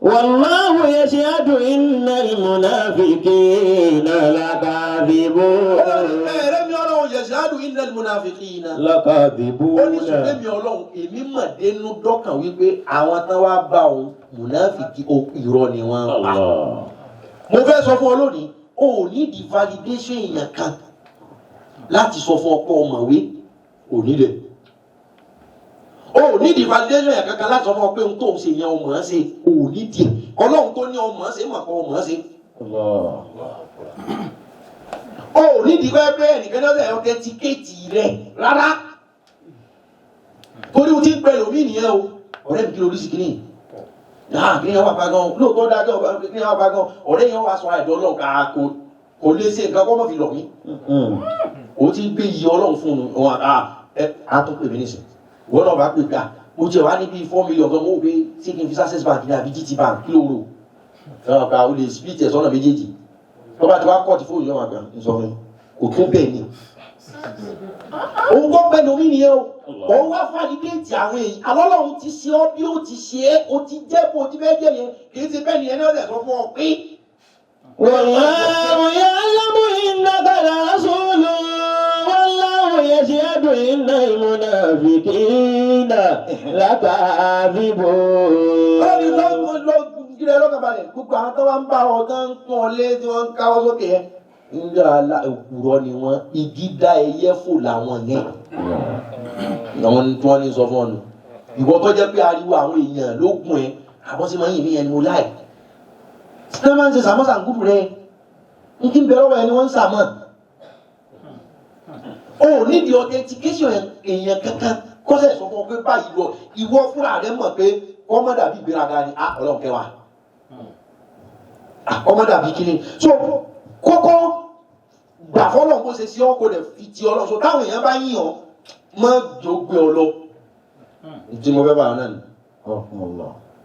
والله يشهد إن المنافقين لكاذبون. Ẹ̀rẹ́ mi Ọlọ́run yashhadu innal munafiqina. Ó ní لكاذبون. ṣùgbọ́n mi Ọlọ́run èmi mọ̀ dénú dọ́kàn wípé àwọn tán wá bá òun mùnáfìkì irọ́ ni wọ́n ń pa. Mo fẹ́ sọ fún ọ lónìí, o ò ní di validation èèyàn kan láti sọ fún ọ pé ọmọwé ò ní rẹ̀. O ò ní di validation èèyàn kankan láti sọ fún ọ pé ohun tó ń ṣe yẹn ọmọ ṣe, o ò ní di. Ọlọ́run tó ní ọmọ ṣe mọ̀ pé ọmọ ṣe. O ò ní di pé ẹnìkan ní ọ̀sẹ̀ authenticate rẹ̀ rárá. Torí o ti ń pẹ́ lómi nìyẹn o, ọ̀rẹ́ mi kí lórí sí kìíní. Náà kí ni wọ́n bá gan lóòótọ́ dájọ́ kí ni wọ́n bá gan ọ̀rẹ́ yẹn wá sọ àìdọ́ ọlọ́run ká kò lè ṣe nǹkan kọ́ mọ́ fi lọ̀ mí. O ti ń gbé iye Ọlọ́run fún un wọn á tún pè mí nísìn. Ìwọ náà bá pè gbà mo jẹ wá níbi 4 million gan mo wò pé ṣé kí n fi Access Bank ní àbí GT Bank kí ló rò. Ọ̀gá o lè split ẹ̀ sọ́nà méjèèjì. Tó bá ti wá kọ́ọ̀tì fóònù yóò máa gbà ń sọ fún mi kò tó bẹ́ẹ̀ ni. Òun kọ́ pẹ́ lómi nìyẹn o. Òun wá validate àwọn èyí. Alọ́lọ́run ti ṣe ọ́ bí ó ti ṣe é, ó ti jẹ́ bó ti fẹ́ jẹ́ yẹn, kì í ṣe bẹ́ẹ̀ nìyẹn ní ọ̀sẹ̀ sọ fún ọ pé. والله يعلم إنك لرسوله والله يشهد إن المنافقين لكاذبون. Ọlọ́run ló gírí ẹlọ́kàn balẹ̀ gbogbo àwọn tó wá ń bá ọ tán ń pọ́n ọ lé tí wọ́n ń káwọ́ sókè yẹn. Ǹjẹ́ òpùrọ̀ ni wọ́n, igi dá ẹyẹ fò làwọn yẹn. Àwọn tí wọ́n ní sọ fún ọ nù. Ìwọ tó jẹ́ pé ariwo àwọn èèyàn ló gùn ẹ, àwọn sì máa ń yìn mí yẹn ni mo láì. Ṣé máa ń ṣe sàmọ́sà ń gúdù rẹ? N kí n bẹ̀rẹ̀ ọwọ́ ẹni wọ́n ń sàmọ́. O ò nídìí authentication èèyàn kankan kọ́sẹ̀ sọ fún ọ pé báyìí lọ, ìwọ fúnra rẹ mọ̀ pé ọmọ dàbí ìgbéraga ni, ah Ọlọ́run kẹwàá. Ọmọ dàbí kíni. So kókó gbà fọlọ́ bó ṣe sí ọ kó lè fi ti Ọlọ́run. So táwọn èèyàn bá yìn ọ́, mọ́ jò gbé ọ lọ. Ntí mo fẹ́ bá wọn náà ni.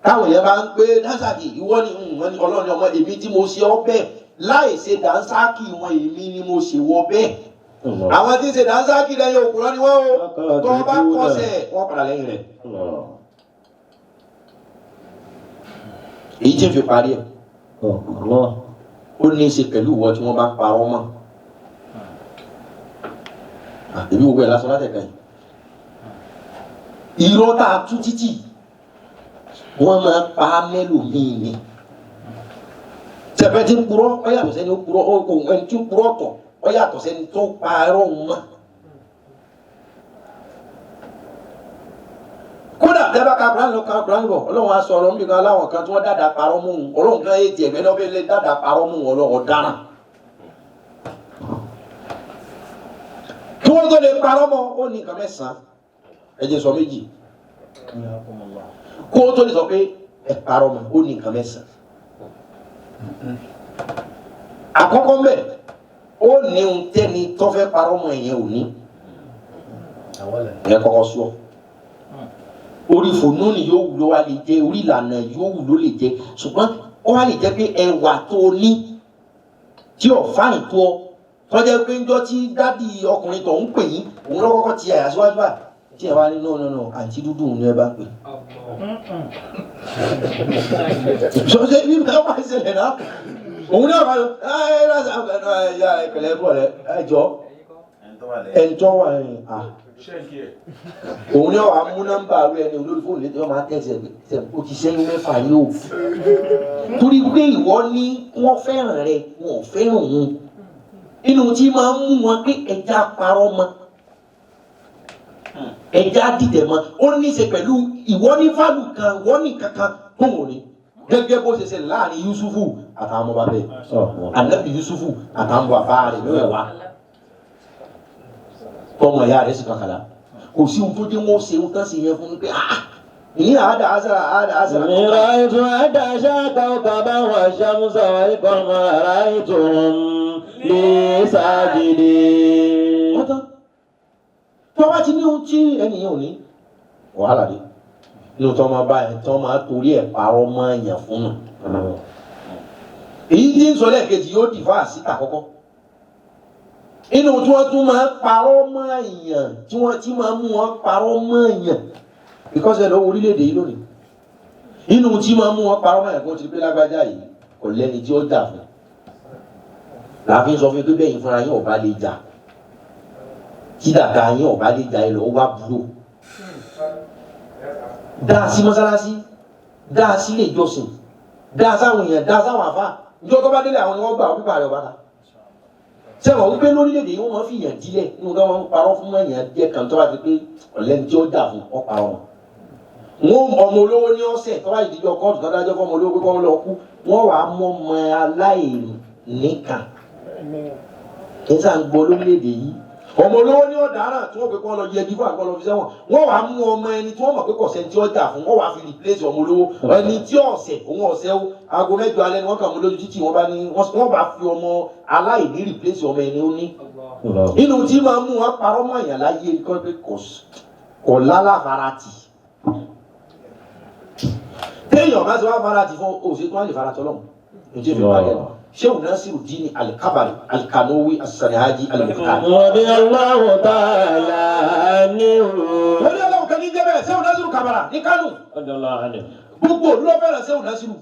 Táwọn èèyàn bá ń pé Dánsákì ìwọ ni wọ́n ní Ọlọ́run ọmọ èmi tí mo ṣe ọ bẹ́ẹ̀ láì ṣe Dánsákì wọn èmi ni mo ṣe wọ bẹ́ẹ̀. Àwọn tí ń ṣe Dánsákì lẹ́yìn òkúrọ́ ni wọ́n o. Tó bá kọsẹ̀ wọ́n padà lẹ́yìn rẹ̀. Èyí tí ń fi parí ẹ̀. Ó ní í ṣe pẹ̀lú ìwọ tí wọ́n bá parọ́ mọ́. Èmi gbogbo ẹ̀ lásán látẹ̀ka yìí. Irọ́ tá a tú títì wọ́n máa pa á mẹ́lòmíì ni. Tẹ̀fẹ́ tí ń purọ́ ó yàtọ̀ sẹ́ni ó purọ́ ẹni tí ń purọ́ ọ̀tọ̀ ó yàtọ̀ sẹ́ni tó pa irọ́ òun mọ́. Kódà tẹ́ bá ka Kùránì lọ ka Kùránì bọ̀, Ọlọ́run á sọ ọ̀rọ̀ níbi kan aláwọ̀ kan tí wọ́n dáadáa parọ́ mú un. Ọlọ́run kan yé tiẹ̀ bẹ́ẹ̀ lọ́bẹ̀ lé dáadáa parọ́ mú un Ọlọ́run ọ̀daràn. Kí wọ́n tó lè parọ́ mọ́, ó ní nǹkan mẹ́sàn-án. Ẹ jẹ́ sọ méjì. Kó o tó lè sọ pé ẹ parọ́ mọ́, ó ní nǹkan mẹ́sàn-án. Àkọ́kọ́ mbẹ́, ó ní ohun tẹ́ni tó fẹ́ parọ́ mọ́ ẹ̀yẹn ò ní. Ìyẹn kọ́kọ́ sọ. Orí fònú ni yóò wúlò wá lè jẹ, orí ìlànà yóò wúlò lè jẹ, ṣùgbọ́n ó wá lè jẹ́ pé ẹwà tó ní tí ò fáyìn tó ọ tọ́jà pé ńjọ́ tí dádì ọkùnrin tó ń pè yín òun lọ́kọ́kọ́ ti àyà síwájú báyìí tí ẹ wá ní no no no àǹtí dúdú òun ni ẹ bá pè. Ṣé bí bá wà ṣẹlẹ̀ náà òun náà wà lọ ẹ ẹ ìpẹ̀lẹ́ bọ̀ rẹ ẹ jọ ẹ̀ńtọ́ wà ẹ̀ à òun náà wà mú nọ́mbà rẹ ní olórí fóònù létí wọn máa tẹ̀sẹ̀ ẹ̀ o ti sẹ́yìn mẹ́fà yìí o torí pé ìwọ ní wọ́n fẹ́ràn rẹ wọn ò fẹ́ràn òun inú tí máa ń mú wọn pé ẹja parọ́ mọ́ ẹja dìtẹ̀ mọ́ ó ní í ṣe pẹ̀lú ìwọ ní fálù kan ìwọ ní kankan tó wò ní. Gẹ́gẹ́ bó ṣe ṣe láàrin Yusufu àtàwọn ọmọ bàbá ẹ̀, Anabi Yusufu àtàwọn bàbá rẹ̀ mẹ́wàá, tọmọ ìyá rẹ̀ sì kankala. Kò sí ohun tó dé wọn ṣe ohun tán sì yẹn fún un pé ah ní àádá àṣàrà àádá àṣàrà. رأيت أحد كوكبا والشمس والقمر رأيتهم لي ساجدين. Wọ́n tán tí wọ́n bá ti ní ohun tí ẹnìyàn ò ní, wàhálà dé inú tí wọ́n máa bá ẹ̀ tí wọ́n máa torí ẹ̀ parọ́ mọ́ èèyàn fún un. Èyí tí ń sọ lẹ́ẹ̀kejì yóò dìfà síta kọ́kọ́. Inú tí wọ́n tún máa parọ́ mọ́ èèyàn tí wọ́n ti máa mú wọn parọ́ mọ́ èèyàn, because ẹ lọ wo orílẹ̀-èdè yìí lónìí, inú tí máa mú wọn parọ́ mọ́ èèyàn kó ti pé lágbájá yìí kò lẹ́ni tí ó jà fún, làáfin sọ fún mi pé bẹ́ẹ̀ yín fúnra yín ọ̀bá lè jà, tí dàda yín ọ̀bá lè jà, ẹ lọ wá búrò dáa sí mọ́sálásí, dáa sí ilé ìjọsìn, dáa sáwọn èèyàn, dáa sáwọn àfa. Ìjọ tó bá délé àwọn ni wọ́n gbà wọ́n pípa rẹ̀ ọ̀bá ta. Sẹ́wọ̀n wípé lórílẹ̀‐èdè yìí wọ́n máa ń fi èèyàn dílẹ̀ nínú tó máa ń parọ́ fún èèyàn díẹ̀ kan tó bá ti pé ọ̀lẹ́ni tí ó dà fún ọ parọ́ wọn. Wọ́n ọmọ olówó ní ọ̀sẹ̀ tó bá ìdíjọ kóòtù tó dájọ́ fún ọmọ olówó pé kọ́ lọ kú, wọ́n wàá mọ́ ọmọ aláìníkan. Nígbà ń gbọ́ lórílẹ̀‐èdè yìí, ọmọ olówó ní ọ̀daràn tí wọ́n pè kọ́ lọ yẹgi fún àgbọ̀ lọ fi sẹ́wọ̀n, wọ́n wàá mú ọmọ ẹni tí wọ́n mọ̀ pé kò sẹ́ni tí ó jà fún, wọ́n wàá fi replace ọmọ olówó. Ẹni tí ọ̀sẹ̀ òun ọ̀sẹ̀ o, aago 8 alẹ́ ni wọ́n kàn mú lójú títì, wọ́n bá ní wọ́n bá fi ọmọ aláìní replace ọmọ ẹni ó ní. Inú tí máa mú wọn parọ́ mọ́ èèyàn láyé kọ́ pé kò lálàfarati. Téèyàn bá ti wá farati fún òṣèlú tó wá lè farati ọlọ́run ní tí ó fi parí ẹ̀. Sheikh Nasiruddin Al-Kabari Al-Kanowi As-Sanahaji Al-Muqtari. Radiyallahu ta'ala anhu. Wọ́n ní ọlọ́run kan ní jẹ́ bẹ́ẹ̀, Sheikh Nasiru Kabara ní Kánò. Radiyallahu anhu. Gbogbo òdúró fẹ́ràn Sheikh Nasiru.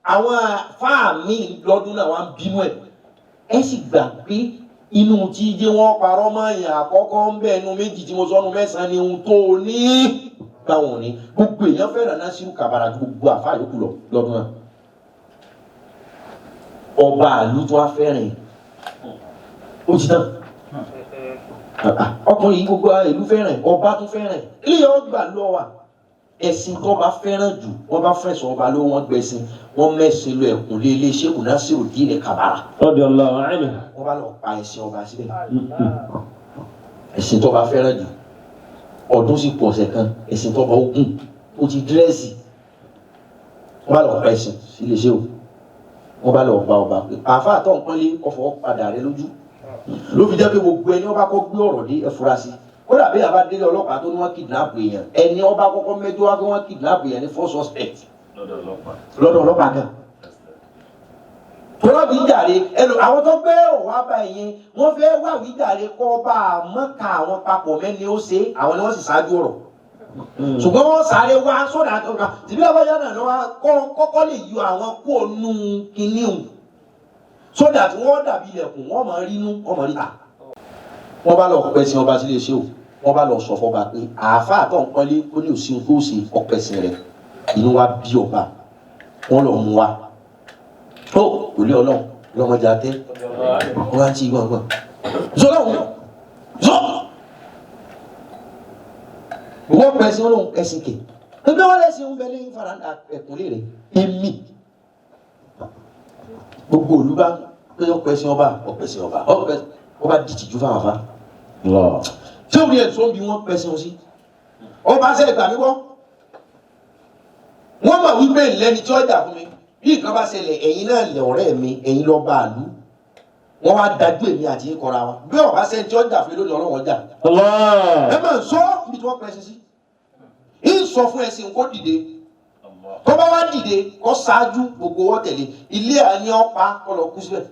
Àwọn fáàmì lọ́dún náà wá ń bínú ẹ̀. Ẹ sì gbà pé inú tí jẹ́ wọ́n parọ́ mọ́ èèyàn àkọ́kọ́ ń bẹ̀ ẹnu méjì tí mo sọnù mẹ́sàn-án ni ohun tó o ní. Báwọn ni gbogbo èèyàn fẹ́ràn Nasiru Kabara ju gbogbo àfáà yòókù lọ lọ́dún náà. Ọba àlú tó wá fẹ́ràn ó ti tán ọkùnrin yìí, gbogbo ìlú fẹ́ràn, ọba tó fẹ́ràn ilé yẹn, wọ́n gbà lọ wà ẹ̀sìn tó bá fẹ́ràn jù, wọ́n bá fẹ̀sùn ọba ló wọ́n gbẹ̀sìn, wọ́n mẹ́sìn lọ ẹ̀kún lé ilé Sheikh Nasiruddin Kabara. Radiyallahu anhu. Wọ́n bá lọ pa ẹ̀sìn ọba síbẹ̀, ẹ̀sìn tó bá fẹ́ràn jù. Ọdún sì pọ̀ ọ̀sẹ̀ kan, ẹ̀sìn tó bá ogun ó ti dírẹ́sì, wọ́n bá lọ pa ẹ̀sìn sílé ṣé o. Wọ́n bá lọ gba ọba pé àáfàá tó nǹkan lé ọfọ padà rẹ lójú, ló fi jẹ́ pé gbogbo ẹni ọba kọ́ gbé ọ̀rọ̀ dé ẹ fura sí. Kódà bí àbá délé ọlọ́pàá tó ní wọ́n kidnap èèyàn, ẹni ọba kọ́kọ́ mẹ́jọ wá pé wọ́n kidnap èèyàn ní first suspect lọ́dọ̀ ọlọ́pàá gan. Tọ́lá wí jàre ẹlò àwọn tó gbé ọ̀rọ̀ wá bá ẹ̀yìn, wọ́n fẹ́ wá wí jàre kọ́ bá a mọ́ka àwọn papọ̀ mẹ́ni ó ṣe, àwọn ni wọ́n sì ṣáájú ọ̀rọ̀, ṣùgbọ́n wọ́n sáré wá sódà ọ̀gá tìbí lábájá náà lọ́wọ́ kọ́kọ́ lè yọ àwọn kú ònú kínní o, sódà tí wọ́n dàbí ilẹ̀kùn, wọ́n máa rí inú, wọ́n máa rí ta. Wọ́n bá lọ pẹ̀sìn ọba sílé iṣẹ́ o, wọ́n bá lọ sọ fọba pé àáfàá tó ń pọ́nlé ó ní òsín tó ṣe ọ̀pẹ̀sìn rẹ̀. Inú wa bí ọba, wọ́n lọ mú wa tó kò lé ọlọ́run lọ́mọdé àtẹ wọ́n á ti gbọ̀ngbọ̀n zọlọ́hún zọ wọ́n pẹ̀sìn ọlọ́run ẹ̀sìn kè ẹgbẹ́ wọn lẹ́sìn ń bẹ lẹ́yìn faranda ẹ̀kúnlé rẹ̀. Èmi gbogbo olúbá pé ọpẹsìn ọba, ọpẹsìn ọba, ọpẹsìn ọba dìtìjú fáwọn afá tí òun yẹn tó ń bi wọn pẹsìn wọn sí ọba sẹ gbà mí wọ. Wọ́n mọ̀ wípé lẹ́ni tí ó jà fún mi bí nǹkan bá ṣẹlẹ̀, ẹ̀yin náà lẹ̀ ọ̀rẹ́ mi, ẹ̀yin lọ́ọ́ bá a lù. Wọ́n wá dájú èmi àti yín kọra wa bí ọba sẹ́ni tí ó jà fún mi lónìí, ọlọ́wọ́n jà. Ẹ máa sọ ibi tí wọ́n pẹsìn sí, ń sọ fún ẹsìn kó dìde, tó bá wá dìde kó ṣáájú gbogbo wọn tẹ̀lé ilé àní ọ̀pá kó lọ kú síbẹ̀.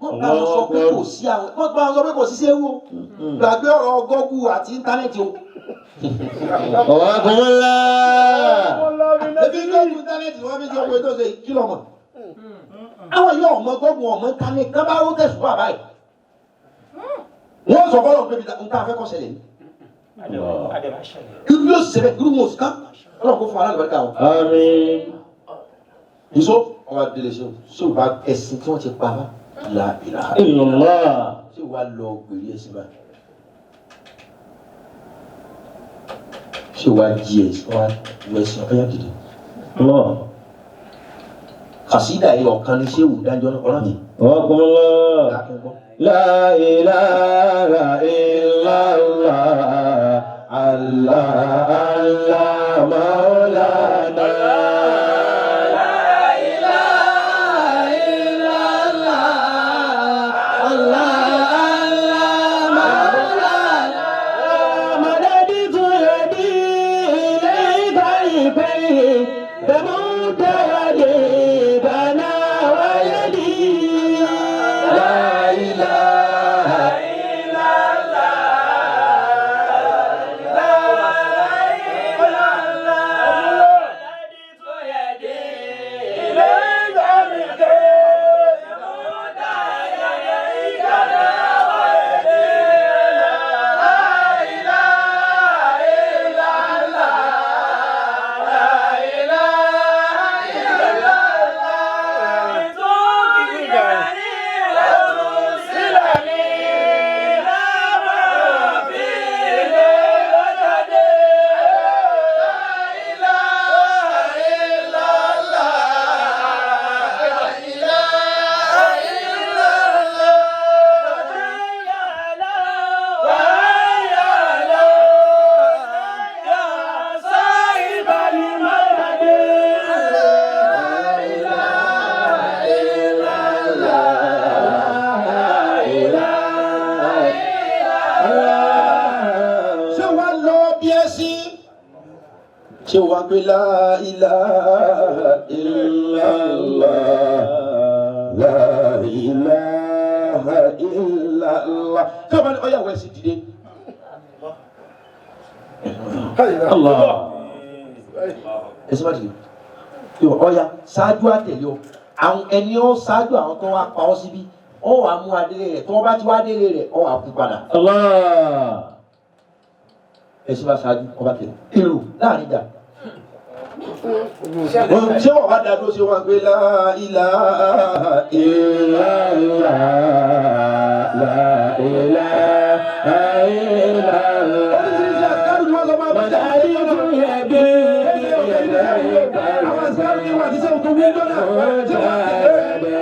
Wọ́n bá wọn sọ pé kò sí àwọn, wọ́n bá wọn sọ pé kò sí séwu o, gbàgbé ọ̀rọ̀ gọ́gù àti íńtánẹ́ẹ̀tì o. Ọ̀wákùnmọ́lá. Ebi gọ́gù íńtánẹ́ẹ̀tì wọ́n fi sọ pé tó ṣe kìlọ̀ mọ̀. Àwọn yóò ọmọ gọ́gù ọmọ íńtánẹ́ẹ̀tì tán bá ró tẹ̀sùn bàbá yìí. Wọ́n sọ fọlọ́ pé n ta fẹ́ kọ́ ṣẹlẹ̀ ní. Irú yóò ṣẹlẹ̀, irú wọn ò sì ká. Ọlọ́run kò fún aláàlú wọn. Àmín. Nso ọba délé ṣe ṣé o bá ẹ̀sìn tí wọ́n ti pa bá la ìlà. Illallah. Ṣé o wá lọ gbèrè ẹ̀sìn báyìí? Ṣé o wá jí ẹ̀sìn wá wọ ẹ̀sìn ọ̀yá dìde? Allah. Kàsídà yìí ọ̀kan ní sẹ́wù dájọ́ ní ọlọ́dún. Ọkùnrin. La ilaha illallah. Allah Allah Maulana. La ilaha illallah. Allah Allah Maulana. Madaditu yadi ilayka ilayhi. تموت يدي بنا ويدي لا إله إلا الله لا إله إلا الله يدي إليك تموت يدي بنا ويدي لا إله إلا الله لا إله Ṣé wàá lọ bí ẹ sí? Ṣé wàá gbé la ilaha illallah? La ilaha illallah. Ṣé wàá ní ọyàwó ẹ sí dìde? Allah. Ẹsẹ̀ bá dìde. Yóò ọya ṣáájú àtẹ̀lé o. Àwọn ẹni ó ṣáájú àwọn tó wá pa ọ́ síbí. Ó wàá mú adélé rẹ̀. Tó bá ti wá délé rẹ̀, ó wàá kú padà. Allah. Ẹsẹ̀ bá ṣáájú, ọba tẹ̀lé. Èrò láàrin ìjà. Ṣé wọ́n bá dá dúró ṣé wọ́n gbé la ilaha illallah. La ilaha illallah. Oríṣiríṣi àkàrù ni wọ́n sọ máa bá jà. Madaditu yadi ilayka Àwọn àṣàrù ni wọ́n àti sẹ́wọ̀n tó wí lọ́nà. Ṣé wọ́n tẹ̀lé?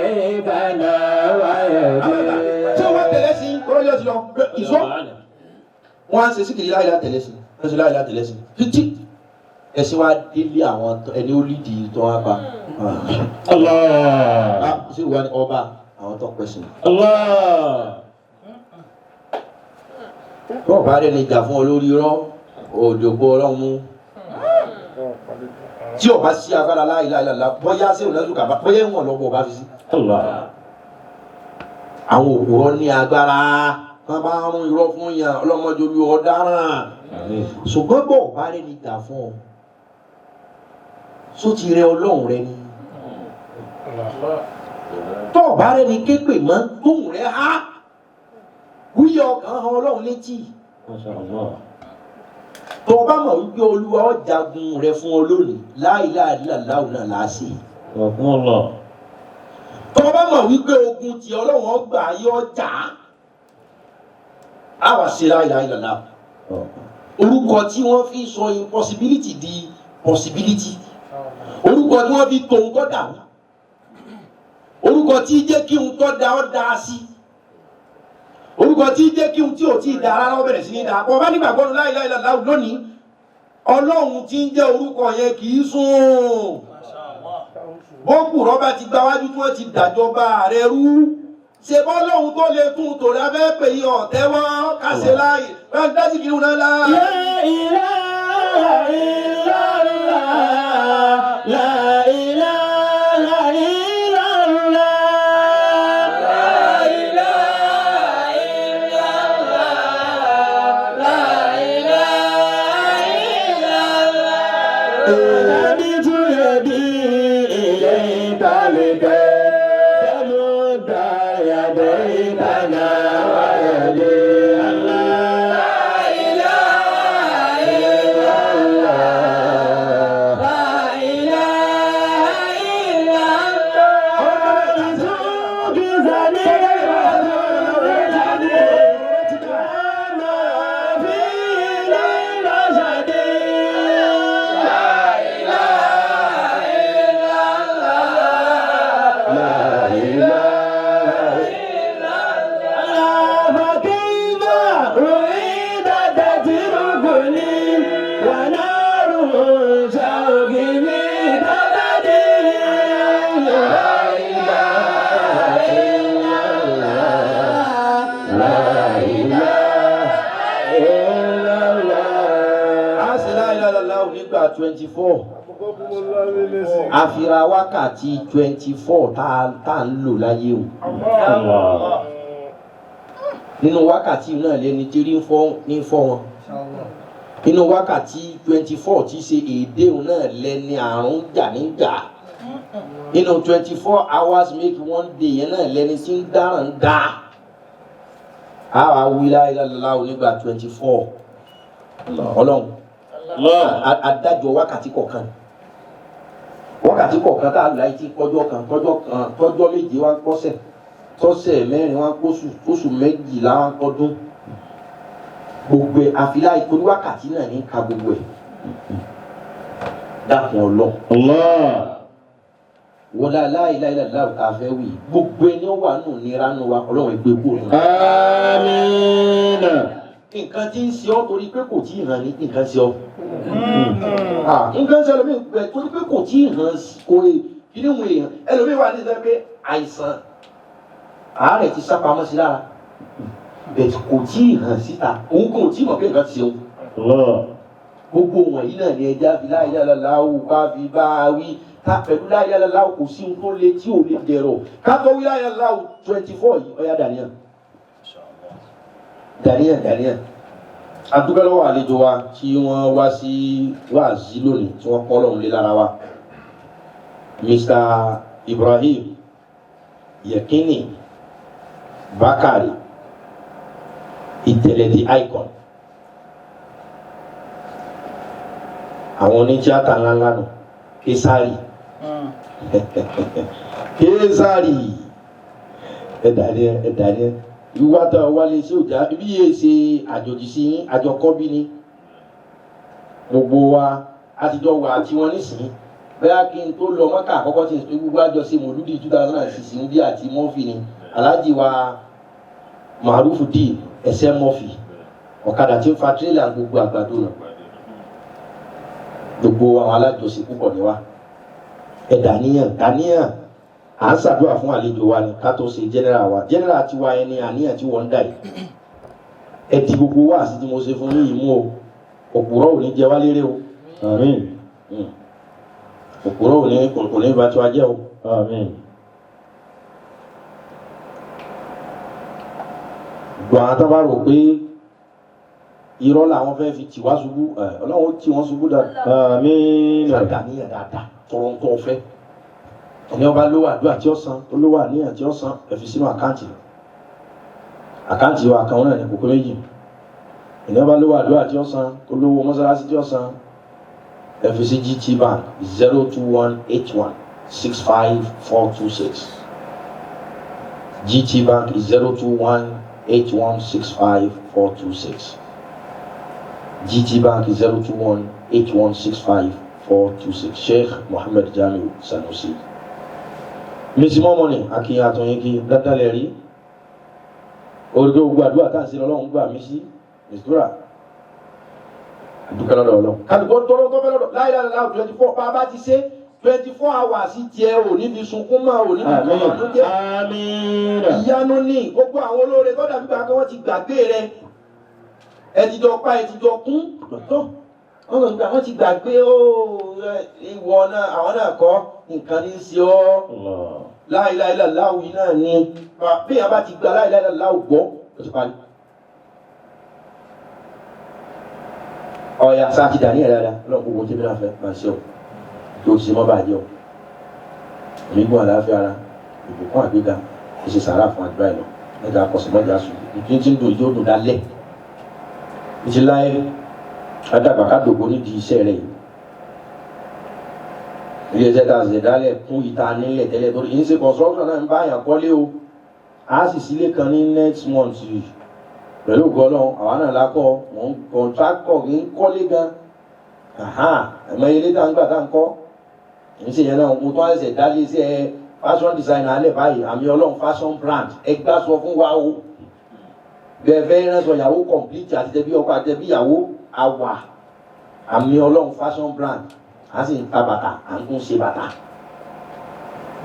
Ṣé wọ́n tẹ̀lé sí? Kọ́lọ́jọ́ ti lọ. Ìṣó. Wọ́n á ṣe síkìrì láìla tẹ̀lé sí. Wọ́n ṣe láìla tẹ̀lé sí. Títí. Ẹ̀sìn wa délé àwọn ẹni ó lídìí tó wá pa. Allah. Ṣé ìwà ni ọba àwọn tó pẹ̀sìn? Allah. Bọ́ọ̀ bá rẹ̀ lè jà fún ọ lórí irọ́, òjògbó ọlọ́run mú. Tí ọba sí agbára láìláìláìlá, bóyá sí òun lọ́dún kàbá, bóyá ìwọ̀n lọ́wọ́ ọba fi sí. Allah. Àwọn òpùrọ́ ní agbára, wọ́n bá ń rún irọ́ fún yàn, ọlọ́mọdé olú ọ̀daràn. Ṣùgbọ́n bọ́ọ̀ bá rẹ̀ lè jà fún ọ, só ti rẹ ọlọ́run rẹ ni. Tọ́ọ̀ bá rẹ̀ ní képe mọ́, tóun rẹ̀ há. Wúyẹ ọkàn han ọlọ́run létí. Masha Allah. Tó o bá mọ̀ wípé olúwa ó jagun rẹ fún ọ lónìí, láìláìláìláò náà láàṣẹ. Allah. Tó o bá mọ̀ wípé ogun tí ọlọ́run ó gbà yọ jà á, á wà ṣe láìláìláìláò. Orúkọ tí wọ́n fi sọ impossibility di possibility. Orúkọ tí wọ́n fi tòun kọ́ dà wá. Orúkọ tí jẹ́ kí n tọ́ da ọ́ da sí. Orúkọ tí jẹ́ kí n tí ò tí ì da rárá ó bẹ̀rẹ̀ sí ní da. Bọ̀ bá nígbàgbọ́ nu láìláìláìláò lónìí, ọlọ́run tí ń jẹ́ orúkọ yẹn kì í sùn. Bọ́kù rọ́bà ti gba wájú tí wọ́n ti dàjọba rẹ̀ rú. Ṣé bọ́lọ́hun tó lè tún tòrí abẹ́ pè yí ọ̀tẹ́wọ́ kásẹ̀ láàyè. Báyìí dásì kiri wọn lá. La ilaha illallah. La ilaha illallah. La ilaha illallah. La ilaha illallah. Madaditu yadi ilayka likay tamudda yadayna wa yadi Allah. La ilaha illallah. La ilaha illallah. La ilaha 24 àfira wákàtí 24 tá a ń lò láyé o. Nínú wákàtí náà lẹni tí rí ń fọ́ wọn. Nínú wákàtí 24 tí ṣe èdè náà lẹni àrùn jà nígbà. Nínú 24 hours make one day yẹn náà lẹni tí ń dáràn ń dá. Àwa wí láìláìláà onígbà 24. Ọlọ́run adájọ́ wákàtí kọ̀ọ̀kan. Wákàtí kọ̀ọ̀kan tá a lò láyé tí kọjọ́ kan tọ́jọ́ méje wá kọ́sẹ̀ tọ́sẹ̀ mẹ́rin wá kóṣù oṣù méjìlá wá kọ́dún. Gbogbo ẹ̀ àfilá ìtorí wákàtí náà ní ka gbogbo ẹ̀. Dákun Ọlọ́run. Wọlá láìláìláìlá tá a fẹ́ wí gbogbo ẹni ó wà nù nira nù wa Ọlọ́run ẹgbẹ́ kúrò nù. Àmín. Nǹkan tí ń ṣe ọ́ torí pé kò tí ì hàn ní nǹkan ṣe ọ́. Nǹkan ṣe ẹlòmíì pẹ̀ torí pé kò tí ì hàn kò è kíní òun èèyàn ẹlòmíì wà ní sọ pé àìsàn àárẹ̀ ti sápamọ́ sí lára bẹ̀t kò tí ì hàn síta òun kò tí ì mọ̀ pé nǹkan ti ṣe òun. Gbogbo wọ̀nyí náà ni ẹja fi láìláìláìláwò ká fi bá a wí ká pẹ̀lú láìláìláìláwò kò sí ohun tó le tí ò lè dẹ̀rọ̀ ká tó wí láìláìláwò 24 yìí ọ̀yá dàníyàn. Dàníyàn a dúpẹ́ lọ́wọ́ àlejò wa tí wọ́n wá sí wáàzí lónìí tí wọ́n kọ́ lọ́hùn lé lára wa. Mr. Ibrahim Yekini Bakari Ìtẹ̀lẹ̀ the icon. Àwọn onítíátà ńláńlá nù Késárì Késárì ẹ̀dàní ìwà tó wálé sí òjá bí yé ṣe àjòjì sí yín àjọkọ́ bí ni gbogbo wa àtijọ́ wà tí wọ́n nísìnyí bẹ́ẹ̀ kí n tó lọ Mọ́kà àkọ́kọ́ tí n gbogbo àjọ ṣe mòlúdì 2006 ń bí àti mọ́fì ni Alhaji wa Marufu D ẹsẹ̀ mọ́fì ọ̀kadà tí ń fa tírélà gbogbo àgbàdo nù gbogbo àwọn alájọṣe púpọ̀ ni wa ẹ dàníyàn dàníyàn à ń ṣàdúrà fún àlejò wa ni ká tó ṣe general wa general ti wa ẹni àníyàn tí wọ́n ń dà yìí ẹ di gbogbo wá sí tí mo ṣe fún yìí mú o òpùrọ́ ò ní jẹ wá lérè o. Àmín. Òpùrọ́ ò ní kò ní bá tí wa jẹ́ o. Àmín. Gbọ̀n àwọn tó bá rò pé irọ́ làwọn fẹ́ fi tì wá ṣubú Ọlọ́run ó tì wọ́n ṣubú dáadáa. Àmín. Sàdàníyàn dáadáa tọrọ ń tọ́ fẹ́. Ẹni ọba lówó àdúrà tí ó san olówó àníyàn tí ó san ẹ fi sínú àkáǹtì àkáǹtì wa kan náà ní kókó méjì. Ẹni ọba lówó àdúrà tí ó san olówó mọ́sálásí tí ó san ẹ fi sí GT Bank 0218165426. GT Bank 0218165426. GT Bank 0218165426. Sheikh Muhammad Jamiu Sanusi. Mrs. Mọ́mọ́nì Akin Àtọ̀yìnkì dáadáa lè rí. Orí gbogbo àdúrà tá à ń ṣe lọ́lọ́run gbà mí sí Mistura. Àdúgbò lọ́dọ̀ Ọlọ́run. Kálukó tọrọ tó fẹ́ lọ́dọ̀ láìláìláì 24 bá a bá ti ṣe 24 hours tiẹ̀ ò ní fi sunkún mọ́ ò ní fi tọrọ ló jẹ́. Àmín. Ìyanu ní gbogbo àwọn olóore tó dàbí gbà pé wọ́n ti gbàgbé rẹ. Ẹ ti jọ pa ẹ ti jọ kún. Tọ́ wọ́n lọ gbà wọ́n ti gbàgbé ó ìwọ náà àwọn náà kọ́ nǹkan ní í ṣe ọ́. Láìláìláìláwù yìí náà ni bí èèyàn bá ti gba láìláìláìláwù gbọ́ ó ti parí. Ọ̀ya sáà ti dà ní ẹ̀ dáadáa ọlọ́run gbogbo tí mi náà fẹ́ máa ṣe o tó ṣe mọ́ bàjẹ́ o èmi gbọ́n àlàáfíà ara ìbùkún àgbéga ó ṣe sàárà fún àdúrà ìlọ ẹ̀dá akọ̀sọ̀mọ́jà sùn ìdí tí ń dùn yóò dùn dálẹ̀ ìtì láyé adàgbà kádògbò nídìí iṣẹ́ rẹ̀ yìí ilé iṣẹ́ tá a ṣe dálẹ̀ kún ìta nílẹ̀ tẹ́lẹ̀ torí ìṣe construction náà ń bá àyàn kọ́lé o a sì sílé kan ní next month yìí pẹ̀lú ògo Ọlọ́run àwa náà lákọ̀ mò ń contractor ń kọ́lé gan ẹ̀mọ ilé tá ń gbà tá ń kọ́ ìṣe yẹn náà mo tún á ṣẹ̀ dálé iṣẹ́ fashion designer alẹ́ báyìí àmì Ọlọ́run fashion brand ẹgbà sọ fún wa o bẹ́ẹ̀ fẹ́ ránṣọ ìyàwó complete àti tẹbí ọkọ àti tẹbí ìyàwó àwà àmì Ọlọ́run fashion brand a sì ń ta bàtà à ń tún ṣe bàtà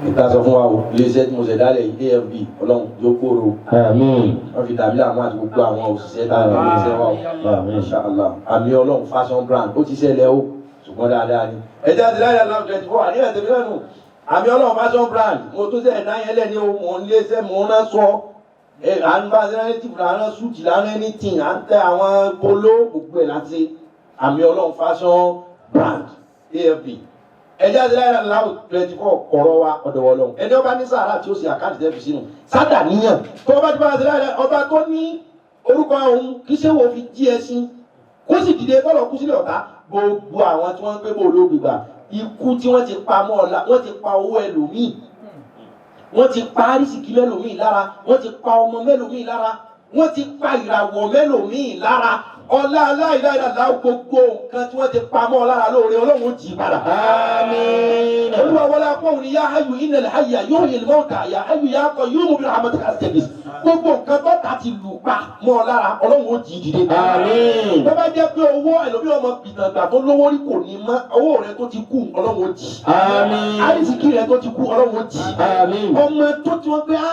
ìta sọ fún wa o iléeṣẹ́ tí mo ṣẹ̀ dálẹ̀ yìí AFB Ọlọ́run yóò kóró. Àmín. Wọ́n fi dàbí àwọn àti gbogbo àwọn òṣìṣẹ́ tá a lè iléeṣẹ́ wa o. Àmín. Inshallah àmì Ọlọ́run fashion brand ó ti ṣẹlẹ̀ o. Ṣùgbọ́n dáadáa ni. Ẹja ti láyà lọ́wọ́ 24 àníyàn tèmi náà nù. Àmì Ọlọ́run fashion brand mo tó sẹ̀ náà yẹn lẹ́ni o, mò ń léṣẹ́ mò ń rán sọ. À ń bá sẹ́nẹ́tìfù là ń rán súùtì là ń rán anything, à ń tẹ àwọn polo gbogbo ẹ̀ láti Àmì Ọlọ́run fashion brand AFB. Ẹja ti láyà lọ́wọ́ 24 kọ̀rọ̀ wa ọ̀dọ̀ Ọlọ́run. Ẹni ọba ní sàrà tí ó ṣe àkáǹtì tẹ́ fi sínú. Sádà níyàn. Tó ọba ti bá ti láyà ọba tó ní orúkọ òun kí ṣé wo fi jí ẹṣin kó sì dìde kọ́lọ̀ kú sílẹ̀ ọ̀tá. Gbogbo àwọn tí wọ́n ń gbé bò ló gbìgbà ikú tí wọ́n ti pa mọ́ ọ̀la, wọ́n ti pa owó ẹlòmíì, wọ́n ti pa àrísìkí mẹ́lòmíì lára, wọ́n ti pa ọmọ mẹ́lòmíì lára, wọ́n ti pa ìràwọ̀ mẹ́lòmíì lára. Ọlá aláìláìláìlá gbogbo nǹkan tí wọ́n ti pa mọ́ ọ lára lóore Ọlọ́run ó jí padà. Àmín. Olúwa wọlé akọ́hún ni yá hayyu innal hayya yuhyil mawta yá hayyu yá qayyumu bi rahmatika astaghith. Gbogbo nǹkan tó ta ti lù pa mọ́ ọ lára Ọlọ́run ó jí dìde. Àmín. Bó bá jẹ́ pé owó ẹlòmíì ọmọ pìtàgbà tó lówó rí kò ní mọ́, owó rẹ tó ti kú Ọlọ́run ó jí. Àmín. Àrísìkí rẹ tó ti kú Ọlọ́run ó jí. Àmín. Ọmọ tó ti wọ́n pé á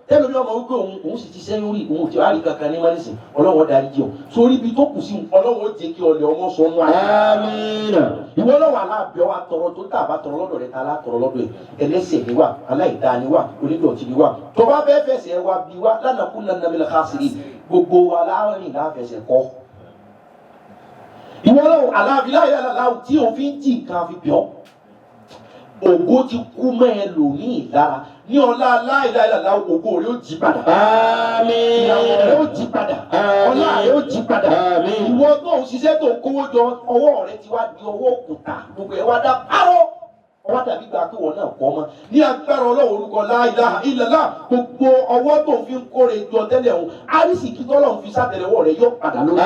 ẹlòmíì ọmọ wípé òun sì ti sẹ́yìn rí òun ti rárí kankan ní mọ́nísìn Ọlọ́run ó darí jì ọ́. Sórí ibi tó kù sí Ọlọ́run ó jẹ́ kí ọlẹ̀ ọmọ sọnù ayé. Àmín. Ìwọ lọ́wọ́ aláàbẹ̀ wa tọrọ tó tà bá tọrọ lọ́dọ̀ rẹ̀ ta látọrọ lọ́dọ̀ ẹ̀. Ẹlẹ́sẹ̀ ni wà, aláìda ni wà, onídọ̀tí ni wà. Tó bá fẹ́ fẹsẹ̀ wa bí wa lánàkú nànàmílẹ̀ káṣírí gbogbo wa láàrin láfẹsẹ̀ kọ́. Ìwọ lọ́wọ́ aláàbí láyé aláwọ̀ tí òfin jì nǹkan fi bíọ́. Ògo ti kú mọ́ ẹlòmíì lára ní ọlá aláìláìláìlá ògo rẹ̀ ó jí padà. Àmín. Ìyàwó rẹ̀ ó jí padà. Ọlá rẹ̀ ó jí padà. Àmín. Ìwọ tó ń ṣiṣẹ́ tó ń kówó jọ ọwọ́ rẹ̀ ti wá di ọwọ́ òkúta gbogbo ẹ̀ wá dá párọ̀. Ọwọ́ dàbí gba pé wọn náà kọ́ mọ́. Ní agbára Ọlọ́run orúkọ la ilaha illallah gbogbo ọwọ́ tó fi ń kóre jọ tẹ́lẹ̀ òun àrísìkí tọ́lọ́run fi sátẹ̀lẹ́wọ́ rẹ̀ yóò padà lónìí.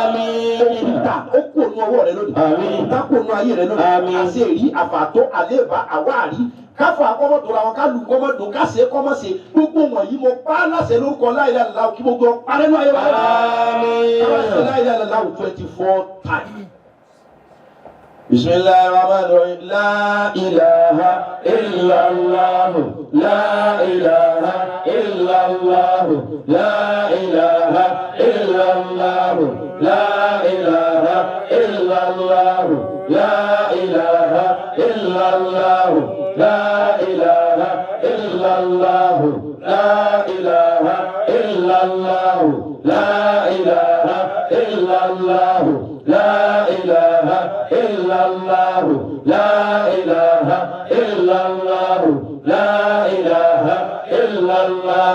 Àmín. Òkúta ó kú ònú ọwọ́ rẹ lónìí. Àmín. Òkúta kú ònú ayé rẹ lónìí. Àmín. Àṣẹ èrí àfàtó àléèbá àwáàrí káfọ akọ́mọ́tò ra wọn ká lu kọ́mọ́dún ká ṣe kọ́mọ́ṣe gbogbo wọ̀nyí mo pa á láṣẹ lórúkọ la ilaha illallah kí gbogbo parẹ́ náà ayé wa. Àmín. Káwá la ilaha illallah 24 times. Bismillahir rahmanir rahim. La ilaha illallah, la ilaha illallah, la ilaha illallah, la ilaha illallah, la ilaha illallah, la ilaha illallah, la ilaha illallah, la ilaha illallah, la ilaha illallah, la ilaha illallah, la ilaha illallah, la ilaha illallah,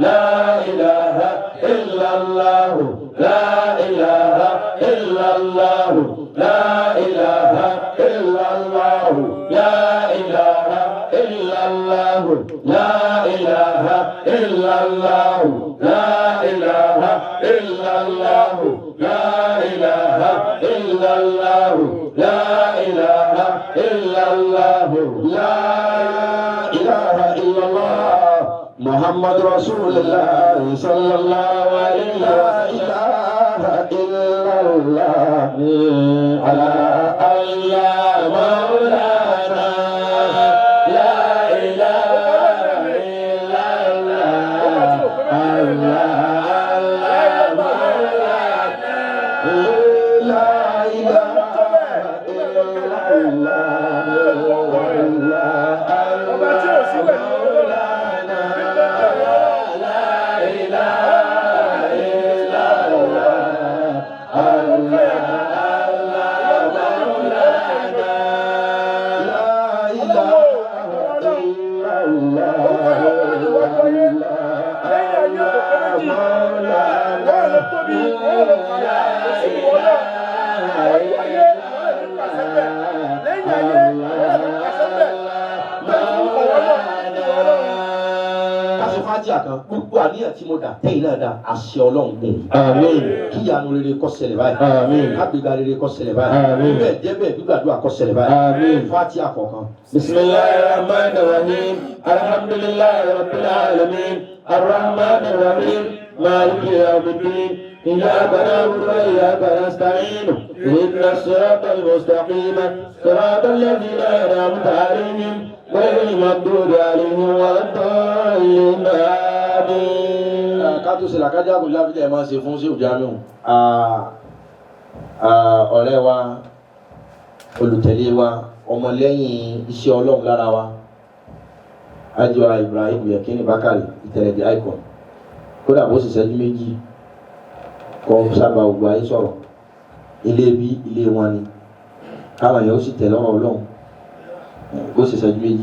la ilaha illallah, la ilaha illallah, la ilaha illallah, la ilaha illallah, la ilaha illallah, la ilaha illallah, la ilaha illallah, la ilaha illallah Muhammad Rasulullah sallallahu alayhi wa la ilaha illallah ala Allah maulana, la ilaha illallah, Allah Allah maulana, la ilaha illallah. Ọba tí ò sí wẹ̀ ní Ọlọ́run. La ilaha illallah, Allah Allah maulana. La ilaha Lẹ́yìn ayé òkè méjì, wọ́n lọ tóbi, wọ́n lọ kàrà, kò sí ìwọ náà. Wọ́n ayé, wọ́n lè pàṣẹ bẹ́ẹ̀. Lẹ́yìn ayé, wọ́n lè pàṣẹ bẹ́ẹ̀. Bẹ́ẹ̀ ni ìwọ náà, ìwọ náà. Kásì fájà kan gbogbo àníyàn tí mo dà tẹ́yìn náà dà àṣẹ Ọlọ́run gùn. Àmín. Kíyanu rere kó ṣẹlẹ̀ báyìí. Àmín. Kágbéga rere kó ṣẹlẹ̀ báyìí. Àmín. Bẹ́ẹ̀ jẹ́ bẹ́ẹ̀ gbígbàdúrà kó ṣẹlẹ̀ báyìí. Àmín. Fátíà kọ̀ọ̀kan. بسم الله الرحمن الرحيم الحمد لله رب العالمين الرحمن الرحيم مالك يوم الدين إياك نعبد وإياك نستعين اهدنا الصراط المستقيم صراط الذين أنعمت عليهم غير المغضوب عليهم ولا الضالين آمين. Ká tó ṣe làkájá kò láfíjà ẹ̀ máa ṣe fún Ṣéhù Jamiu. Ọ̀rẹ́ wa Olùtẹ̀lé wa, ọmọlẹ́yìn iṣẹ́ Ọlọ́run lára wa, Ajiwa Ibrahim Yekini Bakari Ìtẹ̀lẹ̀ the icon, kódà bó sì ṣẹ́jú 2 kọ́ sábà gbogbo ayé sọ̀rọ̀. Ilé bí ilé wọn ni káwọn èèyàn ó sì tẹ̀lé ọ̀rọ̀ Ọlọ́run, bó sì ṣẹ́jú 2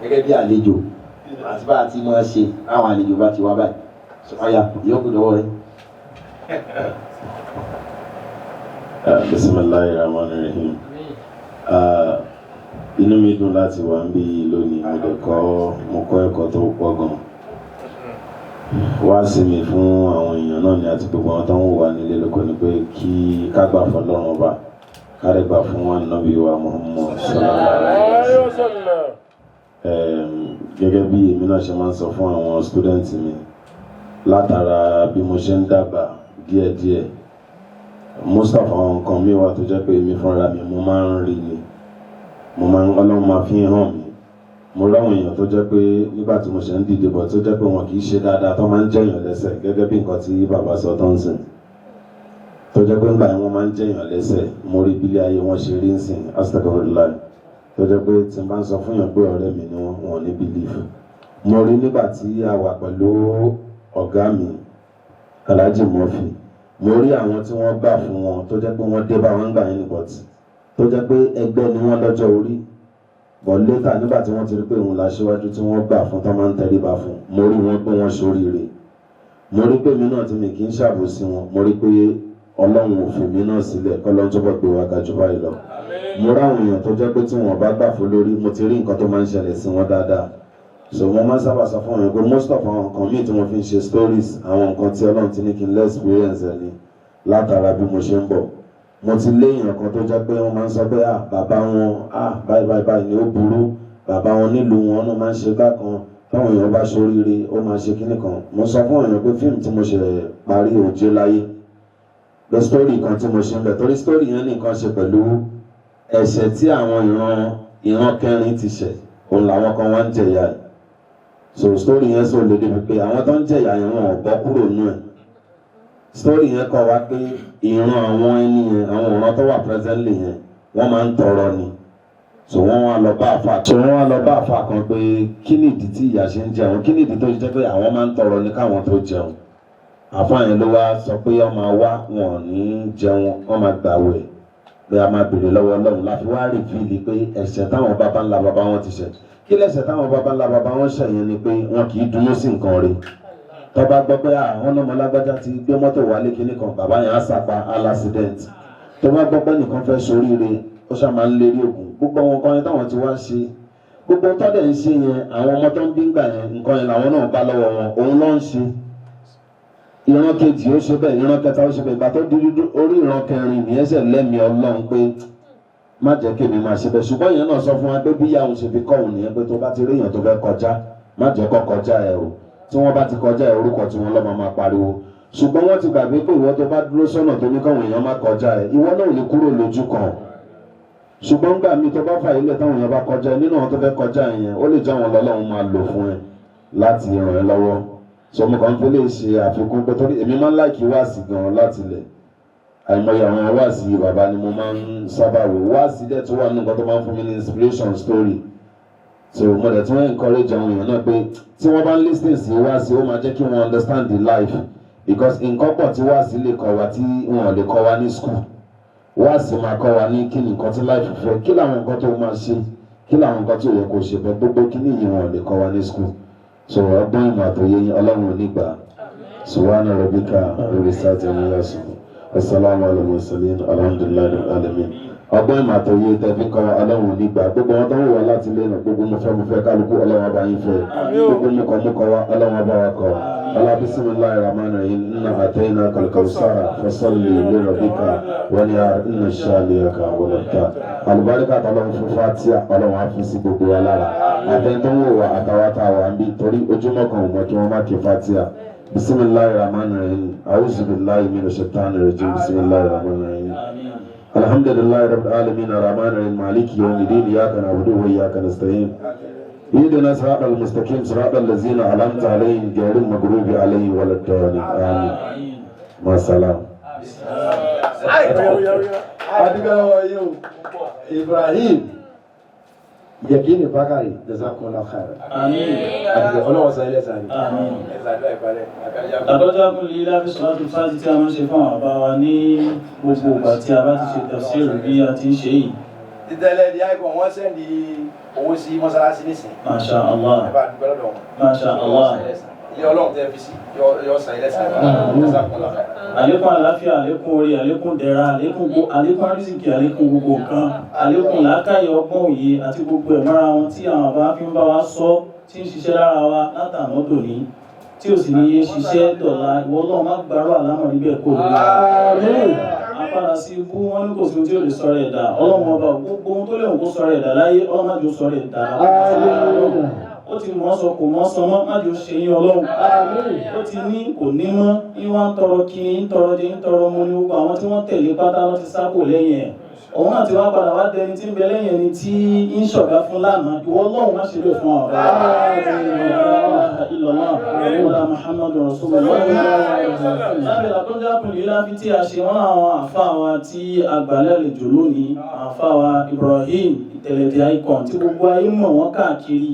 gẹ́gẹ́ bí àlejò àti bá a ti máa ṣe àwọn àlejò bá ti wá báyìí. Ọ̀ya yòókù dọ́wọ́ rẹ̀. Bisimilahi rahman rahim. Inú mi dùn láti wà ń bí lónìí. Mo dẹ̀ kọ́, mo kọ́ ẹ̀kọ́ tó pọ̀ gan. Wá sí mi fún àwọn èèyàn náà ni àti gbogbo àwọn tó ń wò wá nílé lóko ni pé kí ká gbà fún Ọlọ́run Ọba, ká lè gbà fún Ànábì wa Muhammad sallallahu alaihi wasallam. Gẹ́gẹ́ bí èmi náà ṣe máa ń sọ fún àwọn student mi, látara bí mo ṣe ń dàgbà díẹ̀díẹ̀, most of àwọn nǹkan mi wà tó jẹ́ pé èmi fúnra mi mo máa ń rí ni, mo máa ń, Ọlọ́run máa fi hàn mí. Mo ráwọn èèyàn tó jẹ́ pé nígbà tí mo ṣe ń dìde bọ̀, tó jẹ́ pé wọn kì í ṣe dáadáa, tó máa ń jẹ̀yàn lẹ́sẹ̀, gẹ́gẹ́ bí nǹkan tí bàbá sọ tó ń sìn, tó jẹ́ pé ńgbà yẹn wọ́n máa ń jẹ̀yàn lẹ́sẹ̀. Mo rí bílé ayé wọn ṣe rí ń sìn, astagfirullah, tó jẹ́ pé tí n bá ń sọ fún yàn pé ọ̀rẹ́ mi ni wọ́n, wọn ní belief. Mo rí nígbà tí a wà pẹ̀lú ọ̀gá mi Alhaji Murphy, mo rí àwọn tí wọ́n gbà fún wọn, tó jẹ́ pé wọ́n dé bá wọn gbà yẹn ní, but tó jẹ́ pé ẹgbẹ́ ni wọ́n lọ́jọ́ orí, but later nígbà tí wọ́n ti rí pé òun la ṣíwájú tí wọ́n gbà fún, tó máa ń tẹríba fún, mo rí wọn pé wọ́n ṣoríire. Mo rí pé mi náà tí mi kì í ṣàbòsí wọn, mo rí pé Ọlọ́run ò fi mí náà sílẹ̀, kọ́lọ́n tó bọ̀ gbé wa ga jù báyìí lọ. Mo ráwọn èèyàn tó jẹ́ pé tí wọ́n bá gbà fún lórí, mo ti rí nǹkan tó máa ń ṣẹlẹ̀ sí wọn dáadáa. So mo máa ń sábà sọ fún àwọn pé most of àwọn nǹkan míì tí mo fi ń ṣe stories, àwọn nǹkan tí Ọlọ́run ti ní kí n lé experience ẹ̀ ni látara bí mo ṣe ń bọ̀. Mo ti lé èèyàn kan tó jẹ́ pé wọ́n máa ń sọ pé, ah, bàbá wọn, ah, báyìí báyìí báyìí ni, ó burú, bàbá wọn nílùú wọn náà máa ń ṣe bákan, táwọn èèyàn bá ṣoríire, ó máa ṣe kíní kan. Mo sọ fún èèyàn pé fíìmù tí mo ṣe parí, Òjé Láyé, the story kan tí mo ṣe ń bẹ̀, torí story yẹn ní nǹkan ṣe pẹ̀lú ẹ̀ṣẹ̀ tí àwọn ìran kẹrin ti ṣẹ̀, òun làwọn kan wá ń jẹ̀yà ẹ̀. So story yẹn sọ lè débi pé àwọn tó ń jẹ̀yà yẹn, wọn ò bọ́ kúrò nú ẹ̀. Story yẹn kọ́ wa pé ìran àwọn ẹni yẹn, àwọn ìran tó wà presently yẹn, wọ́n máa ń tọrọ ni. So wọ́n wá lọ bá àfa, so wọ́n wá lọ bá àfa kan pé kí ni ìdí tí ìyà ṣe ń jẹun, kí ni ìdí tó ṣe jẹ́ pé àwọn máa ń tọrọ ní káwọn tó jẹun. Àfa yẹn ló wá sọ pé wọ́n máa wá, wọn ò ní jẹun, wọ́n máa gbàwẹ̀, pé a máa béèrè lọ́wọ́ Ọlọ́run láfi wá reveal pé ẹ̀ṣẹ̀ táwọn baba ńlá baba wọn ti ṣẹ̀. Kí lẹ́ṣẹ̀ táwọn baba ńlá baba wọn ṣẹ̀ yẹn ni pé wọn kì í dúró sí nǹkan rẹ̀. Tó bá gbọ́ pé àwọn ọmọ lágbájá ti gbé mọ́tò wálé kíní kan, bàbá yẹn á sàpá accident. Tó bá gbọ́ pé nìkan fẹ́ ṣoríire, ó ṣáà máa ń lérí ògùn. Gbogbo àwọn nǹkan yẹn táwọn ti wá ṣe, gbogbo tó dẹ̀ ń ṣe yẹn, àwọn ọmọ tó ń bí ń gbà yẹn, nǹkan yẹn làwọn náà bá lọ́wọ́ wọn, òun ló ń ṣe. Ìran kejì ó ṣe bẹ́ẹ̀, ìran kẹta ó ṣe bẹ́ẹ̀, ìgbà tó di orí ìran kẹrin nìyẹn ṣe lẹ́mìí Ọlọ́run pé má jẹ́ kí èmi máa ṣe bẹ́ẹ̀. Ṣùgbọ́n ìyẹn náà sọ fún wa pé bí ìyá òun ṣe fi kọ́ òun nìyẹn, pé tó bá ti rí èèyàn tó fẹ́ kọjá, má jẹ́ kó kọjá ẹ o. Tí wọ́n bá ti kọjá ẹ, orúkọ tí wọ́n lọ́ máa máa pariwo. Ṣùgbọ́n wọ́n ti gbàgbé pé ìwọ tó bá dúró sọ́nà tó ní káwọn èèyàn má kọjá ẹ, ìwọ náà ò ní kúrò lójú kan. Ṣùgbọ́n gbà mí, tó bá fà ilẹ̀ táwọn èèyàn bá kọjá ẹ, nínú àwọn tó fẹ́ kọjá ẹ yẹn, ó lè jẹ́ àwọn lọ́lọ́run máa lò fún ẹ láti ràn ẹ́ lọ́wọ́. So mo kàn ń fi lè ṣe àfikún pé torí èmi máa ń like wáàsí gan láti lẹ̀, àìmọye àwọn wáàsí bàbá ni mo máa ń sábà wò. Wáàsí dẹ̀ tó wà nínú nǹkan tó máa ń fún mi ní inspiration story. So mo dẹ̀ tún encourage àwọn èèyàn náà pé tí wọ́n bá ń listen sí wáàsí, ó máa jẹ́ kí wọ́n understand the life, because nǹkan pọ̀ tí wáàsí lè kọ́ wa tí wọn ò lè kọ́ wa ní school. Wáàsí máa kọ́ wa ní kí ni nǹkan tí life fẹ́, kí làwọn nǹkan tó máa ṣe, kí làwọn nǹkan tí ò yẹ kó ṣe bẹ́ẹ̀. Gbogbo kí ni yìí, wọn ò lè kọ́ wa ní school. So ọgbọ́n, ìmọ̀ àtòyé yín, Ọlọ́run ò ní gbà. Subhana rabbika rabbil izzati amma yasifun, assalamu ala mursalin, alhamdulillahi rabbil alamin. Ọgbọ́n, ìmọ̀ àtòyé tẹ̀fí kọ́ wa, Ọlọ́run ò ní gbà. Gbogbo wọn tó ń wọ̀ láti ilé náà, gbogbo mo fẹ́ mo fẹ́ kálukú, Ọlọ́run ọba yín fẹ́. Gbogbo mo kọ́ mo kọ́ wa, Ọlọ́run ọba wa kọ́. Ọlá bismillahir rahmanir rahim, inna a'tainaka al-kawsara fasalli li rabbika wanhar, inna shani'aka huwal abtar. Àlùbáríkà tọ́lọ́run fún Fatia, Ọlọ́run á fi sí gbogbo wa lára, àtẹni tó ń wò wá, àtàwọn táwa ń bí, torí ojúmọ́ kan ò mọ̀ kí wọ́n má ké Fatia. Bismillahir rahmanir rahim, a'udhu billahi minash shaitanir rajim, bismillahir rahmanir rahim, alhamdulillahi rabbil alamin, arrahmanir rahim, maliki yawmiddin, iyyaka na'budu wa iyyaka nasta'in, اهدنا صراط المستقيم، صراط الذين أنعمت عليهم، غير المغضوب عليهم ولا الضالين، آمين. مع السلامة. Adúgbò lọ́wọ́ yìí o. Ibrahim Yekini Bakari, jazakumullahu khairan. Àmín. Àti ọlọ́wọ́ san ilé sáré. Àmín. Àbájákun lè láfi sọ́látù fáàtì tí a máa ń ṣe fún àwọn bàbá wa ní gbogbo ìgbà tí a bá ti ṣe tafsir bí a ti ń ṣe yìí. Títẹ̀lẹ̀ di àìkọ́ wọ́n send owó sí mọ́sálásí nísìn. Masha Allah. Ẹ bá dúpẹ́ lọ́dọ̀ wọn. Masha Allah. Ilé Ọlọ́run tẹ́ fi sí yọ san ilé sáré. Jazakumullahu khairan. Àlékún àlàáfíà, àlékún orí, àlékún dẹ̀ra, àlékún àlékún àrísìkí, àlékún gbogbo nǹkan, àlékún làákàyè, ọgbọ́n, òye àti gbogbo ẹ̀ mọ́ra wọn tí àwọn bàbá fi ń bá wa sọ, tí ń ṣiṣẹ́ lára wa látàná dòní, tí ò sì ní yé ṣiṣẹ́ dọ̀la. Ìwọ Ọlọ́run, má gbàrú àlámọ̀ níbẹ̀ kó lórí apára sí ibú. Wọn ní kò sí ohun tí ò lè sọ̀rọ̀ ẹ̀dá. Ọlọ́run ọba, gbogbo ohun tó lè wù kó sọ̀rọ̀ ẹ̀dá láyé, Ọlọ́run má jò sọ̀rọ̀ ẹ̀dá. Ó ti mọ̀ ọ́ sọ, kò mọ̀ ọ́ sọ mọ́, má jò ṣe yín. Ọlọ́run, ó ti ní kò ní mọ́ ní wọ́n ń tọrọ kiri, ń tọrọ jẹ, ń tọrọ mu ní. Gbogbo àwọn tí wọ́n tẹ̀lé pátá ló ti sákò lẹ́yìn ẹ̀. Òun náà ti wá padà wá dẹni tí ń bẹ lẹ́yìn ẹni tí ń ṣọ̀gá fún lánàá. Ìwọ Ọlọ́run, má ṣe bẹ́ẹ̀ fún àwọn ọ̀gá illallah wala Muhammadu rasulullah. Lábẹ́ làkọjá kùnú ilá fi tí a ṣe wọ́n, àwọn àfa wa tí agbálẹ̀ àlejò lónìí, àfa wa Ibrahim Ìtẹ̀lẹ̀dẹ̀ Icon tí gbogbo ayé mọ̀ wọ́n káàkiri,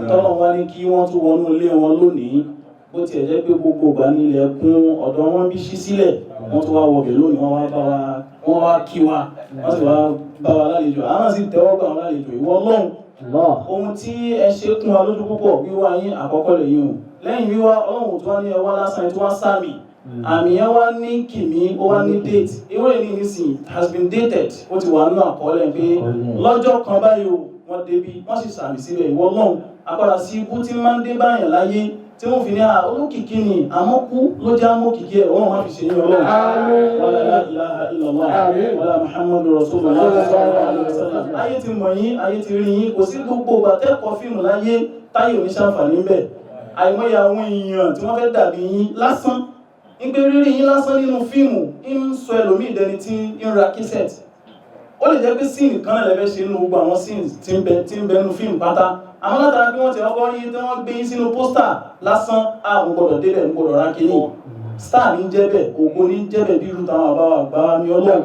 tọ́lọ̀ wá ní kí wọ́n tún wọnú ilé wọn lónìí. Bó tiẹ̀ jẹ́ pé gbogbo ìgbà nílẹ̀ kún ọ̀dọ̀ wọn bí ṣí sílẹ̀, wọ́n tún wá wọbẹ̀ lónìí, wọ́n wá bá wa, wọ́n wá kí wa, wọ́n sì wá bá wa lálejò. Àwọn sì tẹ́wọ́ gbà wọn lálejò. Ìwọ Ọlọ́run, ohun tí ẹ ṣe kún wa lójú púpọ̀, wíwá yín àkọ́kọ́ lè yín o. Lẹ́yìn wíwá, Ọlọ́run tó wá ní ẹ wá lásán, ẹ tó wá sáàmì àmì yẹn wá ní kìmí, ó wá ní date. Ìwé ní nísìnyí has been dated, ó ti wà nínú àkọọ́lẹ̀ pé lọ́jọ́ kan báyìí o, wọ́n débi, wọ́n sì sàmì síbẹ̀. Ìwọ Ọlọ́run, apára sí ibú tí máa ń dé báyàn láyé tí wọ́n fi ní à olókìkí ni, àmọ́ kú ló já mọ́ kìkí ẹ̀. Ọlọ́run má fi ṣe yín. Ọlọ́run, wala la ilaha illallah wala Muhammadu rasulullah sallallahu alaihi wasallam. Ayé ti mọ̀ yín, ayé ti rí yín. Kò sí gbogbo ìgbà tẹ́kọ̀ọ́ fíìmù láyé táyé ò ní ṣàǹfààní ń bẹ̀. Àìmọye àwọn èèyàn tí wọ́n fẹ́ dàbí yín lásán ń gbé rírí yín lásán nínú fíìmù ń sọ ẹlòmíì dẹni tí ń ra cassette. Ó lè jẹ́ pé scene kan náà lẹ́fẹ́ ṣe nínú gbogbo àwọn scenes tí ń bẹ nínú fíìmù pátá, àmọ́ látara bí wọ́n ti ọkọ́ rí tí wọ́n gbé yín sínú poster lásán, àwọn gbọ́dọ̀ débẹ̀, ń gbọ́dọ̀ ra kínní. Star ní jẹ́ bẹ́ẹ̀, ògo ní jẹ́ bẹ́ẹ̀, bí irú táwọn àbáwá àgbà ní. Ọlọ́run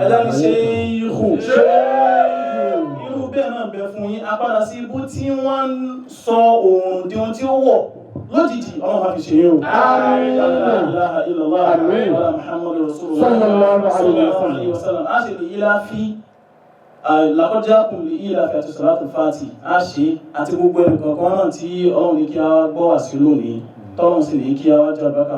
ẹ̀dá ní ṣe ihu irú bẹ́ẹ̀ náà bẹ fún yín. Apádà sí ibú tí wọ́n ń sọ òòrùn di ohun tí ó wọ̀ lójijì, Ọlọ́run má fi ṣe yín o. La ilaha illallah wala Muhammadu rasulullah sallallahu alaihi wasallam. A ṣe lè yí láfi làkọjá kùn lè yí láfi àti sọ̀rọ̀ fàtì a ṣe àti gbogbo ẹnì kọ̀ọ̀kan náà tí Ọlọ́run ní kí a gbọ́ wá sí lónìí, tọ́lọ́run sì ní kí a wá jẹ́ àbákà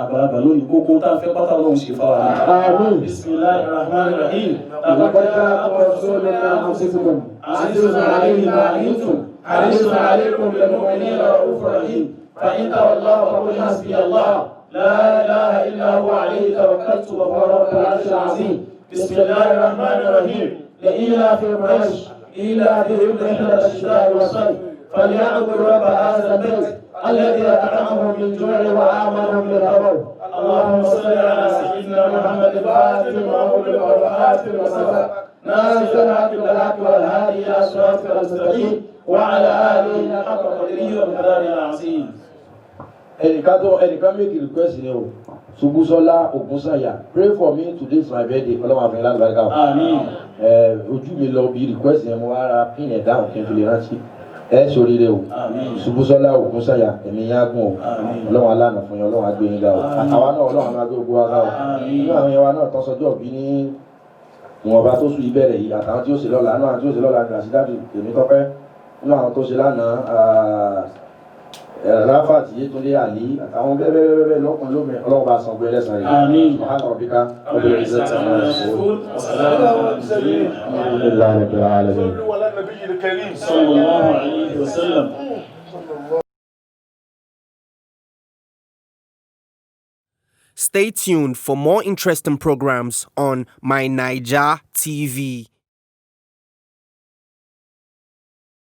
àgbàlagbà lónìí. Gbogbo tá a fẹ́ pátá, Ọlọ́run ṣe fáwọn náà. Bismillahir rahmanir rahim. لقد جاءكم رسول من أنفسكم عزيز عليه ما عنتم حريص عليكم بالمؤمنين رؤوف رحيم. فإن تولوا فقل حسبي الله لا إله إلا هو عليه توكلت وهو رب العرش العظيم. بسم الله الرحمن الرحيم. لإيلاف قريش إيلافهم رحلة الشتاء والصيف فليعبدوا رب هذا البيت الذي أطعمهم من جوع وآمنهم من خوف. اللهم صل على سيدنا محمد الفاتح لما أغلق والخاتم لما سبق ناصر الحق بالحق والهادي إلى صراطك المستقيم وعلى آله حق قدره ومقداره العظيم. Ẹnìkan tó ẹnìkan make request ni o, Subusola Ogunsanya, pray for me, today is my birthday. Ọlọ́run àfihàn lálùbáríkà o. Àmín. Ẹ ojú mi lọ bí request yẹn, mo wá ra pin ẹ̀ dáhùn kí n fi lè rántí. Ẹ sóríire o. Àmín. Subusola Ogunsanya, ẹ̀mí yín á gùn o. Àmín. Ọlọ́run aláàánú fún yín, Ọlọ́run á gbé yín ga o. Àmín. Àwa náà, Ọlọ́run á gbé gbogbo wa ga o. Àmín. Inú àwọn yẹn wa náà tán sọjọ́ bí ní ìwọ̀nba tó sùn ìbẹ̀rẹ̀ yìí, àtàwọn tí ó ṣe lọ́la, inú àwọn tí ó ṣe lọ́la ní Rasidatu Tèmi Tọ́pẹ́, inú àwọn tó ṣe lánàá, Rafat Yetunde Ali, àtàwọn bẹ́ẹ̀ bẹ́ẹ̀ bẹ́ẹ̀ lọ́kùnrin lóbìnrin, Ọlọ́run bá san gbé ẹlẹ́sàn rẹ̀. Àmín. Subhana rabbika rabbil izzati amma yasifun. وسلام على المرسلين. Alhamdulillahi rabbil alamin. صلوا على النبي الكريم. صلى الله عليه وسلم. صلى الله. Stay tuned for more interesting programs on My Naija TV.